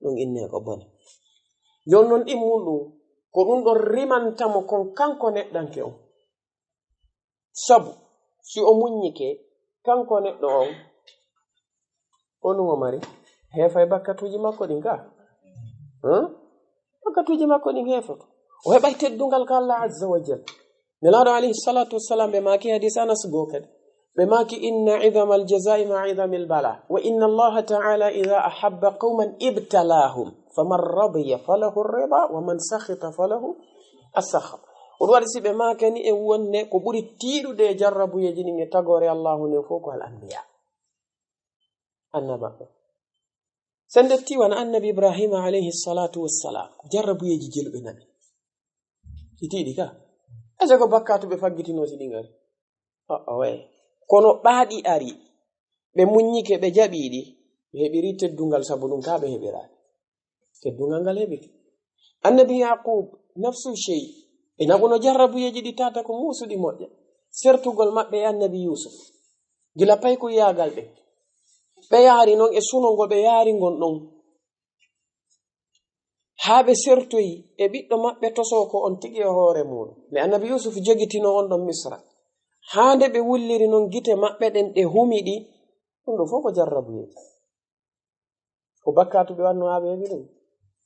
Ɗum innee ko bone. Jooni non ɗimmun ɗum, ko ɗum ɗon rimanta mo kon kanko neɗɗanke on. Sabu, si o muññike, kanko neɗɗo on, ko ɗum o mari, heefay bakkatuuji makko ɗin ka. Huh? Bakkatuuji makko ɗin heefoto. O heɓay teddungal ka Allah Azza wa Jal. Nelaaɗo alayhi salaatu wassalaam ɓe maaki hadiis Anas goo kadi. Ɓe maaki, "Inna idama al-jazaa'i ma'a idami al-bala. Wa inna Allaha ta'ala idha ahabba qawman ibtalahum. Faman radiya falahu ar-rida, wa man sakhita falahu as-sakhat." Ko ɗum waɗi si ɓe maakani e wonde ko ɓuri tiiɗude e jarrabuyeeji ɗin e tagoore Allahu nden fof ko al-anbiya. Annabaaɓe. Sende tiwana annabi Ibrahima alayhi salatu wassalam, jarrabuyeeji jeluɓe nani. Itiiɗi ka. Ese ko bakkaatu ɓe faggitinoo si ɗi ngari. A'a, way. Kono ɓaaɗi ari, ɓe muññike, ɓe jaɓiiɗi, ɓe heɓiri teddungal sabu ɗum ka ɓe heɓiraani. Teddungal ngal heɓike. Annabi Yaqub, nafsu shey. Ɓe naɓuno jarrabuyeeji ɗi tata ko muusuɗi moƴƴa. Sertugol maɓɓe e annabi Yusuf. Gila paykoyaagal ɓe. Ɓe yaari non e suno ngo ɓe yaari ngon ɗon. Haa ɓe sertoyi e ɓiɗɗo maɓɓe tosoo ko on tigi e hoore muuɗum. Nde annabi Yusuf jogitino on ɗon Misra. Haa nde ɓe wulliri non gite maɓɓe ɗen ɗe humiɗi. Ɗum ɗo fof ko jarrabuyeeji. Ko bakkaatu ɓe wanno haa ɓe heɓi ɗum?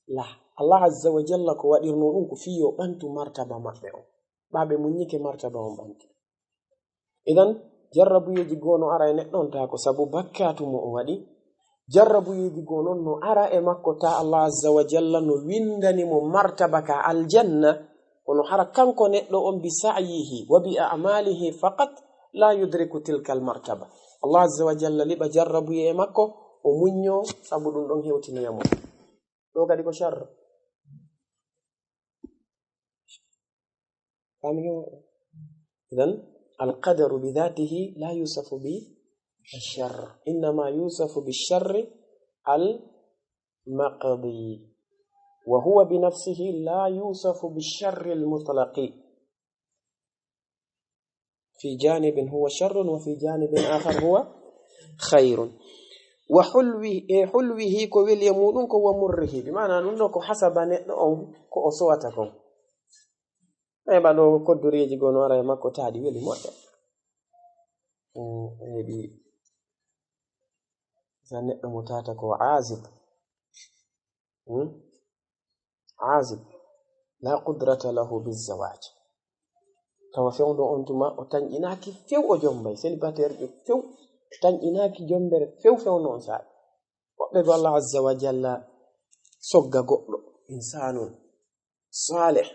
La. Allah Azza wa Jalla ko waɗirno ɗum ko fii yo ɓantu martaba maɓɓe on. Ɓaa ɓe muññike martaba on ɓanti. Idan, jarrabuyeeji goo no ara e neɗɗo on taa ko sabu bakkaatu mo o waɗi. Jarrabuyeeji goo non no ara e makko taa Allah Azza wa Jalla no windani mo martaba ka aljanna. Kono hara kanko neɗɗo on bi sa'yihi wa bi a'malihi faqat la yudriku tilka al martaba. Allah Azza wa Jalla liɓa jarrabuye e makko, o muñño sabu ɗum ɗon hewtinoya mo. Ɗo kadi ko sharr. Faami ko? Idan, al qadaru bi dhatihi la yusafu bi sharr. Innama yusafu bi sharri al maqdi. Wa huwa bi nafsihi la yusafu bi sharri al mutlaqi. Fi janibin huwa sharrun wa fi janibin akhar huwa khairun. Wa hulwi, e hulwihi ko weli e muɗum ko wa murrihi. Bi maana ɗum ɗo ko hasaba neɗɗo on ko o sowata kon. Ɓe ɓaɗo koddoreeji goo no ara e makko taaɗi weli moƴƴa. Mm, heɓi sa neɗɗo mo tata ko azib. Hmm? Azib. La qudrata lahu bizawaj. Tawa fewndo on tuma o tanƴinaaki few o jombay. Célibataire ɓe few tanƴinaaki jombere few fewndo on saa'i. Woɓɓe go Allah azza wa jalla sogga goɗɗo. Insanun. Saleh.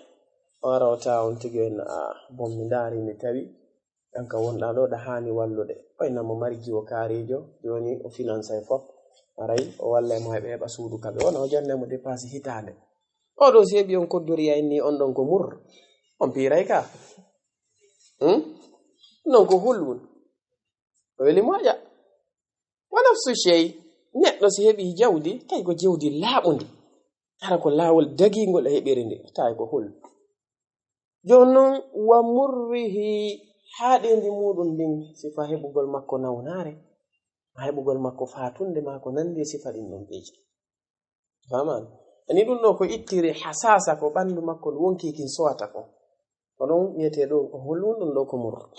O ara o tawa on tigi en, a, bon, mi ndaari, mi tawi, ɗan ka wonɗa ɗo, ɗa haani wallude. O inna mo mari jiwo kaarijo, joni o finansay fof. Aray, o wallay mo heɓa, heɓa suudu kaɓe. Wona o janne mo dépasse hitaande. O ɗo seeɓi on koddori ya inni on ɗon ko mur. On piiray ka. Hmm? Non ko hulwun. O weli moƴƴa. Wa nafsu shay, neɗɗo si heɓi jawdi, tawi ko jawdi laaɓundi. Hara ko laawol dagiingol e heɓiri ndi, tawi ko hul. Jooni non, wa murrihi, haaɗeendi muɗum ndin, sifa heɓugol makko nawnaare, ma heɓugol makko faatunde, ma ko nandi e sifa ɗin ɗon piiji. Faman. Ani ɗum ɗo ko ittiri hasasa ko ɓandu makko wonki kin sowata ko. Ko ɗon wiyete ɗo, o holluno ɗum ɗo ko mur.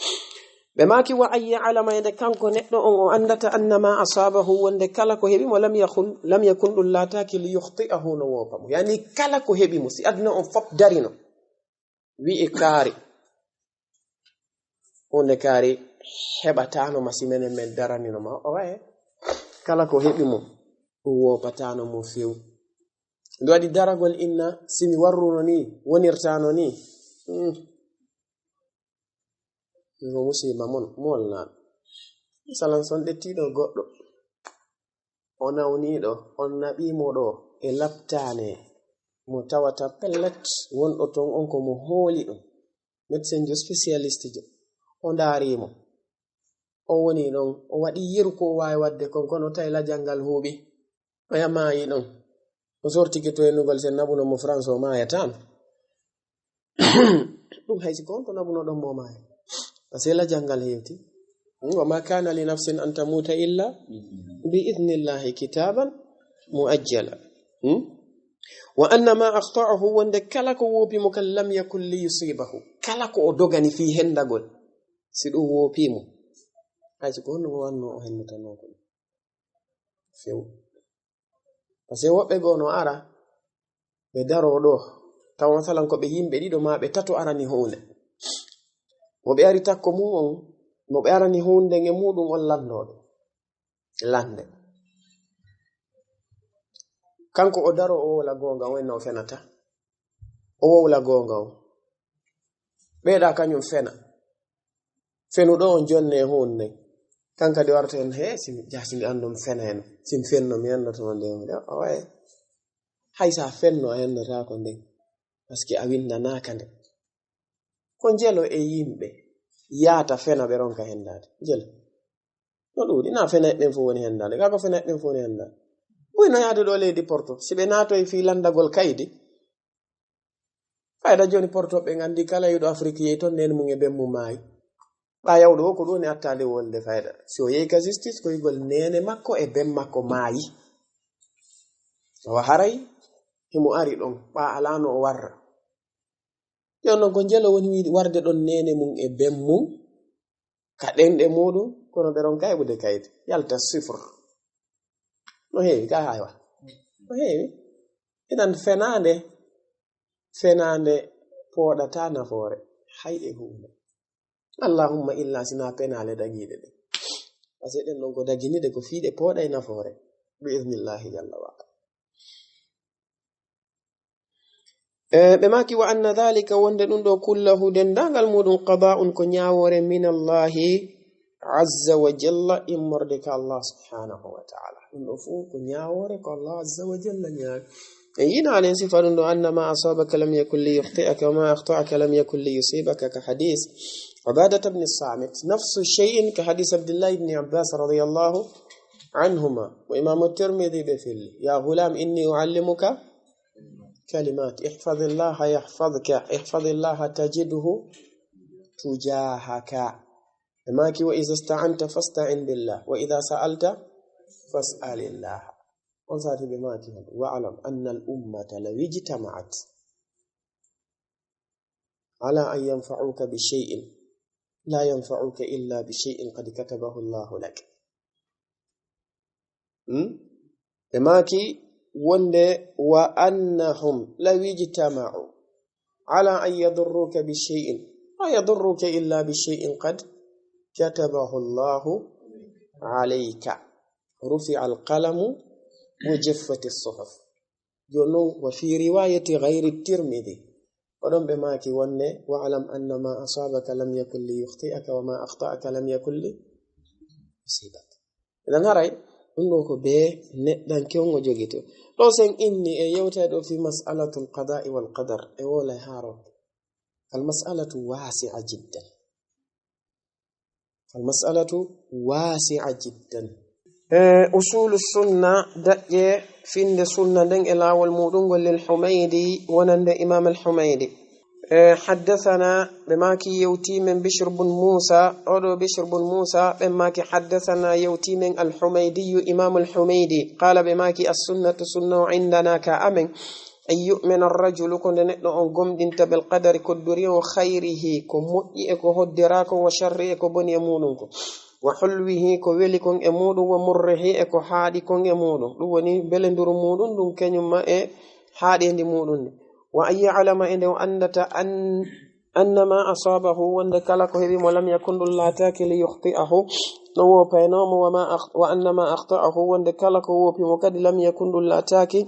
Ɓe maaki wa ayya alama e nde kanko neɗɗo on o andata annama asabahu wonde kala ko heɓi mo lam yakun, lam yakun ɗum laataaki li yukhti'ahu no woopa mo. Yani kala ko heɓi mo, si aduna on fop darino. Wi'i kaari. Huunde kaari heɓataano ma si menen men daranino ma. O waye. Kala ko heɓi mo, ɗum woopataano mo few. Nde waɗi daragol inna, si mi warruno ni, wonirtaano ni. Hmm. Ɗum ko musiba mon, molnaan. Misalan, so on ƴettii ɗo goɗɗo, o nawniiɗo, on naɓii mo ɗo e laptaane, mo tawata pellet wonɗo toon on ko mo hooli ɗum. Médecin jo, spécialiste jo, o ndaari mo. O woni ɗon, o waɗi yeru ko o waawi waɗde kon, kono tawi lajal ngal huuɓi. O yamaayi ɗon. O sortike to hennugol, sen naɓuno mo France, o maayataano. Ɗum hay si ko on to naɓunoɗon mo maaya. Parce que lajal ngal heewti. Hmm, wa ma kana li nafsin an tamuta illa bi idnillahi kitaban muajjala. Hmm? Wa anna ma akhta'ahu, wonde kala ko woopi mo kan lam yakun li yusibahu. Kala ko o dogani fii hendagol, si ɗum woopi mo. Hay si ko honno mo wanno o hennutanoo ko ɗum. Few. Parce que woɓɓe goo no ara, ɓe daroo ɗo, tawa masalan ko ɓe yimɓe ɗiɗo maa ɓe tato arani huunde. Mo ɓe ari takko mum on, mo ɓe arani huunde nge muɗum on lanndooɗo. Lannde. Kanko o daroo o wowla goonga on, en no o fenata. O wowla goonga on. Ɓeyɗa kañum fena. Fenuɗo on jonne e huunde nden. Kan kadi warta en, "He, si mi, jaa, si mi anndo mi fena heno. Si mi fenno, mi anndoto ma nde mi ɗo." Awa, e. Hay sa fenno, a anndataa ko nden. Parce que a winndanaaka nde. Ko njelo e yimɓe yaata fena ɓe ronka henndaade. Njelo. No ɗuuɗi, na fena ɓen fof woni henndaade. Kaa ko fena ɓen fof woni henndaade. Ɓuyno yaade ɗo leydi Porto. Si ɓe naatoy fii lanndagol kaydi, fayda jooni Porto ɓe nganndi kala yiɗo Afrik yehi toon, neene mum e ben mum maayi. Ɓaa yawɗo o ko ɗum woni attaade wolde fayda. Si o yehi ka justice, ko yigol neene makko e ben makko maayi. Awa haray himo ari ɗon, ɓaa alaa no o warra. Jooni non ko njelo woni wiide warde ɗon neene mum e ben mum, ka ɗenɗe muɗum, kono ɓe ronka heɓude kaydi. Yalta chiffre. No heewi, ka haywa. No heewi. Idan fenaande, fenaande pooɗata nafoore. Hay e huunde. Allahumma illa sina penaale dagiiɗe ɗe. Parce que ɗen ɗon ko daginiɗe ko fii ɗe pooɗay nafoore. Bi iznillahi jalla wa ala. E, ɓe maaki, "Wa anna dhalika, wonde ɗum ɗo kullahu, denndaangal muɗum, qada'un, ko ñaawoore, min Allahi, azza wa jalla, immorde ka Allah subhanahu wa ta'ala. Ɗum ɗo fof ko ñaawoore ko Allah azza wa jalla ñaawi. E yinaalen sifa ɗum ɗo, أن ما أصابك لم يكن ليخطئك وما أخطأك لم يكن ليصيبك, ka hadis Ubaadata bni Saamit. نفس الشيء, ka hadis Abdillahi ibni Abbas radiyallahu anhuma, ko Imaamu Tirmidi ɓe felli. يا غلام إني أعلمك كلمات احفظ الله يحفظك احفظ الله تجده تجاهك. E maaki, وإذا استعنت فاستعن بالله وإذا سألت فاسأل الله. On sati ɓe maaki hon, واعلم أن الأمة لو اجتمعت على أن ينفعوك بشيء لا ينفعوك إلا بشيء قد كتبه الله لك. Hmm? Ɓe maaki wonde, وأنهم لو اجتمعوا على أن يضروك بشيء لا يضروك إلا بشيء قد كتبه الله عليك. رفع القلم وجفت الصحف. Jooni noon, وفي رواية غير الترمذي. Oɗon ɓe maaki wonde, واعلم أن ما أصابك لم يكن ليخطئك وما أخطأك لم يكن ليصيبك. Idan haray, ɗum ɗo ko bee neɗɗanke on o jogito. Ɗo sen inni e yewtere ɗo fi mas'alatul qada'i wal qadar, e wola e haaro. Al mas'alatu wasi'a jiddan. Al mas'alatu wasi'a jiddan. E usulu sunna, daƴƴe finde sunna nden e laawol muɗum ngol, lil Humaydi, wonande Imam al Humaydi. E, haddathana, ɓe maaki yewti men Bishr bun Musa, oɗo Bishr bun Musa, ɓe maaki haddathana yewti men al Humaydiyu, Imam al Humaydi. Qala, ɓe maaki as sunnatu, sunna o indana ka amen, an yu'mina ar-rajulu, ko nde neɗɗo on gomɗinta, bil qadari, kodduri o, khayrihi, ko moƴƴi e ko hoddira ko, wa sharri, e ko boni e muɗum ko, wa hulwihi, ko weli kon e muɗum, wa murrihi, e ko haaɗi kon e muɗum. Ɗum woni belenduru muɗum, ɗum kenyumma e haaɗeendi muɗum ndi. Wa an ya'lama, e nde o anndata, an, annama asabahu, wonde kala ko heɓi mo, lam yakun, ɗum laataaki, li yukhti'ahu, no woopaynoo mo, wa ma akh-, wa annama akhta'ahu, wonde kala ko woopi mo kadi, lam yakun, ɗum laataaki,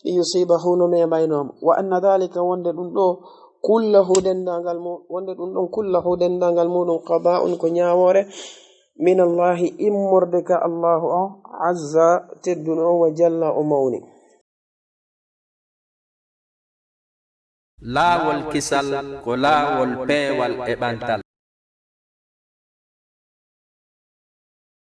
li yusibahu, no meeɓaynoo mo. Wa anna dhalika, wonde ɗum ɗo, kullahu, denndaangal mu-, wonde ɗum ɗon, kullahu, denndaangal muɗum, qada'un, ko ñaawoore, min Allahi, immorde ka Allahu o, azza, tedduno o, wa jalla, o mawni. Laawol kisal ko laawol peewal e ɓantal.